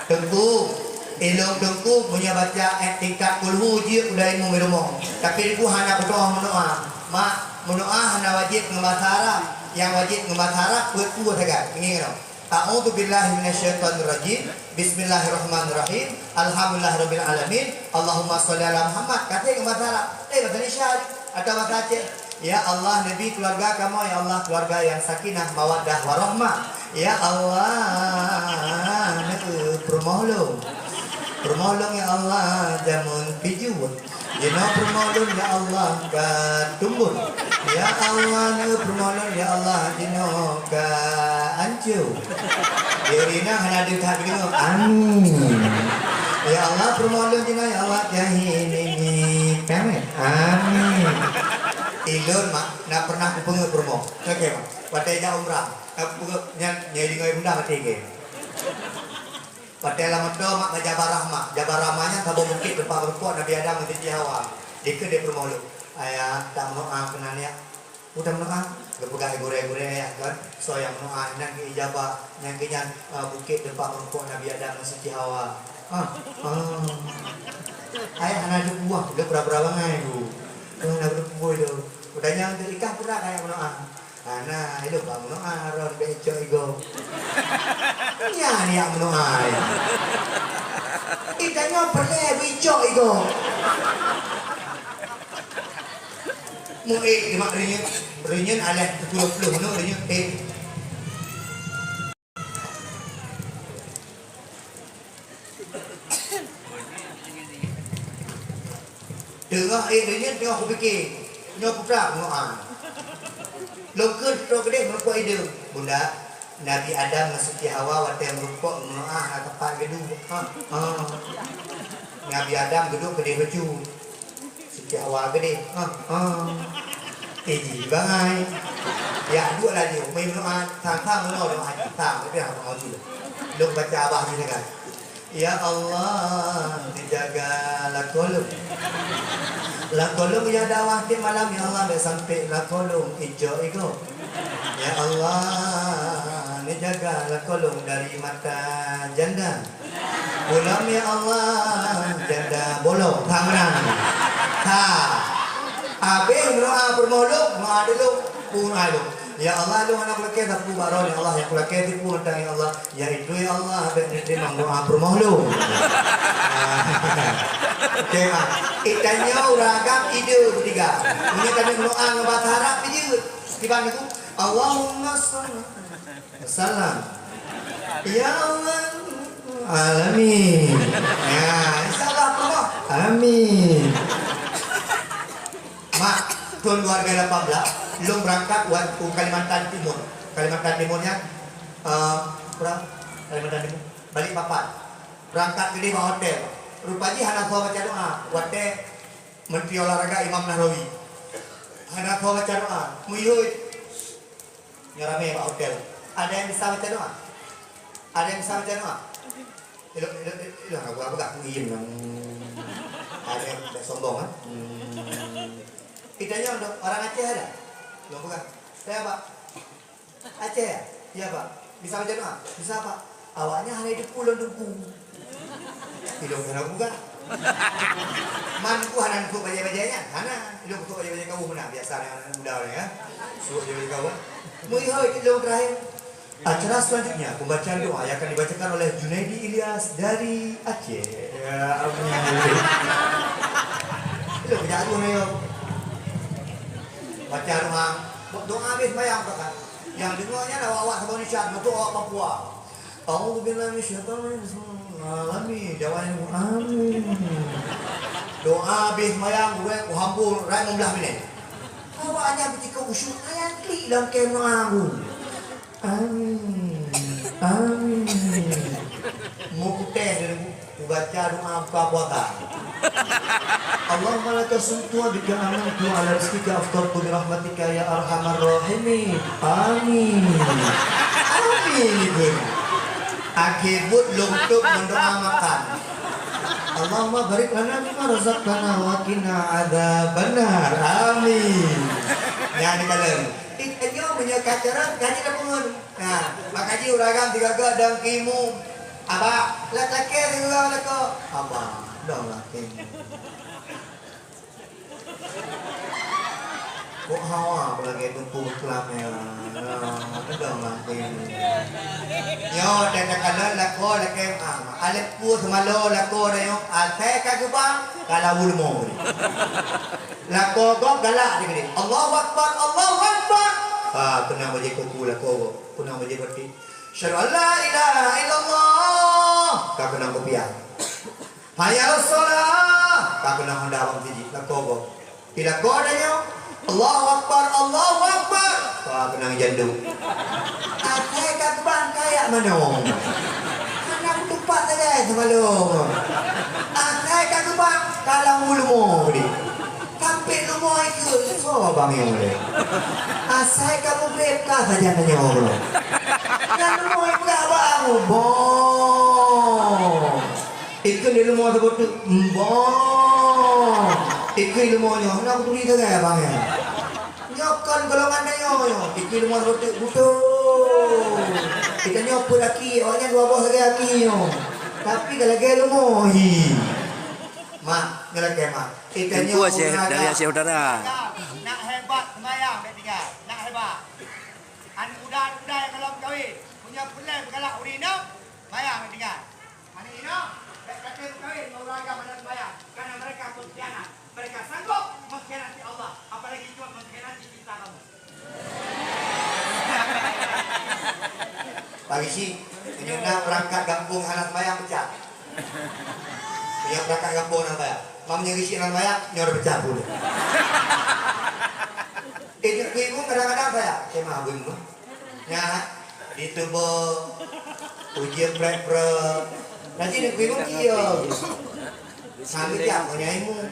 Teungku, ilôn teungku meunyoe baca ayat tingkat kulhu jeuet u dayung di rumoh. Tapi teungku hana peudoa meudoa. Mak, meudoa hana wajéb ngon basa Arab. Nyang wajéb ngon basa Arab peuet dua sagai. Ingat keunoe. A'udzubillahi minasyaitonirrajim. Bismillahirrahmanirrahim. Alhamdulillahirabbil alamin. Allahumma shalli ala Muhammad. Kata ngon bahasa Arab. Eh, bahasa Indonesia. Atau bahasa Aceh. Ya Allah, neubi keuluwarga kamoe, ya Allah, keuluwarga nyang sakinah, mawaddah, warahmah. Ya Allah, neueu peurumoh lôn. Peurumoh lôn, ya Allah, jameun pijeuet. Jinoe peurumoh lôn, ya Allah, ka tumbon. Ya Allah, neueu peurumoh lôn, ya Allah, jinoe ka anco. Di ureueng inong hana deuh that geudeungoe. Amin. Ya Allah, peurumoh lôn jinoe, ya Allah, jahi nini peumet. Amin. Ilôn, mak, na pernah kupeungeut peurumoh. Oke, mak. Watèe jak umrah, na kupeungeut nyan, nyang deungoe bunda maté ke. Watèe lam moto mak ngon Jabal Rahmah. Jabal Rahmah nyan saboh bukét teumpat meurumpok Nabi Adam ngon Siti Hawa. Dikeue di peurumoh lôn. Ayah, tameudoa keunan ya. Peue tameudoa? Geupeugah gurèe-gurèe ayah kan. Soe nyang meudoa nyan geuijabah. Nyan keuh nyan, ah, bukét teumpat meurumpok Nabi Adam ngon Siti Hawa. Ah, ah. Ayah hana teupeue, lôn pura-pura bangai tu. Lôn hana teupeue tu. Udah nyan tu ikah pura kaya meudoa. Hana, ilôn bak meunoe Aron bèk icok igoe. Nyan jak meunoe ai. Ih, tanyoe peureulèe beuicok igoe. Meuék mak reunyeun, reunyeun alah pukul dua puluh meunoe reunyeun ék. Teungoh ék reunyeun teungoh kupike, nyoe putra meunoe. Lôn kheun sidroe keudeh meurumpok ideueng. Bunda, Nabi Adam ngon Siti Hawa watèe meurumpok meunoe hana teumpat geuduek. Ha, ha. Nabi Adam geuduek keudeh bacut. Siti Hawa keudeh. Ha, ha. Tiji bangai. Ya, duek laju. Meunoe, sang-sang meunoe doa haji. Sang, tapi hana pengaji. Lôn baca abah jih kan. Ya Allah, neujaga lakoe lôn. Lakoe lôn ya dakwah tiep malam, ya Allah, bèk sampé lakoe lôn icok igoe. Ya Allah, neujaga lakoe lôn dari mata janda. Ulôn, ya Allah, janda bolong. Ka meunan. Ka. Abéh meudoa peurumoh lôn, meudoa dulu, peurumoh lôn. Ya Allah, lôn hana kulakèe sapeue bak droe, ya Allah, nyang kulakèe tipu mantong, ya Allah. Yaitu, ya Allah, bèk neuteurimong doa peurumoh lôn. Oke, ah. Itanyoe ureueng agam ide ketiga. Meunyoe kami meudoa ngon bahasa Arab, jeuet. Kiban niku, Allahumma shalli wa sallam. Ya Allah, alamin. Ya, insya Allah, peurumoh. Amin. Mak, thôn dua ribu lapan belas, lôn beurangkat u Kalimantan Timur. Kalimantan Timur nyan, eh, peue? Kalimantan Timur, Balikpapan. Beurangkat keudeh bak hotel. Rupa jih hana soe baca doa. Watèe Menteri Olahraga Imam Nahrawi. Hana soe baca doa. Meuyeuet. Nyoe ramè bak hotel. Ada yang bisa baca doa? Ada yang bisa baca doa? Ilôn, ilôn, ilôn, ilôn, aku, aku tak kuiem nang. Ada yang tak sombong, kan? Hmm. Itanyoe, orang Aceh ada? Ilôn peugah. Saya, Pak. Aceh, ya? Ya, Pak. Bisa baca doa? Bisa, Pak. Awaknyan hana jiteupeue lôn Teungku. Ilôn hana peugah. Man Teungku hana neukôt bajèe-bajèe nyan? Hana. Ilôn neukôt bajèe-bajèe kawöm meunan, biasa aneuk muda nyan, ya. Suwok bajèe-bajèe kawöm. Meuhôi ilôn terakhir. Acara selanjutnya, pembacaan doa yang akan dibacakan oleh Junaidi Ilyas dari Aceh. Ya, amin. Ilôn kejak tu, ayo. Baca doa. Doa habéh sembahyang, kan? Nyang deungö nyan awak-awak saboh Indonesia, meutuah awak Papua. A'udzubillahi minasyaitonirrajim. Bismillahirrahmanirrahim. Jawab, amin. Doa habéh sembahyang, gurèe, kuhambur, rai lima belas minit. Awak hana beucikeu khusyuk, ayat klik lam keunoe. Amin. Amin. Meukutéh dari Ubaca doa buka puasa. Allahumma laka sumtu wa bika amantu wa ala rizqika aftartu bi rahmatika ya arhamar rahimin. Amin. Amin, Ibu. Akhé buet lôn tôp ngon doa makan. Allahumma barik lana fima razaqtana wa qina adzabannar. Amin. Nyan dikalon. Ih, tanyoe meunyoe ka carông, ka jeuet tapeungon. Nah, maka jih ureueng agam sigoe-goe dong keu imum. Abah, lak lakèe sigoe-goe lakoe. Abah, dong lakèe. Bôh hawa lagèe teumpu beukulam nyan. Nah, keudong lam kuéh. Nyoe dan takalon lakoe lakèe ma. Alèh peue seumalo lakoe tanyoe, asai ka geubang, ka lawu leumo. Lakoe gob galak dikeudeh. Allahu Akbar, Allahu Akbar. Ha, keunong bajèe kuku lakoe gob. Keunong bajèe batik. Asyhadu an la ilaha illallah. Ka keunong kupiah. Hayya 'alas shalah. Ka keunong honda bang siji. Lakoe gob. Pih lakoe tanyoe, Allahu Akbar, Allahu Akbar. Wah, keunong janduk. Asai ka geubang kayak manong. Hana meutupat sagai seumalong. Asai ka geubang, ka lam leumo deh. Kampek leumo ikeu, soe bang nyoe deh. Asai ka mugreb ka sajan tanyoe. Nyan leumo ikeu bang, boh. Ikeu di leumo saboh teuk, mbong. Ikeu di leumo nyoe, hana kuturi sagai abang nyan. Nyoe kon golongan tanyoe nyoe, ikeu di leumo saboh teuk, beutôi. Kita nyoe peuet aki, awak nyan dua boh sagai aki nyoe. Tapi ka lagèe leumo, hi. Mak, nyoe lagèe mak. Kita nyoe Teungku Aceh, dari Aceh Utara. Nak hebat seumayang, nak tinggal. Nak hebat. Aneuk muda, aneuk muda nyang ka lom kawin, meunyoe peureulèe beugalak ureueng inong, seumayang tinggai. Aneuk inong, bèk kacau kawin ngon ureueng agam hana seumayang, karena mereka pengkhianat. Mereka sanggup mengkhianati Allah, apalagi juga mengkhianati cinta kamu. Pak Gisi, meunyoe na peurangkat gampông hana seumayang, pecat. Meunyoe peurangkat gampông hana seumayang, meunyoe Gisi hana seumayang, nyoe pecat pula. Eh, di ibu kadang-kadang saya, saya mah ibu. Nyan, dituboh, uji prek-prek. Nanti di ibu dia. Sang geujak kau nyai mu.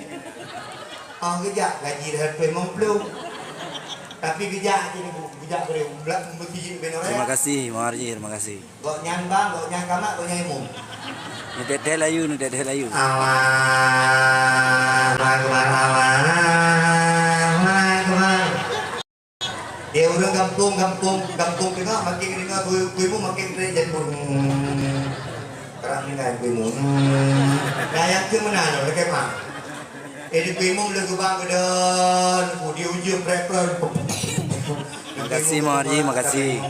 Oh, geujak gaji dah dua puluh lima puluh. Tapi geujak je ni, Bu. Geujak beri belak mesti je beno raya. Terima kasih, Bang Arji. Terima kasih. Gobnyan bang, gobnyan kamak, gobnyan imum. Neudeh-deh layu, neudeh-deh layu. Allahu Akbar, Allahu Akbar. Dia ureueng gampông, gampông, gampông teungoh, makin deungoe bu-, bu imum makin trek jadi bu-, terang dengan bu imum. Nah, nyang keu meunan lôn lakèe mak. Jadi bu imum lé geubang keudon, bu di ujong prek-prek. Makasih, Mak Haji, makasih.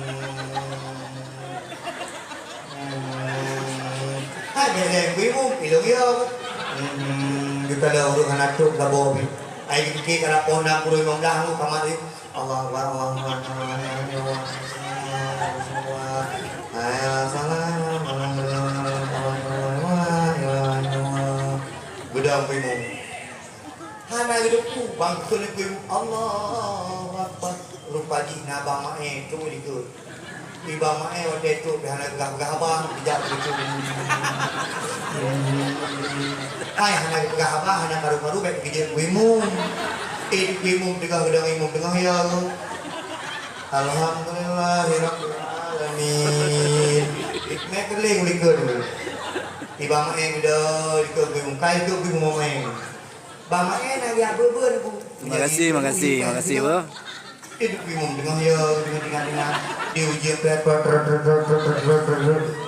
Hai, bèk lé kuimu, ilong yo. Hmm, di kala ureueng hana trok labo bi. Ai dipike kala pohon na puluh lima belas ngon kamat ni. Allahu Akbar, Allahu Akbar, Allahu Akbar. Hai, salam. Gudang kuimu. Hana geuteupeue bangkôn lé kuimu. Allahu Akbar. Rupa jih na bang Mae trok likot. Di bang Mae watèe trok pih hana peugah-peugah haba, geujak keu kuimu. Hai hana geupeugah haba, hana karu-karu bèk geujeuet kuimu. Eh, kuimu teungoh geudong imu teungoh ya. Alhamdulillahirabbil alamin. Mae keuling likot. Di bang Mae geudong likot kuimu, kai likot kuimu Mae. Bang Mae na geujak beu-beu ni, Bu. Makasih, makasih, makasih, Bu. Di duek imum teungoh ya, teungoh tinggai-tinggai. Di ujeuen pet, pet, pet.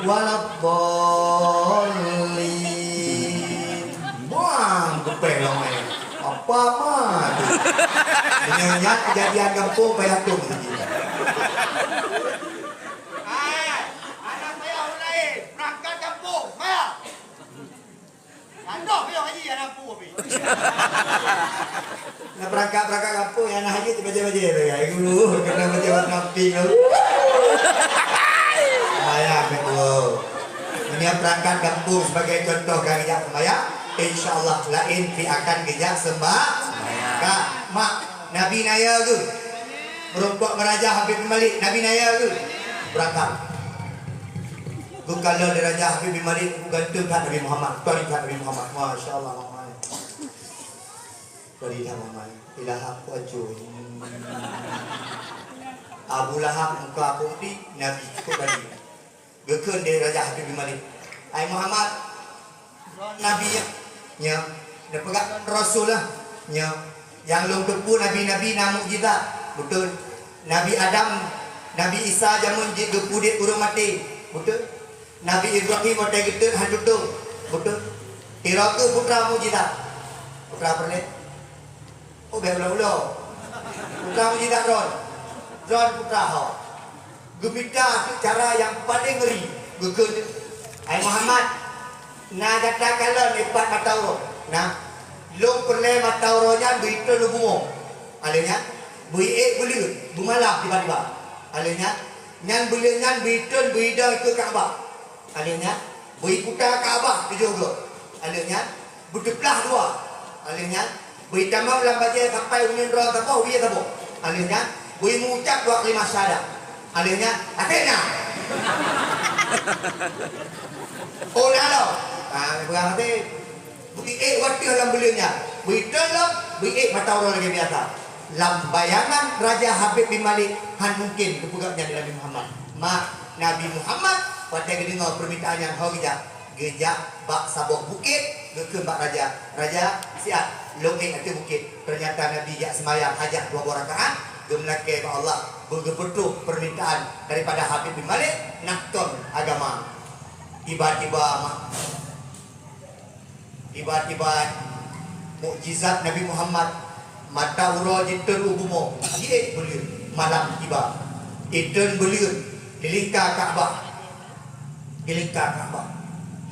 Waladdallin. Buang, geupéh lom, eh. Apa ma tu? Meunyoe nyan kejadian gampông payah tum. Hai, anak payah ulai, berangkat gampông, maya. Adoh, payah haji, anak pu, pi. Nah, perangkat-perangkat gampông nyang na haji tu bajèe-bajèe tu, ya. Guru, kena bajèe warna pink tu. Sembahyang, ya, guru. Meunyoe perangkat gampông sebagai contoh ka geujak sembahyang, insya Allah laén pi akan geujak semba-, sembahyang. Ka, mak, Nabi naya tu. Meurumpok meuraja Habib bin Malik, Nabi naya tu. Berangkat. Geukalon di Raja Habib bin Malik, geugantung that Nabi Muhammad, tari that Nabi Muhammad. Masya Allah, Muhammad. Tari that Muhammad. Ilaham kuaco. Abu Lahab muka putih, Nabi cukup tadi. Geukheun di Raja Habib bin Malik. Hai Muhammad, Nabi, nya, neupeugah Rasul lah, nya. Nyang lôn teupeue nabi-nabi na mukjizat, beutôi. Nabi Adam, Nabi Isa jameun jeuet geupeuudép ureueng maté, beutôi. Nabi Ibrahim watèe geutot han tutong, beutôi. Sidroe kheueh putra mukjizat. Putra peureulèe. Oh, bèk ulo-ulo. Putra mukjizat droe. Droe putra ho. Geumita keu cara nyang paleng ngeri. Geukheun, "Hai Muhammad, na gata kalon ipat mata uroe? Na, lôn peureulée mata uroe nyan beuiton u bumoe. Alheuh nyan, beuiék buleuen, beumalam tiba-tiba. Alheuh nyan, nyan buleuen nyan beuiton beuidong keu Ka'bah. Alheuh nyan, beuiputa Ka'bah tujoh goe. Alheuh nyan, beuteuplah dua. Alheuh nyan, beuitamong lam bajée sampai uneun droe saboh, wie saboh. Alheuh nyan, beuimeuucab dua kalimah syahadat. Alheuh nyan, até na." Oh, na lom. Ha, peugah até. Beuiék watée lam buleuen nyan. Beuiton lom, beuiék mata uroe lagée biasa. Lam bayangan Raja Habib bin Malik, han mungken geupeugah nyan di Nabi Muhammad. Mak, Nabi Muhammad watée geudeungoe peurmintaan nyan ho geujak. Geujak bak saboh bukét, geukheun bak raja, "Raja, siat, lôn ék ateueh bukét." Teunyata Nabi jak seumayang hajat dua boh rakaat, geumeulakée bak Allah, beugeupeutôh peurmintaan daripada Habib bin Malik, nak kon agama. Tiba-tiba ma-, tiba-tiba mukjizat Nabi Muhammad, mata uroe jiteueng u bumoe, jiék buleuen, malam tiba. Iteueng buleuen, dilingka Ka'bah. Dilingka Ka'bah.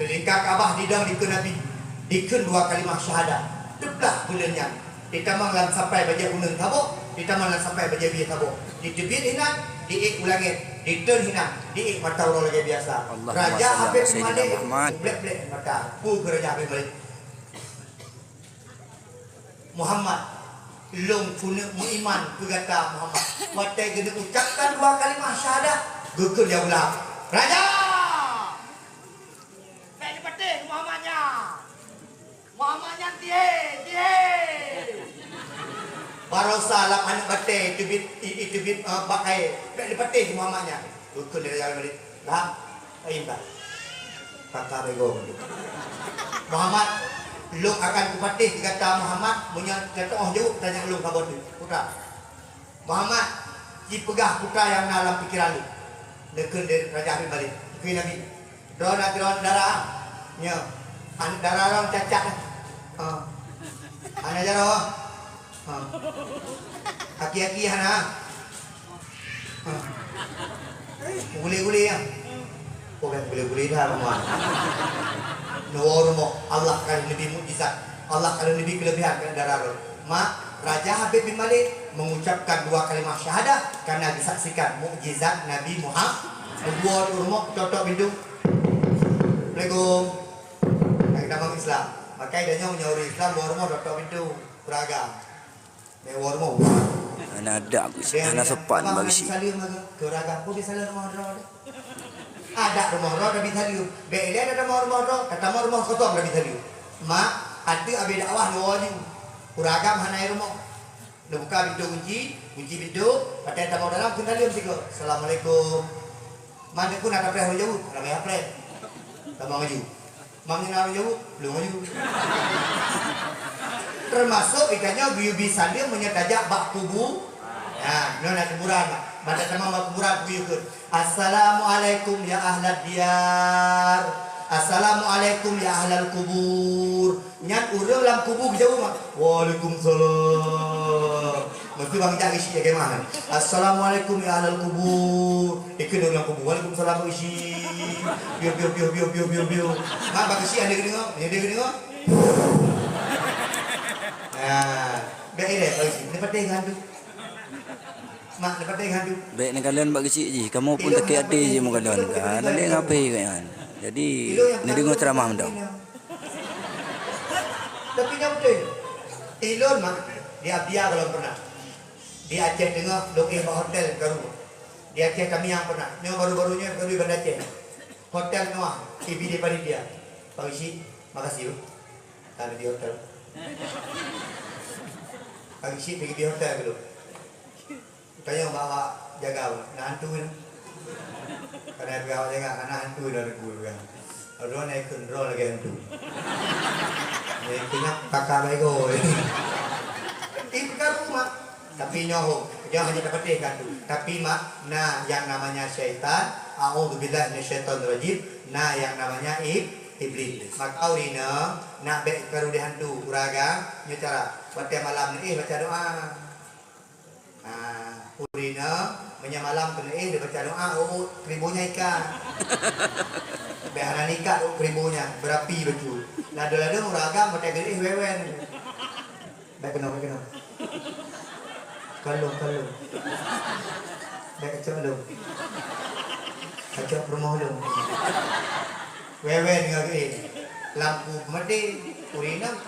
Dilingka Ka'bah didong dikeue Nabi, dikheun dua kalimah syahadat. Teuplah buleuen nyan. Ditamong lam sampai bajée uneun saboh, ditamong lam sampai bajée wie saboh. Diteubiet hinan, diék u langét, diteueng hinan, diék mata uroe lagée biasa. Allahumma Raja shalli ala Habib Sayyidina Malik, Muhammad. Blek-blek mata. Peue kheun Raja Habib Malik? "Muhammad, lôn keuneuk meuiman keu gata, Muhammad." Watée geuneuk ucapkan dua kalimah syahadat, geukheun ya ulang, "Raja! Bék neupatéh Muhammad nyan! Muhammad nyan tihé, tihé!" Barosa lam aneuk batée iteubiet, i-, iteubiet, eh, bak kayée, "Bék neupatéh Muhammad nyan!" Geukheun lé Raja Malik, "Lah, laén bah. Kaka bego." "Muhammad, lôn akan kupatéh keu gata, Muhammad, meunyoe teutoh jaweueb tanyong lôn saboh teuk, putra." "Muhammad, ci peugah peue nyang na lam pikeran lôn," neukheun lé Raja Habib Malik keu Nabi. "Droeneuh na sidroe dara, nyoe, aneuk dara droeneuh cacat, ha, hana jaroe, ha, aki-aki hana, ha, gule-gule, ya." Oh, bék gule-gule dah, Muhammad. Neuwoe rumoh, Allah ka lheueh neubri mukjizat. Allah ka lheueh neubri keuleubehan keu dara droe. Mak, Raja Habib bin Malik mengucapkan dua kalimah syahadah karena disaksikan mukjizat Nabi Muhammad. Neuwoe di rumoh, totok pintu. "Assalamualaikum." Hai, kita bangun Islam. Makai dah nyoe, nyoe ureueng Islam, woe rumoh, totok pintu. Beragam. Meuwoe rumoh. Hana adak, Gus. Hana sopan bak Gus. Salim ke, ke raga. Kok dia salam rumah droe tu? Adak rumah droe tapi salim. Bèk ilèe dah tamong rumah droe, tamong rumah kosong tapi salim. Mak, ateueh abéh dakwah nyoe laju. Ureueng agam hana i rumoh. Neubuka pintoe gunci, gunci pintoe, watèe tamong dalam, kheun salim sigoe. Assalamualaikum. Mak, neukheun na kapreh laju, ramè kapreh. Tamong laju. Mak nyan na laju, lôn laju. Teumasok geutanyoe geuyue bi salim meunyoe tajak bak kubu. Nah, nyoe na kuburan, Mak. Ban tatamong bak kuburan, geuyue kheun, "Assalamualaikum ya ahlad diyar. Assalamualaikum ya ahlal kubur." Nyan ureueng lam kubu geujaweueb, Mak, "Waalaikumsalam." Meusti bang jak isi ya kemah. "Assalamualaikum ya ahlal kubur." Ikheun ureueng lam kubu, "Waalaikumsalam, Bang Isi." Biu, biu, biu. Mak, Bang Isi ada keudéngé? Ada keudéngé? Nah, bèk ilèe, Bang Isi. Neupatéh keu hantu. Mak, neupatéh keu hantu. Bèk neukalon bak keuchik jih. Kamoe pun sakét até jih meukalon. Ka lagèe ngapai keu nyan. Jadi, neudeungö ceramah mantong. Tapi nyan beutôi. Ilôn, Mak, di Abia gohlom pernah. Di Aceh Teungoh, lôn éh bak hotel karu. Di Aceh Tamiang pernah. Nyoe baru-baru nyoe karu di Banda Aceh. Hotel Noah, ibi di panitia. Pak Geuchik, makasih, Bang. Ka di hotel. Pak Geuchik pergi di hotel dulu. Tanyong bak awak jaga, na hantu nyan? Kana peugah awak jaga, hana hantu dah, Teungku, peugah. Droeneuh na ikheun droe lagèe hantu. Ikheun nyan kaka bak igoe. Ih, peugah rumah. Tapi nyoe ho, nyoe hana tapatéh keu hantu. Tapi, Mak, na nyang namanya syaitan. A'udzubillahi minasyaitonirrajim. Na nyang namanya ib-, iblis. Maka ureueng inong, nak bèk karu di hantu, ureueng agam, nyoe cara. Watèe malam ni, eh, baca doa. Ah, ureueng inong, meunyoe malam keuneuk éh, dia baca doa, oh, oh, keribu nyan ikat. Bèk hana ikat, oh, keribu nyan, berapi bacut. Ladôm-ladôm ureueng agam, watèe keuneuk éh, wewen. Bèk keunoe, bèk keunoe. Kalon, kalon. Bèk kacok lôn. Kacok peurumoh lôn. Wewen ngon geuh. Lampu mati. Ureueng inong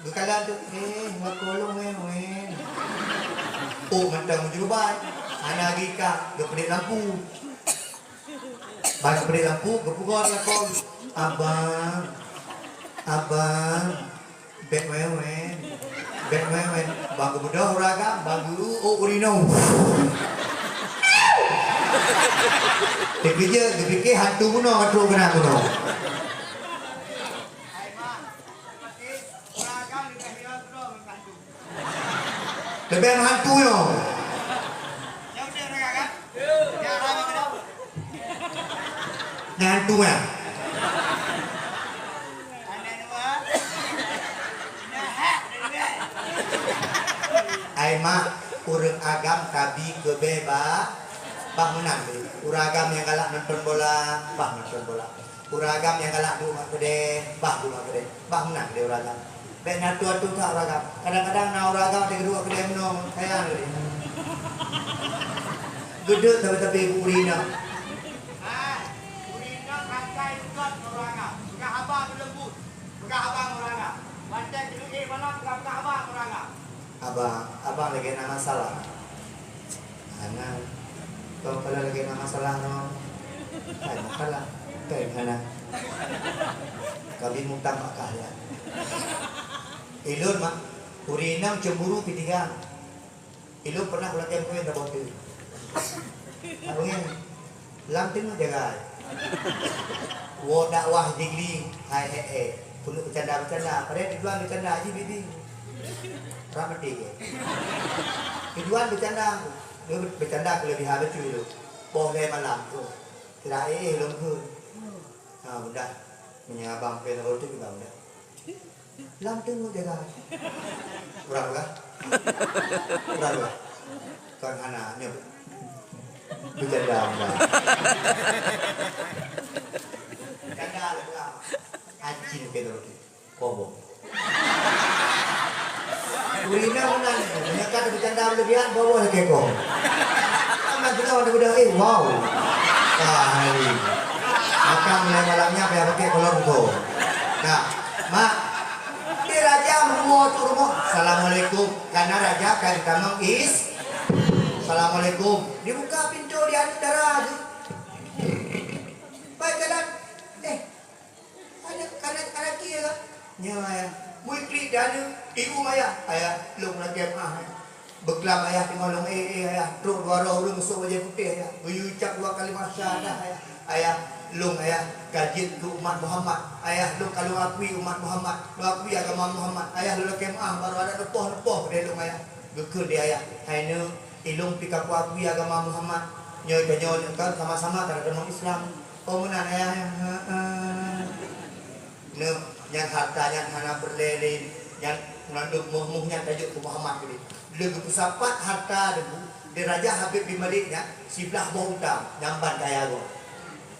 geukalon tu. Eh, lakoe lôn wewen. Oh, mantong meujurubai. Hana geuikat, geupeudeh lampu. Ban geupeudeh lampu, geupeugah lakoe. Abang. Abang. Bèk wewen. Bèk wewen. Ban geubeudôh ureueng agam, ban geu-, oh, ureueng inong. Dikeujeuet, geupike hantu bunoe ka trôk keunan bunoe. Leubeh meuhantu nyoe. Nyan hantu nyan. Ai mak, ureueng agam tabi keubeh bah, bah meunan deh. Ureueng agam nyang galak nonton bola, bah nonton bola. Ureueng agam nyang galak duek bak keudè, bah duek bak keudè. Bah meunan deh ureueng agam. Bèk na atu-atu that ureueng agam. Kadang-kadang na ureueng agam watèe geuduek bak keudè meunoe, sayang lé. Geuduek tapi-tapi bu ureueng inong. Hai, ureueng inong asai eungkot ngon ureueng agam. Peugah haba meuleumbut. Peugah haba ngon ureueng agam. Watèe keuneuk éh malam, peugah-peugah haba ngon ureueng agam. Abang, abang lagèe na masalah. Hana. Kau kalau lagèe na masalah nyoe, hai masalah. Kai hana. Kabi mutang bak kah ya. Ilôn mak, ureueng inong cemburu pih tiga. Ilôn pernah ulôn tem kawin saboh teuk. Abang nyan, lam teungoh jagai. Woe dakwah degree, hai eh eh. Peunuh bercanda-bercanda. Padahai tujuan bercanda aja bibi. Rahmati ke. Tujuan bercanda. Dia bercanda kelebihan betul tu. Boh lé malam tu. Kira eh lom tu. Ha, mudah. Menyabang ke tu juga mudah. Lam teungoh jaga. Urang lah. Urang lah. Kon hana nyoe. Bercanda mudah. Bercanda lah. Acil ke tu. Kobo. Urina meunan, meunyoe ka teupeutanda berlebihan, boh-boh lakée kong. Aman keudroe teupeudong, eh, wow. Ah, hai. Maka mulai malam nyan payah pakai kolor ruko. Nah, mak, di raja meureumoh tu rumoh, "Assalamualaikum." Karena raja ka ditamong is-, "Assalamualaikum." Dibuka pintu di antara tu. Baik jalan. Eh, Aneuk, aneuk, aneuk kiyée ka? Nyoe, ayah. Mui klik di aneuk, ibu ayah. Ayah, lôn lakée meu'ah, ayah. Beuklam ayah teungoh lôn, eh, eh, ayah. Trok dua droe ureueng meusok bajée putéh, ayah. Geuyue ucab dua kalimah syahadah, ayah. Ayah, lôn, ayah, ka jeuet keu umat Muhammad. Ayah, lôn ka lôn akui umat Muhammad. Lôn akui agama Muhammad. Ayah, lôn lakée meu'ah, barô adak neupoh-neupoh keudeh lôn, ayah. Geukheun di ayah, "Hai neuk, ilôn pih ka kuakui agama Muhammad. Nyoe tanyoe nyoe kan sama-sama tatamong Islam." Oh, meunan, ayah, ya? Heeh. Nyoe, nyan harta nyan hana peureulée lé, nyan meunan lôn moh-moh nyan tajok keu Muhammad keudeh. Lheueh geupeusapat harta deungon di Raja Habib bin Malik nyan siblaih boh unta, nyan ban kaya gob.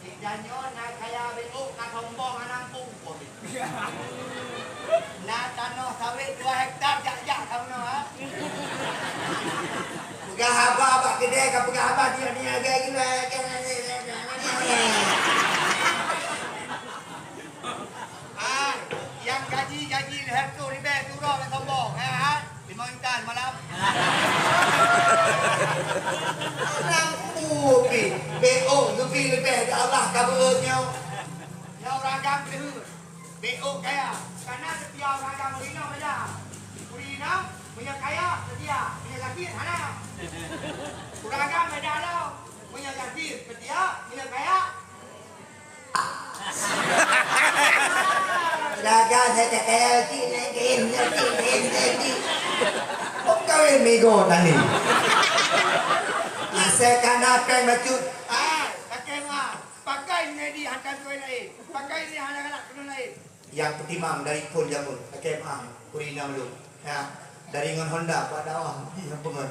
Di tanyoe na kaya beuôk ka sombong hana muphom. Na tanoh sawét dua hektar jak-jak ka meunoe, ha? Peugah haba bak keudè ka peugah haba dia, dia, dia, dia, dia. Ah, nyang gaji-gaji lhèe reutôh ribèe tu droe ka sombong, ha, ha? Limong intan malam. Nang upi, beuôk geubi leubeh di Allah ka beuôt nyoe. Nyoe ureueng agam keuheueh. Beuôk kaya, kana seutia ureueng agam ureueng inong raja. Ureueng inong, meunyoe kaya, seutia, meunyoe gasien, hana. Ureueng agam beda lom, meunyoe gasien, seutia, meunyoe kaya. Raja saya tak kaya, cik, naik game, naik game, naik game, naik game. Kok kawin migo tadi? Asai kana peng bacut. Ah, pakai mah. Pakai nedi hantam tuan lain. Pakai ni hana galak kena lain. Nyang peutimang dari phon jameun, pakai meu'ah, ureueng inong lôn. Nah, Dari ngon Honda bak dakwah jih nyang peungon.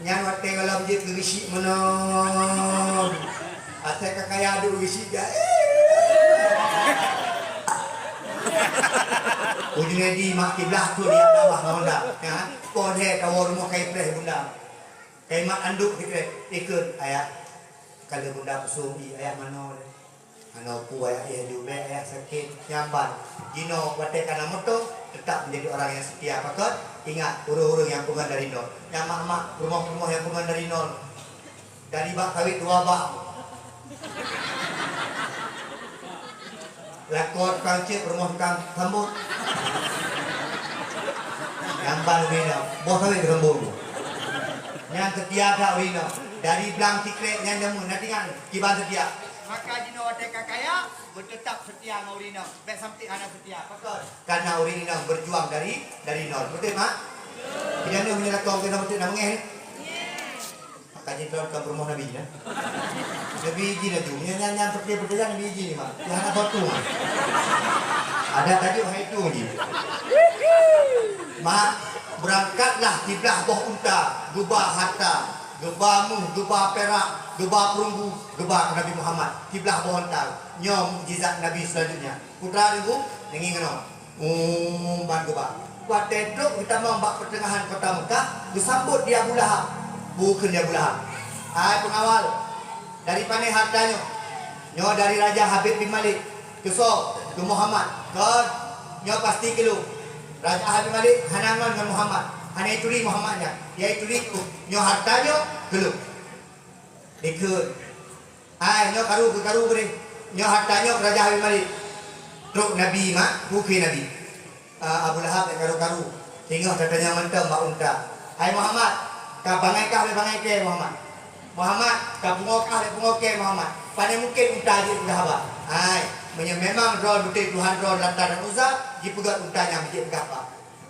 Nyan watèe gohlom jeuet keu geusyik meunoe. Asai ka kaya duek geusyik jak. Ujeuen di mak kiblah tu di bawah honda. Ya, poh lhèe tawoe rumoh kai preh bunda. Kai mat anduk sikrek, ikheun ayah. Ka lheueh bunda peusong i ayah manoe. Hana peue ayah, eh, jubek ayah sakét. Nyan ban, jinoe watèe ka na moto, teutap menjadi orang yang setia. Pakon? Ingat, ureueng-ureueng nyang peungon dari nol. Nyan mak-mak, rumoh-rumoh nyang peungon dari nol. Dari bak kawét dua bak. Lakoe tukang cék, rumoh tukang sambot. Nyan ban ureueng inong, boh sawét geusambot. Nyan seutia that ureueng inong. Dari blang sikrek nyan jameun, na teuingat kiban seutia. Maka jinoe watèe ka kaya, beuteutap seutia ngon ureueng inong. Bèk sampoe hana seutia. Pakon? Karena ureueng inong berjuang dari, dari nol. Beutôi, Mak? Beutôi. Meunyoe lakoe keunan beutôi na meungéh. Maka jih droe ka peurumoh Nabi nyan. Nabi jih laju. Nyan, nyan, nyan, peuté-peuté nyan Nabi jih nyan, Mak. Nyan hana batu, Mak. Ada tadi hai tu jih. Mak, beurangkatlah siblah boh unta, geuba harta, geuba méuh, geuba pirak, geuba peurunggu, geuba keu Nabi Muhammad. Siblah boh unta. Nyoe mukjizat Nabi selanjutnya. Putra Teungku, deungoe keunoe. Umban geuba. Watèe trok geutamong bak peuteungahan kota Meukah, geusambot di Abu Lahab. Bukon di Abu Lahab. Hai peungawal, dari pané harta nyoe? Nyoe dari Raja Habib bin Malik. Keu soe? Keu Muhammad. Kon, nyoe pasti keu lôn. Raja Habib bin Malik hana ngon ngon Muhammad. Hana ituri Muhammad nyan. Nyang ituri nyoe harta nyoe keu lôn. Dikeue. Hai, nyoe karu, keu karu bri. Nyoe harta nyoe keu Raja Habib Malik. Trok Nabi, Mak, bukon Nabi. Ah, Abu Lahab nyang karu-karu. Singoh tatanyong mantong bak unta. Hai Muhammad, ka bangai kah lé bangai kèe Muhammad? Muhammad, ka pungo kah lé pungo kèe Muhammad? Pane mungken unta jeuet peugah haba. Hai, meunyoe memang droe beutôi Tuhan droe Lata dan Uzza, jipeugöt unta nyan jeuet peugah haba.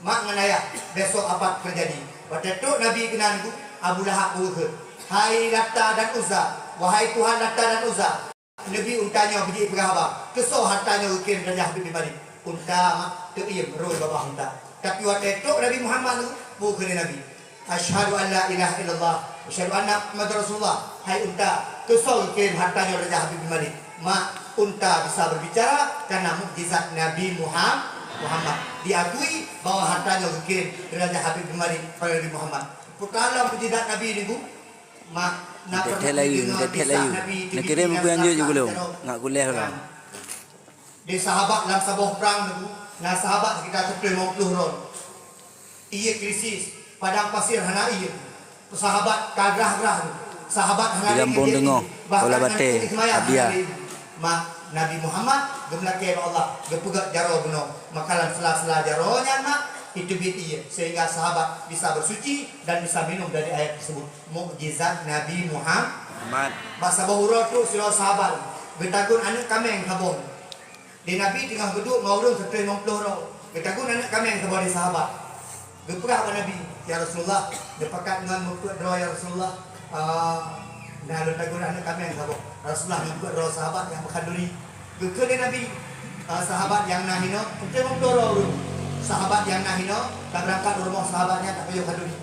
Mak ngon ayah, besok apa terjadi? Watèe trok Nabi keunan, Abu Lahab geukheun, "Hai Lata dan Uzza, wahai Tuhan Lata dan Uzza, neubi unta nyoe beujeuet peugah haba, keu soe harta nyoe geukirém Raja Habib bin Malik?" Unta mak teuiem rhoi babah unta. Tapi watèe trok Nabi Muhammad, geukheun lé Nabi, "Asyhadu an la ilaha illallah, asyhadu anna Muhammadar Rasulullah." Hai unta, keu soe geukirém harta nyoe Raja Habib bin Malik? Mak, unta bisa berbicara karena mukjizat Nabi Muham-, Muhammad. Diakui bahwa harta nyoe geukirém dari Raja Habib bin Malik pada Nabi Muhammad. Peue kalon mukjizat Nabi nyoe, Bu? Mak, na pernah deungoe kisah Nabi, neukirém buku nyang jeuet ju gulong, ngat kuliah orang. Di sahabat lam saboh prang nyoe, Bu, na sahabat sekitar siplôh limong ploh droe. Ié krisis, padang pasir hana ié. Sahabat ka grah-grah, sahabat hana lé gampông teungoh, bahkan bola batèe, hana lé seumayang, hana lé. Mak, Nabi Muhammad geumeulakèe bak Allah, geupeugöt jaroe bunoe. Maka lam sela-sela jaroe nyan, mak, iteubiet ié, sehingga sahabat bisa bersuci dan bisa minum dari air tersebut. Mukjizat Nabi Muhammad. Bak saboh uroe trok sidroe sahabat, geutagun aneuk kaméng saboh. Di Nabi teungoh geuduek ngon ureueng siplôh limong ploh droe. Geutagun aneuk kaméng saboh di sahabat. Geupeugah bak Nabi, "Ya Rasulullah, neupakat ngon muphom droe ya Rasulullah. Ah, na lôn tagun aneuk kaméng saboh." Rasulullah muphom droe sahabat nyang meukhaduri. Geukheun lé Nabi, ah, sahabat nyang na hinoe, siplôh limong ploh droe ureueng. Sahabat nyang na hinoe, ka beurangkat u rumoh sahabat nyan tapajoh khaduri.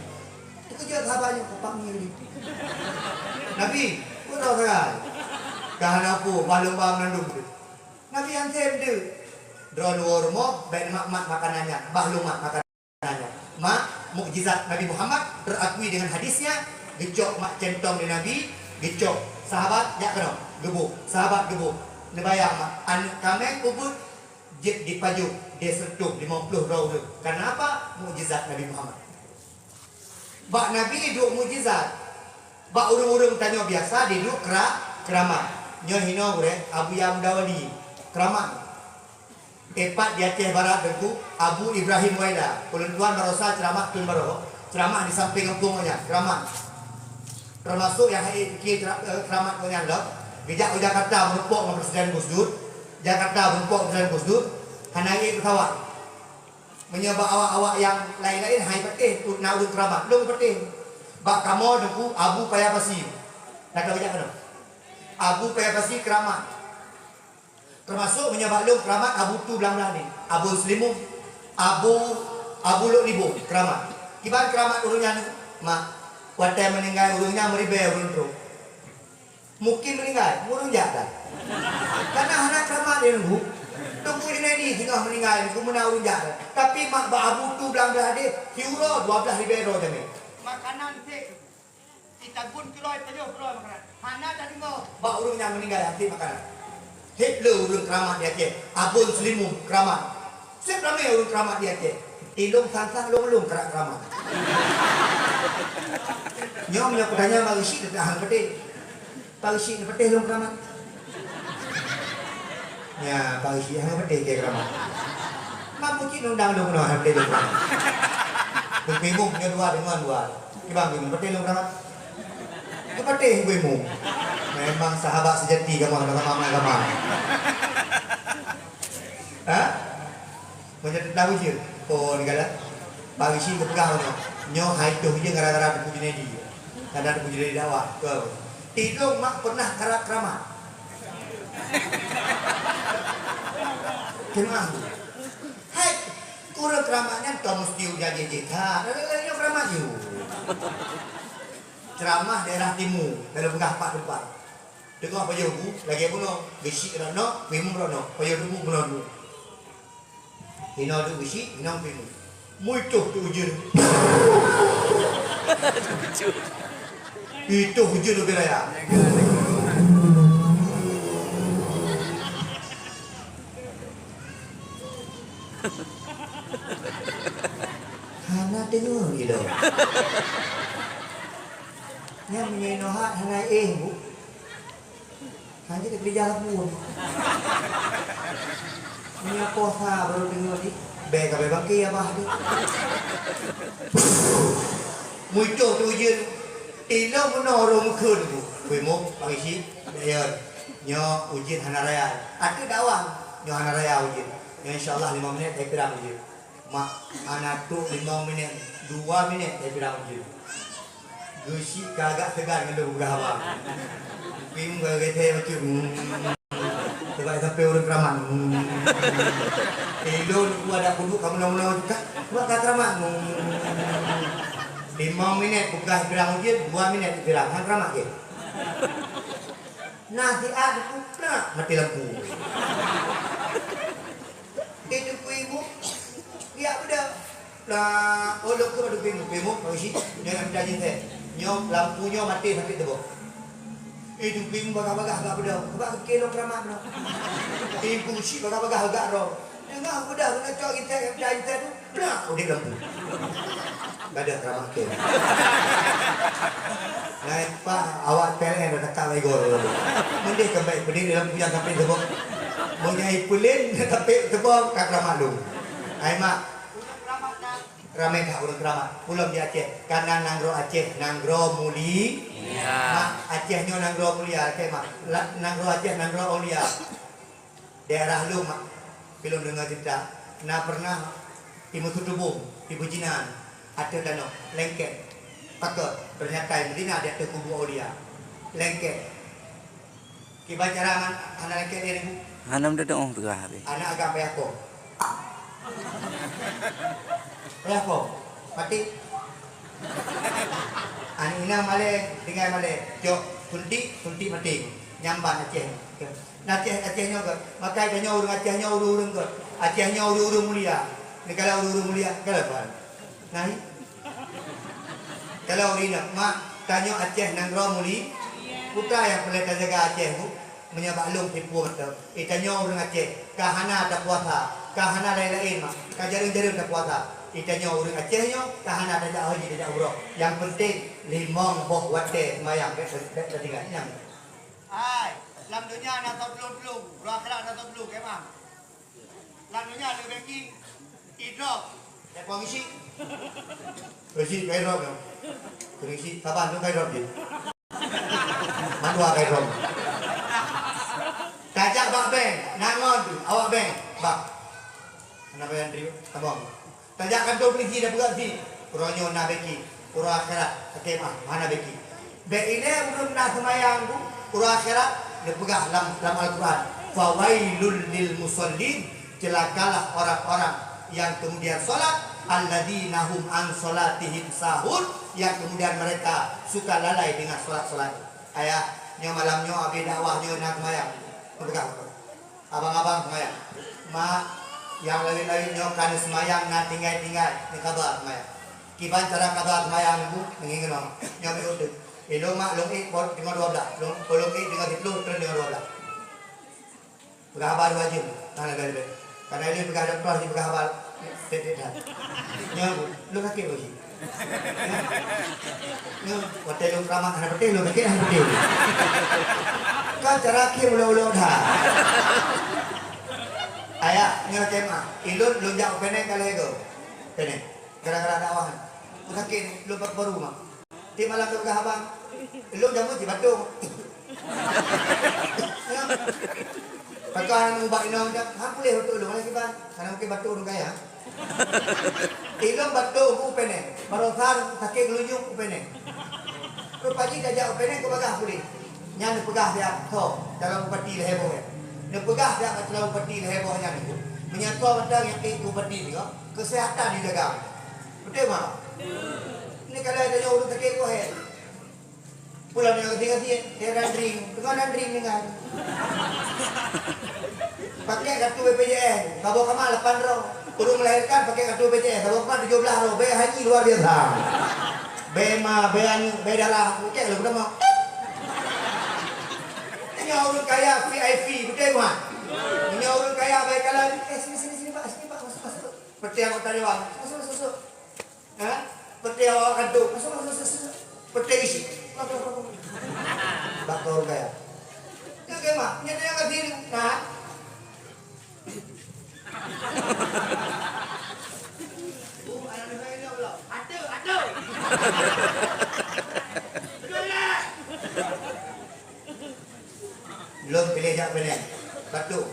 Teukeujot sahabat nyoe, "Peue panggieng nyoe?" "Nabi, peue droe sagai?" "Ka hana peue, bah lôn ba meunandum teuh." Nabi anseb deuh. Droeneuh woe rumoh, bèk neumat-mat makanan nyan, bah lôn mat makanan nyan. Mak, mukjizat Nabi Muhammad terakui dengan hadisnya, geucok mak centong di Nabi, geucok sahabat, jak keunoe, geuboh, sahabat geuboh. Neubayang mak, aneuk kaméng ubit jeuet jipajoh di siplôh limong ploh droe ureueng. Kenapa? Mukjizat Nabi Muhammad. Bak Nabi duek mukjizat. Bak ureueng-ureueng tanyoe biasa diduek kera-, keuramat. Nyoe hinoe gurèe Abuya Muda Wali. Keuramat. Teumpat di Aceh Barat Teungku, Abu Ibrahim Waila. Ulôn tuan barosa ceramah thôn baroe. Ceramah di sampéng gampông nyan, keuramat. Teumasok nyang hai pikir cera-, eh, keuramat nyan lom. Geujak u Jakarta meurumpok ngon Presiden Gus Dur. Jakarta meurumpok Presiden Gus Dur. Hana ék peusawat. Meunyoe bak awak-awak nyang laén-laén hai patéh, na ureuëng keuramat, lôn patéh. Bak kamoe Teungku Abu Paya Pasi. Ka tahu jak keunoe? Abu Paya Pasi keuramat. Teumasok meunyoe bak lôn keuramat Abu Tu Blang Blah ni, Abu Seulimueng, Abu, Abu Lok Libong keuramat. Kiban keuramat ureuëng nyan, mak, watée meuninggai ureuëng nyan meuribée ureuëng trok. Mungkin meuninggai, ureuëng jak dah. Karena hana keuramat dia nunggu. Teungku Junaidi singoh meuninggai, nunggu meunan ureuëng jak dah. Tapi mak bak Abu Tu Blang Blah deh, siuroe dua blah ribée droe jamé. Makanan sik. Itagun keulôi pajoh keulôi makanan. Hana tadeungoe bak ureuëng nyang meuninggai até makanan. Hét le ureuëng keuramat di Aceh, Abon Seulimueng keuramat. Seb ramé ureuëng keuramat di Aceh. Ilong sang-sang lôn-lôn kerak keuramat. Nyoe meunyoe kutanya Bang Isyik teuka hang peudeh. Bang Isyik neupeudeh lôn keuramat. Ya, Bang Isyik hang peudeh keu keuramat. Mampu cit undang lôn keunoe hang peudeh lôn keuramat. Lôn bingung nyoe dua deungon dua. Kiban Bui Mung, patéh lôn keuramat? Keu patéh Bui Mung. Memang sahabat sejati kamoe, sama-sama agama. Ha? Macam teudah ujeuen. Oh, ni kala. Bang Isyik geupeugah nyoe. Nyoe hai toh ujeuen gara-gara Teungku Junaidi. Karena Teungku Junaidi dakwah. Ke. Ilong mak pernah karak keuramat. Keuramat. Hai, ureuëng keuramat nyan ka meusti uja jih-jih that. Lalu-lalu nyoe keuramat ju. Ceramah daerah timu, lalu peugah pat teumpat. Teungoh pajoh bu, lagée bunoe, geusyik rot noe, pimu rot noe, pajoh bu bunoe bu. Inoe duek geusyik, inoe pimu. Muitoh tu ujeuen. Itoh ujeuen leubeh raya. Hana teungoh ilong. Nyan meunyoe inoe hat hana éh, Bu. Hana keurija sapeue. Meunyoe poh sa baru teungoh di, bèk ka bèk bangke abah tu. Mucoh tu ujeuen. Ilong bunoe roh meukeun tu. Weh, Mong, Pak Geuchik, Dayon. Nyoe ujeuen hana raya. Ateueh dakwah, nyoe hana raya ujeuen. Nyoe insya Allah lima minit, hai pirang ujeuen. Mak, hana trok limong minit, dua minit, hai pirang ujeuen. Geuchik ka agak seugan ngon lôn peugah haba. Pim ka geuthée macam, hmm. Sebab sampai ureueng keuramat, hmm. Ilôn ku adak peuduek ka meunoe-meunoe juga. Buat ka keuramat, hmm. Limong minit peugah pirang ujeuen, dua minit pirang. Han keuramat keu? Nasihat ku plak mati lampu. Itu ku ibu, dia udah. Lah, oh, lôn keuh bak Teungku Imum, Teungku Imum, Pak Geuchik, nyoe nyang peudaji teh. Nyoe lampu nyoe maté sampai teuboh. Eh, Teungku Imum bagah-bagah bak beudôh. Bak keu lôn keuramat nyoe. Eh, Teungku Geuchik bagah-bagah agak roh. Deungoe beudôh, keuneuk cok gintèe, nyang peudaji teh tu, blah, udép lampu. Gadoh keuramat keu. Ngai pah awak P L N dah dekat lagèe gol. Mendeh keumbali peudeh lampu nyang sampai teuboh. Meunyoe peulén sampai teuboh, ka keuramat lôn. Ai mak. Ramé that ureueng keuramat. Ulôn di Aceh, kana nanggroe Aceh, nanggroe mulia. Mak, Aceh nyoe nanggroe mulia, Aceh mak. La-, nanggroe Aceh, nanggroe aulia. Daerah lôn mak, bilôn deungoe cerita, na pernah imeusutubong, ibeujinan, ateueh danau, lengket. Pakon, ternyata ibeujinan di ateueh kubu aulia. Lengket. Kiban cara man-, hana lengket lé, Bu? Hana meudodoh teuka habéh. Aneuk agam payah po. Payah po. Maté. Aneuk inong malèe, tinggai malèe. Cok suntik, suntik maté. Nyamban Aceh. Nah, Aceh, Aceh nyoe ke. Makai tanyoe ureueng Aceh nyoe ureueng-ureueng ke. Aceh nyoe ureueng-ureueng mulia. Ni kalau ureueng-ureueng mulia, kalau ban. Nah, kalau ureueng inong, mak, tanyoe Aceh nanggroe muli, peue nyang peureulèe tajaga Aceh, Bu? Meunyoe bak lôn tipu beutôi. Eh, tanyoe ureueng Aceh, ka hana tapuasa, ka hana laén-laén, mak, ka jareueng-jareueng tapuasa. Eh, tanyoe ureueng Aceh nyoe, ka hana tajak haji, tajak umroh. Nyang penting, limong boh watèe seumayang bèk, bèk tatinggai. Nyang. Hai, lam donya na soe tulông-tulông, lam akhirat na soe tulông, kemang. Lam donya ada banking, e-drop. Telepon isi. Isi, ka e-drop ya. Kena isi, saban tu ka e-drop je. Mandua ka e-drop. Tajak bak bank, nangon tu, awak bank. Bak. Kenapa yang tadi? Abang. Tajak kantô polisi dan peugah si, "Uroe nyoe na beki, uroe akhirat, oke mah, hana beki." Bék ilée ureuëng na seumayang tu, uroe akhirat, neupeugah lam, lam Al-Quran, "Fawailul lil musallin," celakalah orang-orang yang kemudian sholat, "alladzina hum an sholatihim sahun," yang kemudian mereka suka lalai dengan sholat-sholat. Ayah, nyoe malam nyoe habis dakwah nyoe na seumayang. Neupeugah. Abang-abang seumayang. Mak, nyang laén-laén nyoe ka neuseumayang na tinggai-tinggai, neukaba seumayang. Kiban cara kaba seumayang nyoe, ngieng keunoe. Nyoe meu'ut deuh. Ilôn mak lôn ék pot teungoh dua blaih. Lôn, lôn ék teungoh siplôh, trön teungoh dua blaih. Peugah haba dua jeuem, hana leubeh-leubeh. Kadang lôn peugah dokto, jipeugah haba tek-tek that. Nyoe, lôn sakét lôn jih. Nyoe, watée lôn keuramat hana peuteh, lôn sakét hana peuteh. Kan cara akhé ulok-ulok that. Ayah, nyoe kemah. Ilôn lôn jak u Penang ka lhée goe. Penang. Gara-gara dakwah. Lôn sakét, lôn baru-baru mah. Tiep malam lôn peugah abang. Lôn jameun cit batung. Pakon hana ubat inong, hana puléh batuk lôn, hana kiban. Hana mungken batuk ureuëng kaya. Ilôn batuk u Penang, baroesa sakét geulunyueng u Penang. Rupajih tajak u Penang keu bagah puléh. Nyan neupeugah siat tho calon bupati lhée boh nyan. Neupeugah siat bak calon bupati lhée boh nyan nyoe. Meunyoe tho mantong nyang ék keu bupati nyoe, keuseuhatan jijaga. Beutôi ma? Ni kalau ada ureuëng sakét boh nyan. Pulang dengan kasih-kasih, eh, randring. Tengah randring dengan. Pakai kartu B P J S, saboh kamar lapan droe. Ureuëng melahirkan pakai kartu B P J S, saboh kamar tujoh blaih droe. Bée haji luar biasa. Bée ma, bée aneuëk, bée darah. Okey, lalu pertama. Nyoe ureuëng kaya V I P, beutôi bukan? Nyoe ureuëng kaya baik kalau, eh, sini, sini, sini, Pak, sini, Pak, masuk, masuk. Seperti anggota dewan, masuk, masuk, masuk. Ha? Peuté awak kandong. Masuk, masuk, masuk, masuk. Peuté isi. Masuk, masuk, masuk. Bak kau gaya. Nyoe keu mak, nyoe teuka ka sini. Nah. Oh, anak muda ini Allah. Ada, ada. Betul lah. Lôn piléh jak Penang. Batuk.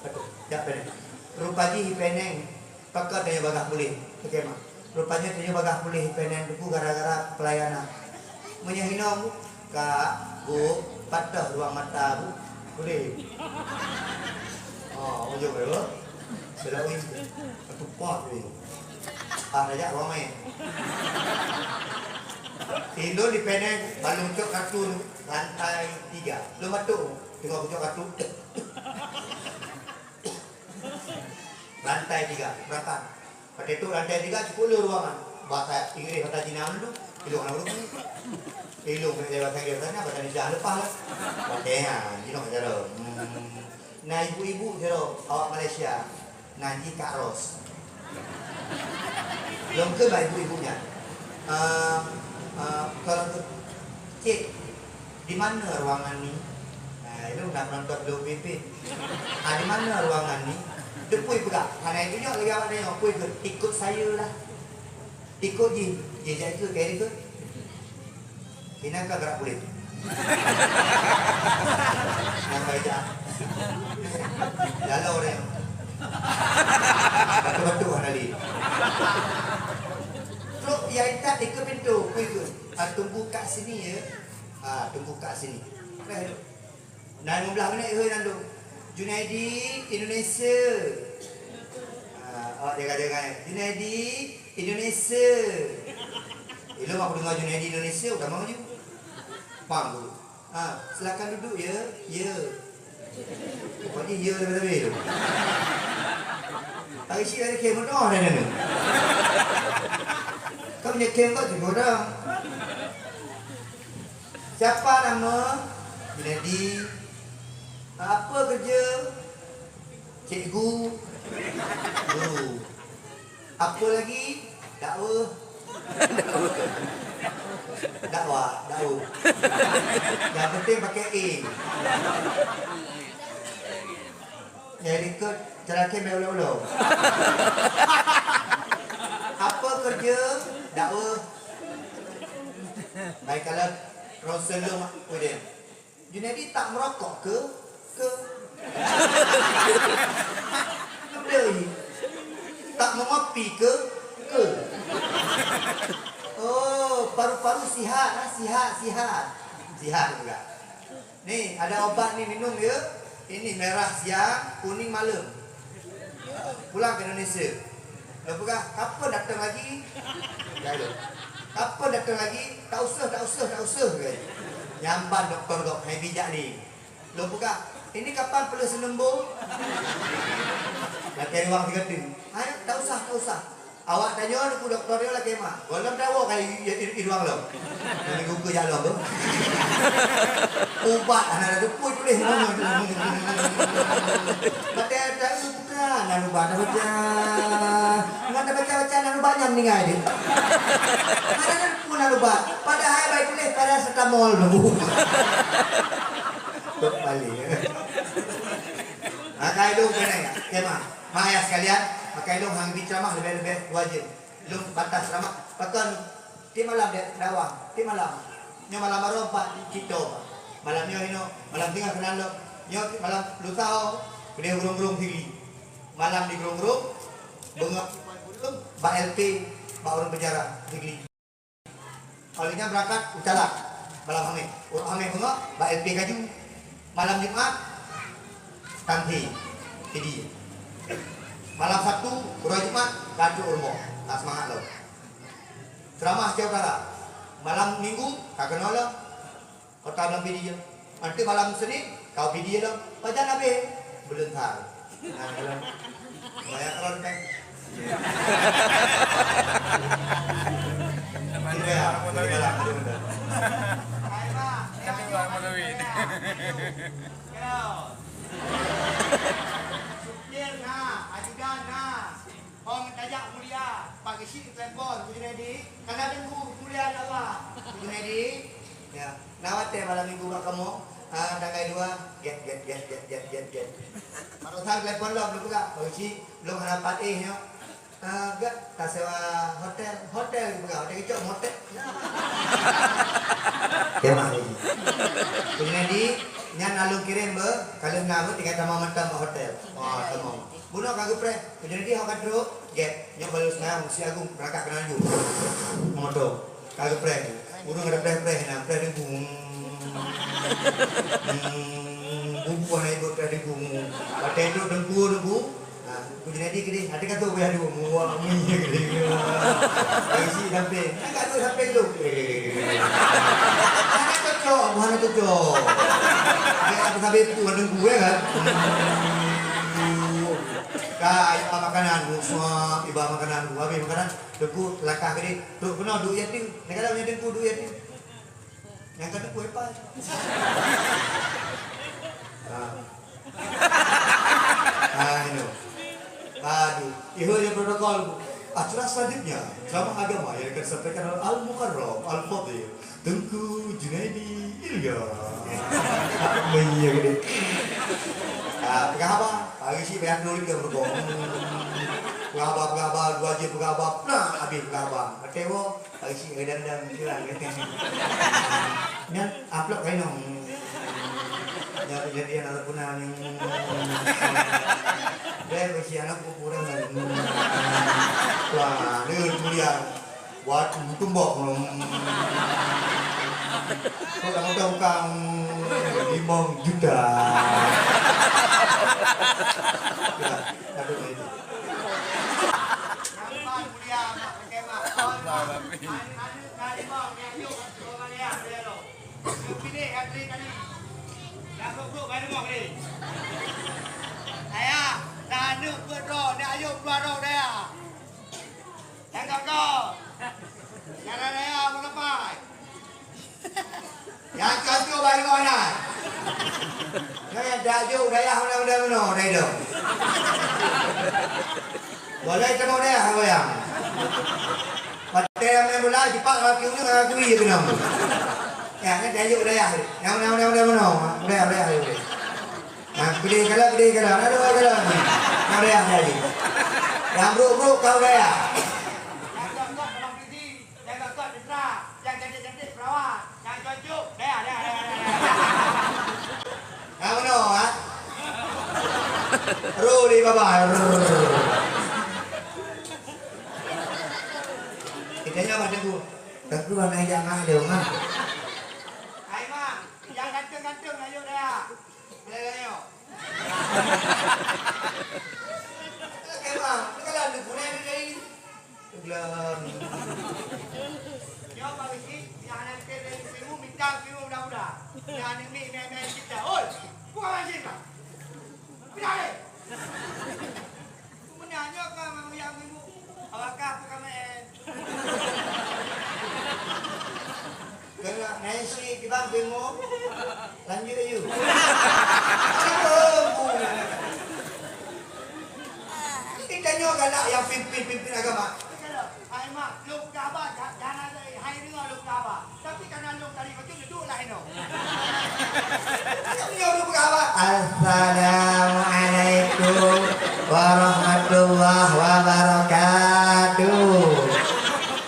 Batuk. Jak Penang. Rupa jih Penang. Pakon tanyoe bagah puléh. Oke, mak. Rupanya tanyoe bagah puléh Penang teungku gara-gara pelayanan. Meunyoe hinoe, Bu, Kak, Bu, patah ruang mata, Bu. Puléh. Oh, ujong, Bu. Belok ni. Satu pot ni. Ah, raja ruang main. Tidur di Penang, balum cok kartun. Lantai tiga. Lôn batuk. Tengok bucok batu. Lantai tiga, berangkat. Pakai tu lantai tiga cukup le ruangan. Bahasa Inggris, bahasa Cina dulu. Ilung anak dulu. Ilung pakai bahasa Inggris sana, bahasa Indonesia lepas lah. Pakai ha, you know, cara. Hmm. Nah, ibu-ibu, cara awak Malaysia. Nah, ni Kak Ros. Lôn kheun bak ibu-ibu nyan. Ah, ah, kalau tu, "Cik, di mana ruangan ni?" Ah, ilôn na penonton lôn pimpin. "Ah, di mana ruangan ni?" Dia pui peugah. Hana itunyok lagi awak nyoe, pui kheun, "Ikut saya lah." Ikut jih, jih jak ikut, kaya ikut. Inan ka gerak puléh. Nyang baik jak. Lalu orang. Batu-batu hana li. Trok ya intat di ke pintu, kui ke. Ah, tunggu kat sini ya. Ah, tunggu kat sini. Dah tu. Dah lima belas minit, hei, Nando. Junaidi, Indonesia. Ah, awak jaga-jaga, eh. Junaidi, Indonesia. Ilung aku dengar Junaidi Indonesia, udah mau je. Paham tu? Ha, silakan duduk ya. Ya. Pokoknya ya lebih-lebih tu. Hari si ada kem dah ada ni. Kau punya kem kau juga dah. Siapa nama? Junaidi. Apa kerja? Cikgu. Guru. Apa lagi? Dakwah. Dakwah, dakwah. Yang penting pakai A. Yang ikut terakhir main ulo-ulo. Apa kerja? Dakwah. Baik, kalau Ronson Long, udah. Junaidi tak merokok ke? Ke? Udah. Tak mengopi ke? Sihat, ah, sihat, sihat. Sihat juga. Ni, ada obat ni minum ya. Ini merah siang, kuning malam. Pulang ke Indonesia. Lôn peugah, "Kapan datang lagi?" Kapan datang lagi? "Tak usah, tak usah, tak usah," kata. Nyamban doktor gop, hai bijak ni. Lôn peugah, "Ini kapan peuleueh seuneumbo?" Lakée ruang sigoe teuk. "Hai, tak usah, tak usah." Awak tanyoe Teungku Dokto nyoe lakée meu'ah. Gohlom tawoe ka i, i, i, i ruang lom. Nyoe minggu keu jak lom tu. Ubat hana teupeue tuléh nyoe. Batée taeu bukan, hana ubat tabaca. Ngon tabaca-baca hana ubat nyan meuninggai deh. Hana teupeue hana ubat. Padahai bai tuléh parasetamol tu. Tok paling. Makai lôn keunan, kemah. Mak ayah sekalian, makai lôn hang bi ceramah leubeh-leubeh wajéb. Lôn batas ceramah, pakon tiep malam dek dakwah, tiep malam. Nyoe malam baroe empat cito. Malam nyoe inoe, malam singoh keunan lom. Nyoe malam lusa ho, keudeh ureueng-ureueng Sigli. Malam di Grong-Grong, beungoh bak L P, bak ureueng penjara Sigli. Óh lheueh nyan beurangkat u Calak malam Hamèh. Uroe Hamèh beungoh bak L P Kaju. Malam Jumat, Tamthe, Pidie. Malam Sabtu, uroe Jumat, ka trok u rumoh. Ka seumangat lom. Ceramah Aceh Utara. Malam Minggu, ka keunoe lom. Kota Blang Pidie. Nanti malam Senin, kau Pidie lom. Pajan habéh? Belum tahu. Nah, belum. Bayar kalau depan. Iya, iya, iya. Supir na, ajudan na. Hong tajak mulia, Pak Geuchik telepon, Teungku Junaidi, kana Teungku, mulia Allah. Teungku Junaidi, ya, na watèe malam minggu bak kamoe, ah, tanggai dua, get, get, get. Barosan telepon lom, lôn peugah, Pak Geuchik, lôn hana pat éh nyoe. Ah, gak, tasewa hotel, hotel, lôn peugah, hotel keucok, motel. Ya, Mak Geuchik. Teungku Junaidi, nyan na lôn kirém beu, ka lheueh na beu, tinggai tamong mantong bak hotel. Wah, tamong. Bunoe ka geupreh, Teungku Junaidi hok ka trok, gét. Nyoe baru seumayang, Masjid Agung, beurangkat keunan laju. Ngon moto. Ka geupreh. Ureueng ada preh-preh na, preh debu. Hmm, bubu hana ibu preh debu. Watèe trok debu, debu. Ha, Teungku Junaidi keudeh, hati kata beu adu, muak mi keudeh. Isi sampéng. Kan kat tu sampéng tu. Hana cocok, hana cocok. Dia apa sabe tu, ada gue kan. Ka, iba makanan, musuh, iba makanan, habis makanan, Teungku langkah keudeh, trok keunoe duek yatim. Kadang-kadang Teungku duek yatim. Nyang ka Teungku hebat. Ah. Ah, inoe. Aduh, iheuet protokol. Acara selanjutnya, ceramah agama yang akan disampaikan oleh Al-Mukarram Al-Fadil. Teungku Junaidi Ilya. Meunyo geude. Ah, peugah haba. Hari si payah tulis ke berbohong. Peugah haba, peugah haba, dua jam peugah haba. Nah, habis peugah haba. Kata wo, hari si ada dendam, curang kata. Nyan amplop kain dong. Nyan jadi anak puna ni. Deh, besi anak kuburan. Wah, ni kuliah. Waduh, tumbok. Kok kamu tahu kang limong juta? Ya, aduh, itu. Ayah, dah aneuk peuet droe, ni ayeuem dua droe dayah. Nyang kakak. Nyang raya meukapai. Nyang kacau bak inong nyan. Nyoe nyang tajok dayah meunan-meunan meunoe, dayah dong. Boleh teumoh dayah goyang. Watèe main bola, jipak kaki uneuk, kaki wie keunong. Ya, nyan tajok dayah. Nyang meunan-meunan meunoe, dayah, dayah. Nah, gede kala, gede kala. Aduh, kala. Nah, dayah, dayah. Nyang brok-brok kau dayah. Nyang gagah abang Fidi, nyang gagah tentara, nyang cantik-cantik perawat, nyang cucuk, dayah, dayah, dayah, dayah. Nyang meunoe, ha? Ro di baba. Kita nyan macam tu. Teungku hana jak mak lé, mak. Hai, mak, nyang ganteng-ganteng na yôh dayah. Lé, lé, nyoe. Oke, mak. Ni kalau ada guna ni dari. Gelap. Nyoe Pak Rizky, nyang hana keu dari ilmu, minta ilmu muda-muda. Nyang aneuk miet mè-mè cita. Oi, buka bajèe kah? Pindah lé. Meunyoe ka meuyang ilmu, awak kah buka main. Keuneuk naik si kibang bemo, lanjut aju. Kita nyoe galak nyang pimpin-pimpin agama. Hai mak, lôn peugah haba, ja-, jangan ada hai deungoe lôn peugah haba. Tapi kana lôn tadi bacut, duduklah inoe. Nyoe lôn peugah haba. Assalamualaikum warahmatullahi wabarakatuh.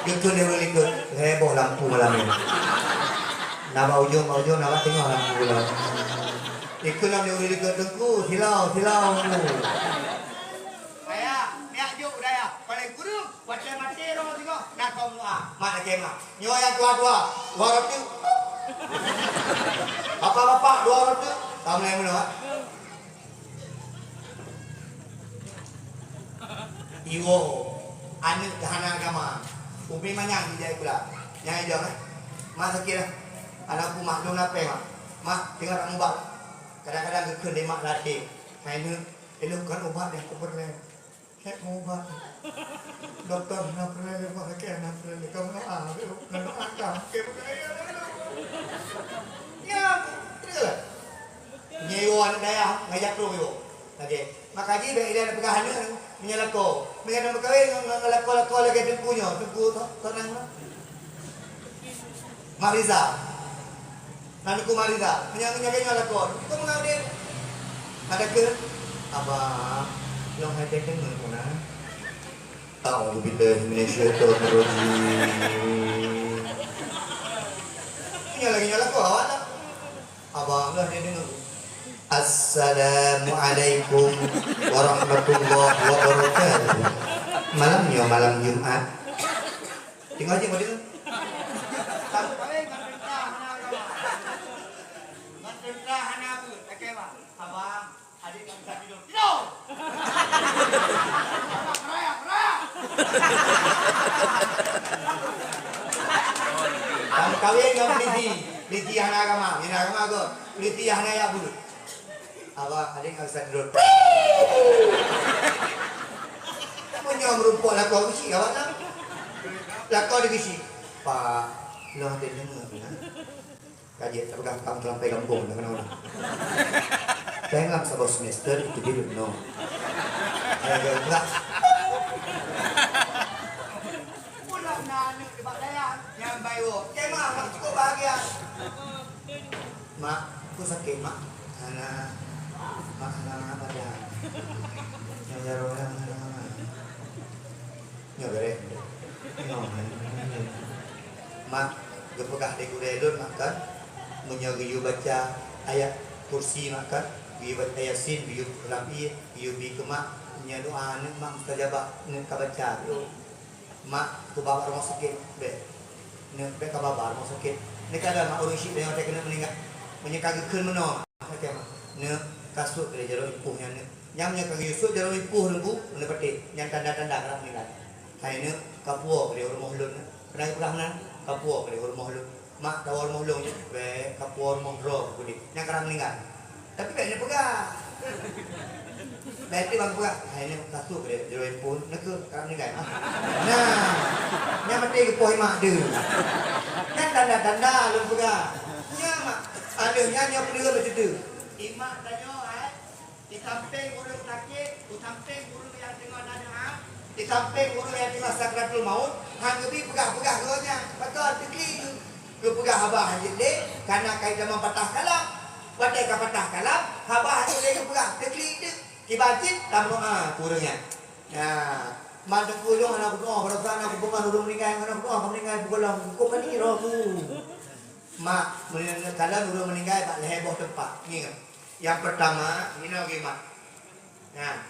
Ikut dia boleh ikut. Heboh lampu malam ni. Naba ujong, bak ujong, naba tengah lampu lah. Ikut lah dia boleh ikut tengku. Silau, silau. Ayah, miak juk dayah. Paling kureueng, watèe maté roh singoh, na kaum doa. Mak lakèe mak. Nyoe nyang tuha-tuha, dua ratus. Bapak-bapak, dua ratus. Ka mulai meunoe, ha? Iwoe, aneuk hana agama. Umi manyang dijak sikula. Nyang ijong, eh? Mak sakét lah. Aneuk ku mak, dong lapèe, mak. Mak, tinggai tak mubat. Kadang-kadang geukheun lé mak lam até. Hai neuk, ilôn kon ubat nyang kupeureulee. Hek mubat. Dokto hana peureulèe, rumah sakit hana peureulèe. Kamu doa, kamu doa, kamu ke bukan ayah dulu. Ya, betul. Nyewa aneuk dayah, ngajak tu yo. Lagi. Maka ji bèk ilèe peugah aneuk, meunyoe lakoe. Meunyoe na meukawen ngon, ngon lakoe-lakoe lagèe teungku nyoe, teungku to, to nan. Mak Riza. Nan ku Mak Riza. Meunyoe, meunyoe nyoe lakoe. Itu mengalir. Ada ke? Abang, long hai teh deungoe pun, ah. A'udzubillahi minasyaitonirrajim. Nyoe lagi nyoe lakoe awak lah. Abang lah dia deungoe. Assalamualaikum warahmatullahi wabarakatuh. Malam nyoe malam Jumat. Tengok aja model. Tahu kawin ngon tentara hana agama. Ngon tentara hana apa? Pakai apa? Abang, adik tak bisa tidur. Tidur! Merayap, merayap! Kamu kawin ngon polisi. Polisi hana agama. Hana agama tu. Polisi hana ayat bulut. Awak ada yang bisa tidur. Meunyoe meurumpok lakoe geuchik awak na. Lakoe digeuchik. Pak, lôn hana deungoe na. Kaji tapeugah kamu teulampai gampông na keunoe. Tengah saboh semester itu dia no. Ayah dia gerak. Pulang na aneuk di bak dayah nyang bayo. Kemah mak cukup bahagia. Mak, aku sakit, Mak. Hana, Mak, hana badan. Nyoe jaroe hana, hana. Nyoe bereh. Nyoe. Mak, geupeugah lé gurèe lôn, Mak, kan? Meunyoe geuyue baca ayat kursi, Mak, kan? Geuyue baca Yasin, geuyue lam ié, geuyue bi keu Mak. Nyoe doa aneuk Mak mustajabah, aneuk ka baca. Mak, kuba bak rumoh sakét, bèk. Neuk bèk kaba bak rumoh sakét. Neuk ka da mak ureueng syik nyoe watèe keuneuk meuninggai. Meunyoe ka geukheun meunoe, sakét mak. Neuk ka sôk keu lé jaroe ipoh nyan neuk. Nyan meunyoe ka geuyue sôk jaroe ipoh neuk bu, neuk patéh. Nyan tanda-tanda ka meuninggai. Hai neuk, ka puwoe keu lé u rumoh lôn neuk. Pernah geupeugah meunan, ka puwoe keu lé u rumoh lôn. Mak tawoe rumoh lôn, bèk ka puwoe rumoh droe keu udép. Nyan ka meuninggai. Tapi bèk neupeugah. Bèk teuh bang peugah, "Hai nyoe ka sôk deh, juroi phôn, neukeu ka meuninggai." Nah, nyan maté geupoh ié mak deuh. Nyan tanda-tanda lôn peugah. Nyan mak, adoh nyan nyoe peudeuh lôn teudeue. Ié mak tanyoe hai, di sampéng ureueng sakét, di sampéng ureueng nyang teungoh na doa, di sampéng ureueng nyang teungoh sakratul maut, han geubi peugah-peugah geuh nyan. Pakon teuklik geuh. Geupeugah haba hanjeuet lé, kana kai tamong patah kalam. Watèe ka patah kalam, haba hanjeuet lé geupeugah, teuklik teuk. Kiban cit tamong, ah, keu ureueng nyan. Nah, man teungku lôn hana kudoa, baroesa na kupeugah ureueng meuninggai, hana kudoa, ka meuninggai pukon lom. Kok pani roh ku. Mak, meuninggai kalon ureueng meuninggai bak lhèe boh teumpat. Ingat. Nyang peurtama, inoe geuh mak. Nah,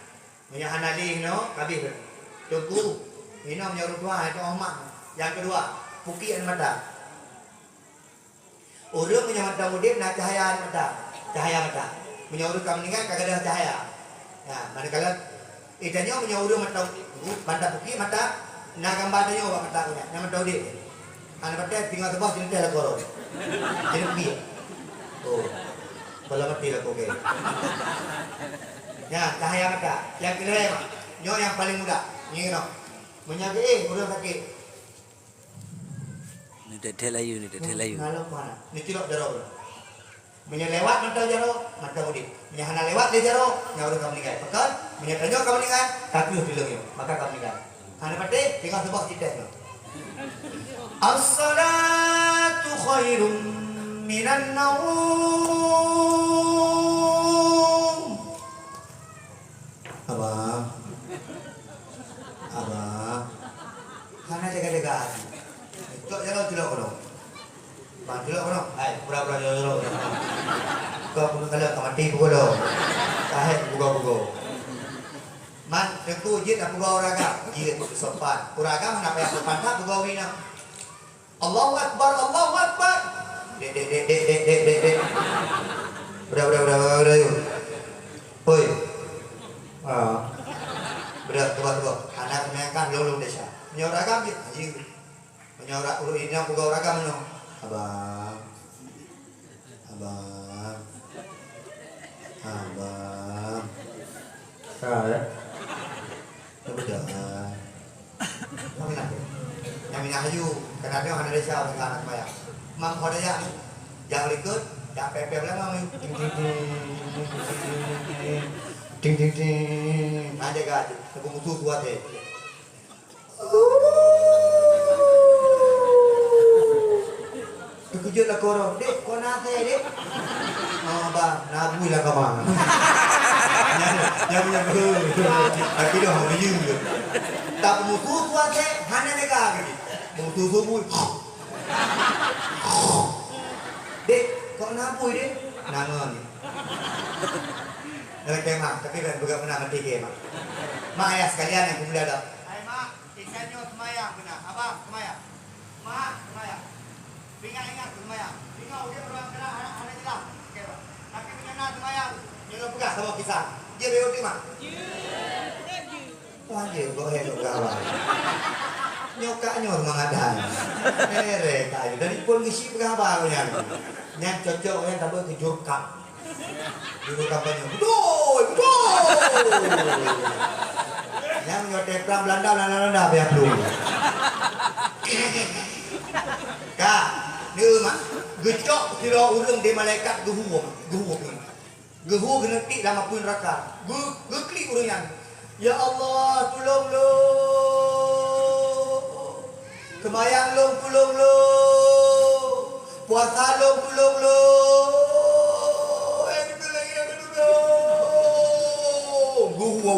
meunyoe hana lé inoe, ka abéh. Teungku, inoe meunyoe ureueng tuha, inoe mak. Nyang keudua, Pukiek aneuk mata. Ureueng meunyoe mantong udeb na cahya aneuk mata, cahya mata. Meunyoe ureueng ka meuninggai ka gadôh cahya. Ya, manakala eh tanyoe meunyoe ureueng mantong, mantong pukiek mata, na gamba tanyoe bak mata geuh nyan, na mantong udeb. Aneuk mata tinggai teuboh jeuet teuh lakoe. Jeuet pukiek. Oh. Bala mati lakoe. Ya, cahya mata. Nyang keulhèe, nyoe nyang paleng mudah. Nyoe. Meunyoe geuéh ureueng sakét. Ni teuteh layu, ni teuteh layu. Nalong mana? Ni cilok jaroe. Meunyoe lewat mantong jaroe, mantong udeb. Meunyoe hana lewat lé jaroe, nyan ureueng ka meuninggai. Pakon? Meunyoe tanyoe ka meuninggai, ka piôh tuleueng nyoe, maka ka meuninggai. Hana patéh, tinggai teuboh jeuet teuh nyoe. As-salatu khairum minan naum. Abang. Abang. Hana jaga-jaga hati. Cok jalan cilok keunoe. Bang cilok keunoe. Hai, pura-pura cilok, cilok. Kau pun kalau ka mati pukul lo. Kahek bugo-bugo. Man, teungku jeuet dak peugawa ureueng agam. Jeuet sopan. Ureueng agam hana payah sopan that peugawa ureueng inong. Allahu Akbar, Allahu Akbar. Dek, dek, dek. Udah, udah, udah, udah, udah, yuk. Oi. Ah. Udah, coba, coba. Anak menyangka lulus desa. Meunyoe ureueng agam jih, haji. Meunyoe ureueng, ureueng inong peugah ureueng agam nyoe. Abang. Abang. Abang. Ka, ya? Betul. Nyang minah. Nyang minah laju. Kadang-kadang hana desya, hana sembahyang. Mang kho daya ni. Jangan ikut. Dak pepeh belakang ni. Ting, ting, ting. Ting, ting, ting. Nah, jaga tu. Tepuk mutu kuat, eh. Teukeujot lakoe droe, "Dek, kon na asèe, Dek?" "Oh, bah, na bui lam kama." Nyan, nyan, nyan, tapi dah meuyuem je. Tapi musu-su asèe, hana jaga lagi. Musu-su bui. "Dek, kon na bui, Dek?" "Na ngon." Dalam kemah, tapi kan bukan pernah mati kemah. Mak ayah sekalian yang pemuda dah. Hai, Mak. Intan nyoe seumayang keunan. Abang, seumayang. Mak, seumayang. Ingat-ingat seumayang. Ingat udép ureueng keunan hana, hana jeulaih. Oke, Bang. Tapi meunyoe na seumayang, nyoe lôn peugah saboh kisah. Jeuet lé udép, Mak? Jeuet, jeuet. Wah, jeuet, kok hèn peugah haba. Nyoe ka nyoe seumangat dan. Ere ka dari pun ngisi peugah haba nyan. Nyan cocok nyan tabeuet keu jurkam. Juru kampanye, "Beutôi! Beutôi!" Nyang nyoe watèe prang Beulanda, Beulanda, Beulanda, biar plueng. Ka, neu mak, geucok sidroe ureueng di malaikat geuhu, geuhu. Geuhu geuneuk tiek lam apui neuraka. Geu-, geuklik ureueng nyan. Ya Allah, tulông lôn! Seumayang lôn, tulông lôn! Puasa lôn, tulông lôn! Eh, tulông, eh, tulông! Guhu,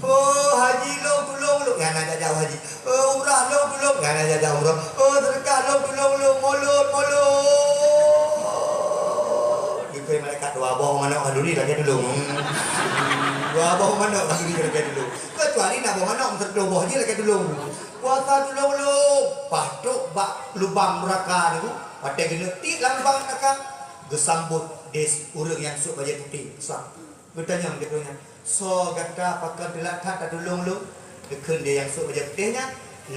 oh, haji lôn, tulông lôn! Nyang na jak-jak haji. Eh, umrah lôn, tulông! Nyang na jak-jak umrah. Eh, seudeukah lôn, tulông lôn! Molot, molot! Geukheun malaikat dua boh manok khanuri lagèe tulông. Dua boh manok khanuri lagèe tulông. Keucuali na boh manok meuseureutôh boh jih lagèe tulông. Kuasa tulông lôn, paih trôk bak lubang neuraka nyoe, watèe geuneuk tiek lam lubang neuraka, geusambot lé ureueng nyang sôk bajèe putéh, peusah. Geutanyong lé ureueng nyan, "Soe gata, pakon teulat that tatulông lôn?" Geukheun lé nyang sôk bajèe putéh nyan,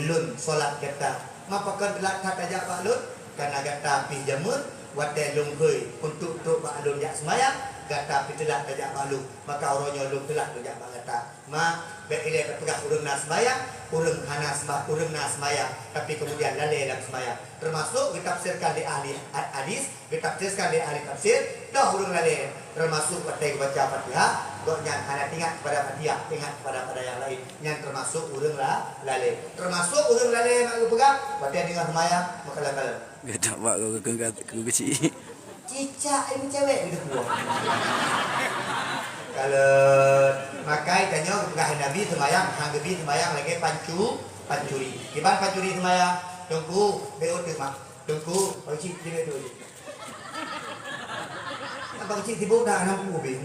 "Lôn solat gata." "Ma pakon teulat that tajak bak lôn?" "Kareuna gata pih jameun, watèe lôn hôi untuk trôk bak lôn jak seumayang, gata pih teulat tajak bak lôn, maka uroe nyoe lôn teulat lôn jak bak gata." Ma, bèk ilèe tapeugah ureueng na seumayang, ureueng hana seumba-, ureueng na seumayang, tapi keumudian lalè lam seumayang. Teumasok geutafsirkan lé ahli ha-, hadis, geutafsirkan lé ahli tafsir, toh ureueng lalè, teumasok watèe geubaca Fatihah, gobnyan hana teuingat kepada Fatihah, teuingat kepada-pada nyang laén. Nyan teumasok ureueng la-, lalè. Teumasok ureueng lalè mak geupeugah, watèe deungoe seumayang, meukalon-kalon. Geudak bak keu, keu, keu, keu keuchik. Cicak ilmu cewek gitu buah. Kalau makai tanyoe geupeugah Nabi seumayang, hang geubi seumayang lagèe pancu-, pancuri. Kiban pancuri seumayang, Teungku, beu teuk mak. Teungku, pancuri, sini tu. Abang cik sibuk dah, anak aku, Bi.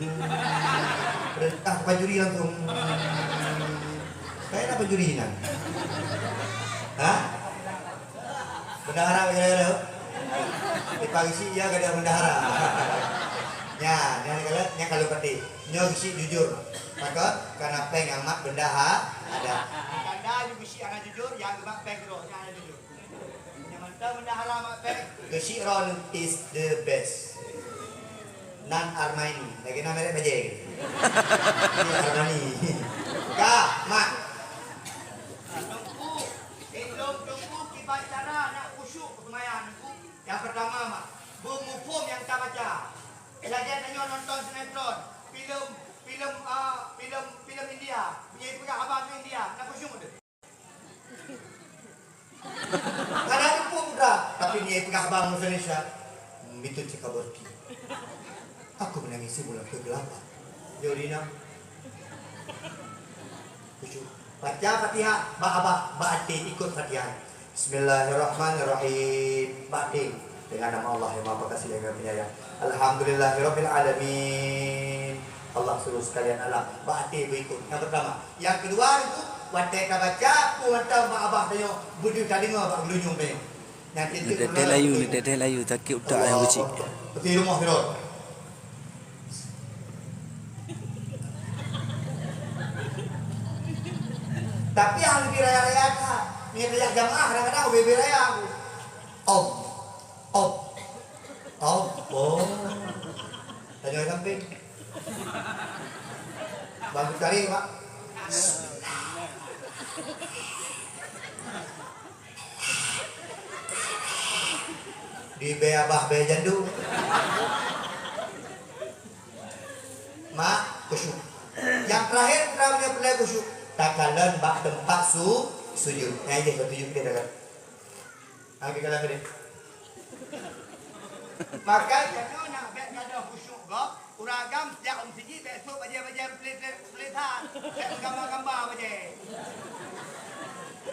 Perintah pancuri langsung. Saya nak pancuri nan. Ha? Bendahara kira-kira. Di pagi si ia gadang bendahara. Nya, nya kalau, nya kalau pati. Nyoe geusyik jujur. Pakon? Karena péng amat bendahara ada. Tanda ju geusyik hana jujur, yang geubak péng keudroe, nya hana jujur. Nyang mantong bendahara amat péng. Geusyik ron is the best. Nan Armani. Lagi nama merek bajai. Ini Armani. Ka, mak. Teungku, ilong teungku kiban cara nak khusyuk seumayang teungku. Yang pertama, mak, beumuphom nyang tabaca. Lagèe tanyoe nonton sinetron, filem, filem, ah, filem, filem India. Meunyoe peugah haba keu India, nak khusyuk teuh. Hana teupeu putra, tapi meunyoe peugah haba Indonesia, beutôi cit ka berarti. Aku menangis bulan kegelapan. Jodina. Khusyuk. Baca Fatihah, bak abah, bak até ikut Fatihah. Bismillahirrahmanirrahim. Bak até. Dengan nama Allah yang Maha Pengasih lagi Maha Penyayang. Alhamdulillahirabbil alamin. Allah seluruh sekalian alam. Bak até berikut. Yang pertama. Yang kedua tu, watèe ka baca, peue mantong bak abah tanyoe, beudeuh tadeungoe bak geulunyueng tanyoe. Nyang tiep-tiep Neuteuntèe layu, neuteuntèe layu, sakét utak ayah keuchik. Peuti rumoh sidroe. Tapi hana leubeh raya-raya that. Meunyoe tajak jamaah kadang-kadang leubeh raya. Om. Om. Om. Oh. Tanyoe sampéng. Bang Butari, Pak. Di bèe abah bèe jandu. Mak, khusyuk. Nyang terakhir, terakhir nyang peureulèe khusyuk. Takalon bak teumpat su-, sujud. Nah, ini satu sujud kita kan. Oke, kalau tadi. Maka, jangan nak bèk gadoh khusyuk gob. Ureueng agam jak u meuseujid bèk sôk bajèe-bajèe peulet-peulet tulésan, bèk meugambar-gambar bajèe.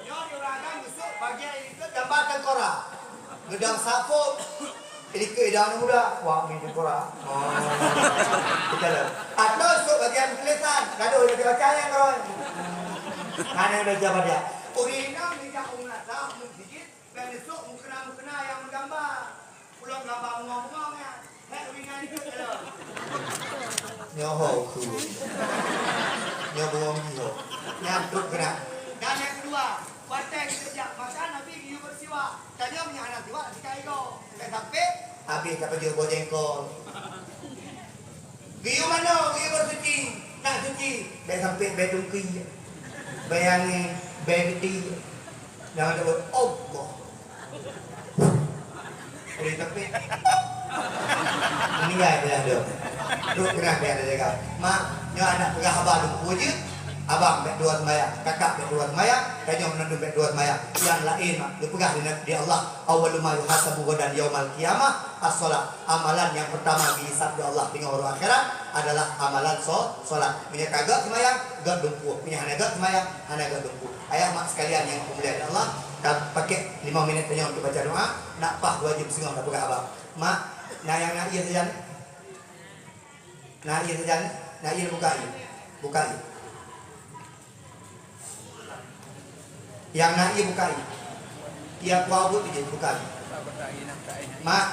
Nyoe di ureueng agam geusôk bagian likot gambar tengkorak. Geudong sapo, likot idang muda, wah, mi tengkorak. Oh. Kita dah. Atau sôk bagian tulésan, gadoh ida baca nyang keuroi. Hana baca pada. Ureueng inong nijak u meunasah, u meuseujid, bèk neusôk mukena-mukena nyang meugambar. Ulôn gamba bungong-bungong nyan. Hek ringan ikôt jalan. Nyoe ho, tu. Nyoe bungong jih ho. Nyan trok keunan. Dan nyang keudua, watèe geuteujak makan, Nabi geuyue beusiwak. Tanyoe meunyo hana siwak, sikat igoe. Sampai-sampai habéh tapajoh boh jengkol. Geuyue manoe, geuyue beusuci, nak suci, bèk sampai bèe tungkui, bèe angèn, bèe geuti. Jangan sebut Allah. Boleh sampai meninggai payah dia. Trok keunan payah dia jaga. Mak, nyoe aneuk peugah haba lumpur jeuet. Abang bèk dua seumayang, kakak bèk dua seumayang, tanyoe meunandum bèk dua seumayang. Nyang laén mak, geupeugah di, di Allah, "Awwalu ma yuhasabu ghadan yaumal qiyamah as-shalah." Amalan nyang peurtama geuhisab lé Allah teungoh uroe akhirat adalah amalan so-, solat. Meunyoe ka gèt seumayang, gèt lumpur. Meunyoe hana gèt seumayang, hana gèt lumpur. Ayah mak sekalian nyang dimuliakan Allah, ka pakai lima minit tanyoe untuk baca doa, nak paih dua jeuem singoh tapeugah haba. Mak, na nyang na ié sajan? Na ié sajan? Na ié buka ié. Buka ié. Nyang na ié bukai. Tiep dua buet jih bukai. Mak,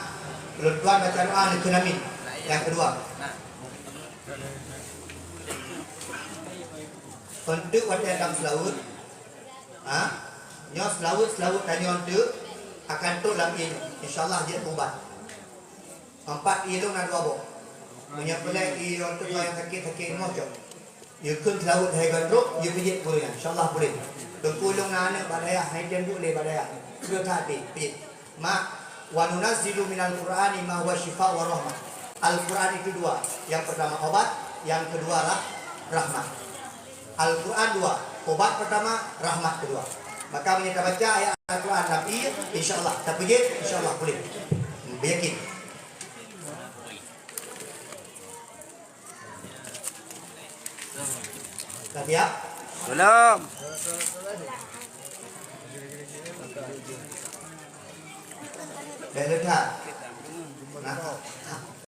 lôn tuan baca doa neukheun amin. Nyang keudua. Untuk watèe lam seulaweuet, ha? Nyoe seulaweuet, seulaweuet tanyoe untuk akan trok lam ié. Insya Allah jeuet ubat. Empat ié lôn na dua boh. Meunyoe peureulèe ié lôn teuk nyang sakét-sakét rumoh cok. Yue kheun seulaweuet hai gandrok, yue pijit guru nyan. Insya Allah boleh. Teungku lôn na aneuk bak dayah, hai tem duek lé bak dayah. Sudah that deh, pijit. Mak, wa nunazzilu minal Qur'ani ma huwa syifa wa rahmah. Al-Quran itu dua. Yang pertama obat, yang kedua rah-, rahmat. Al-Quran dua, obat pertama, rahmat kedua. Maka meunyoe tabaca ayat Al-Quran lam ié, insya Allah, tapijit, insya Allah pulih. Hmm, yakin. Ka siap? Belum. Bèk leutat. Nah,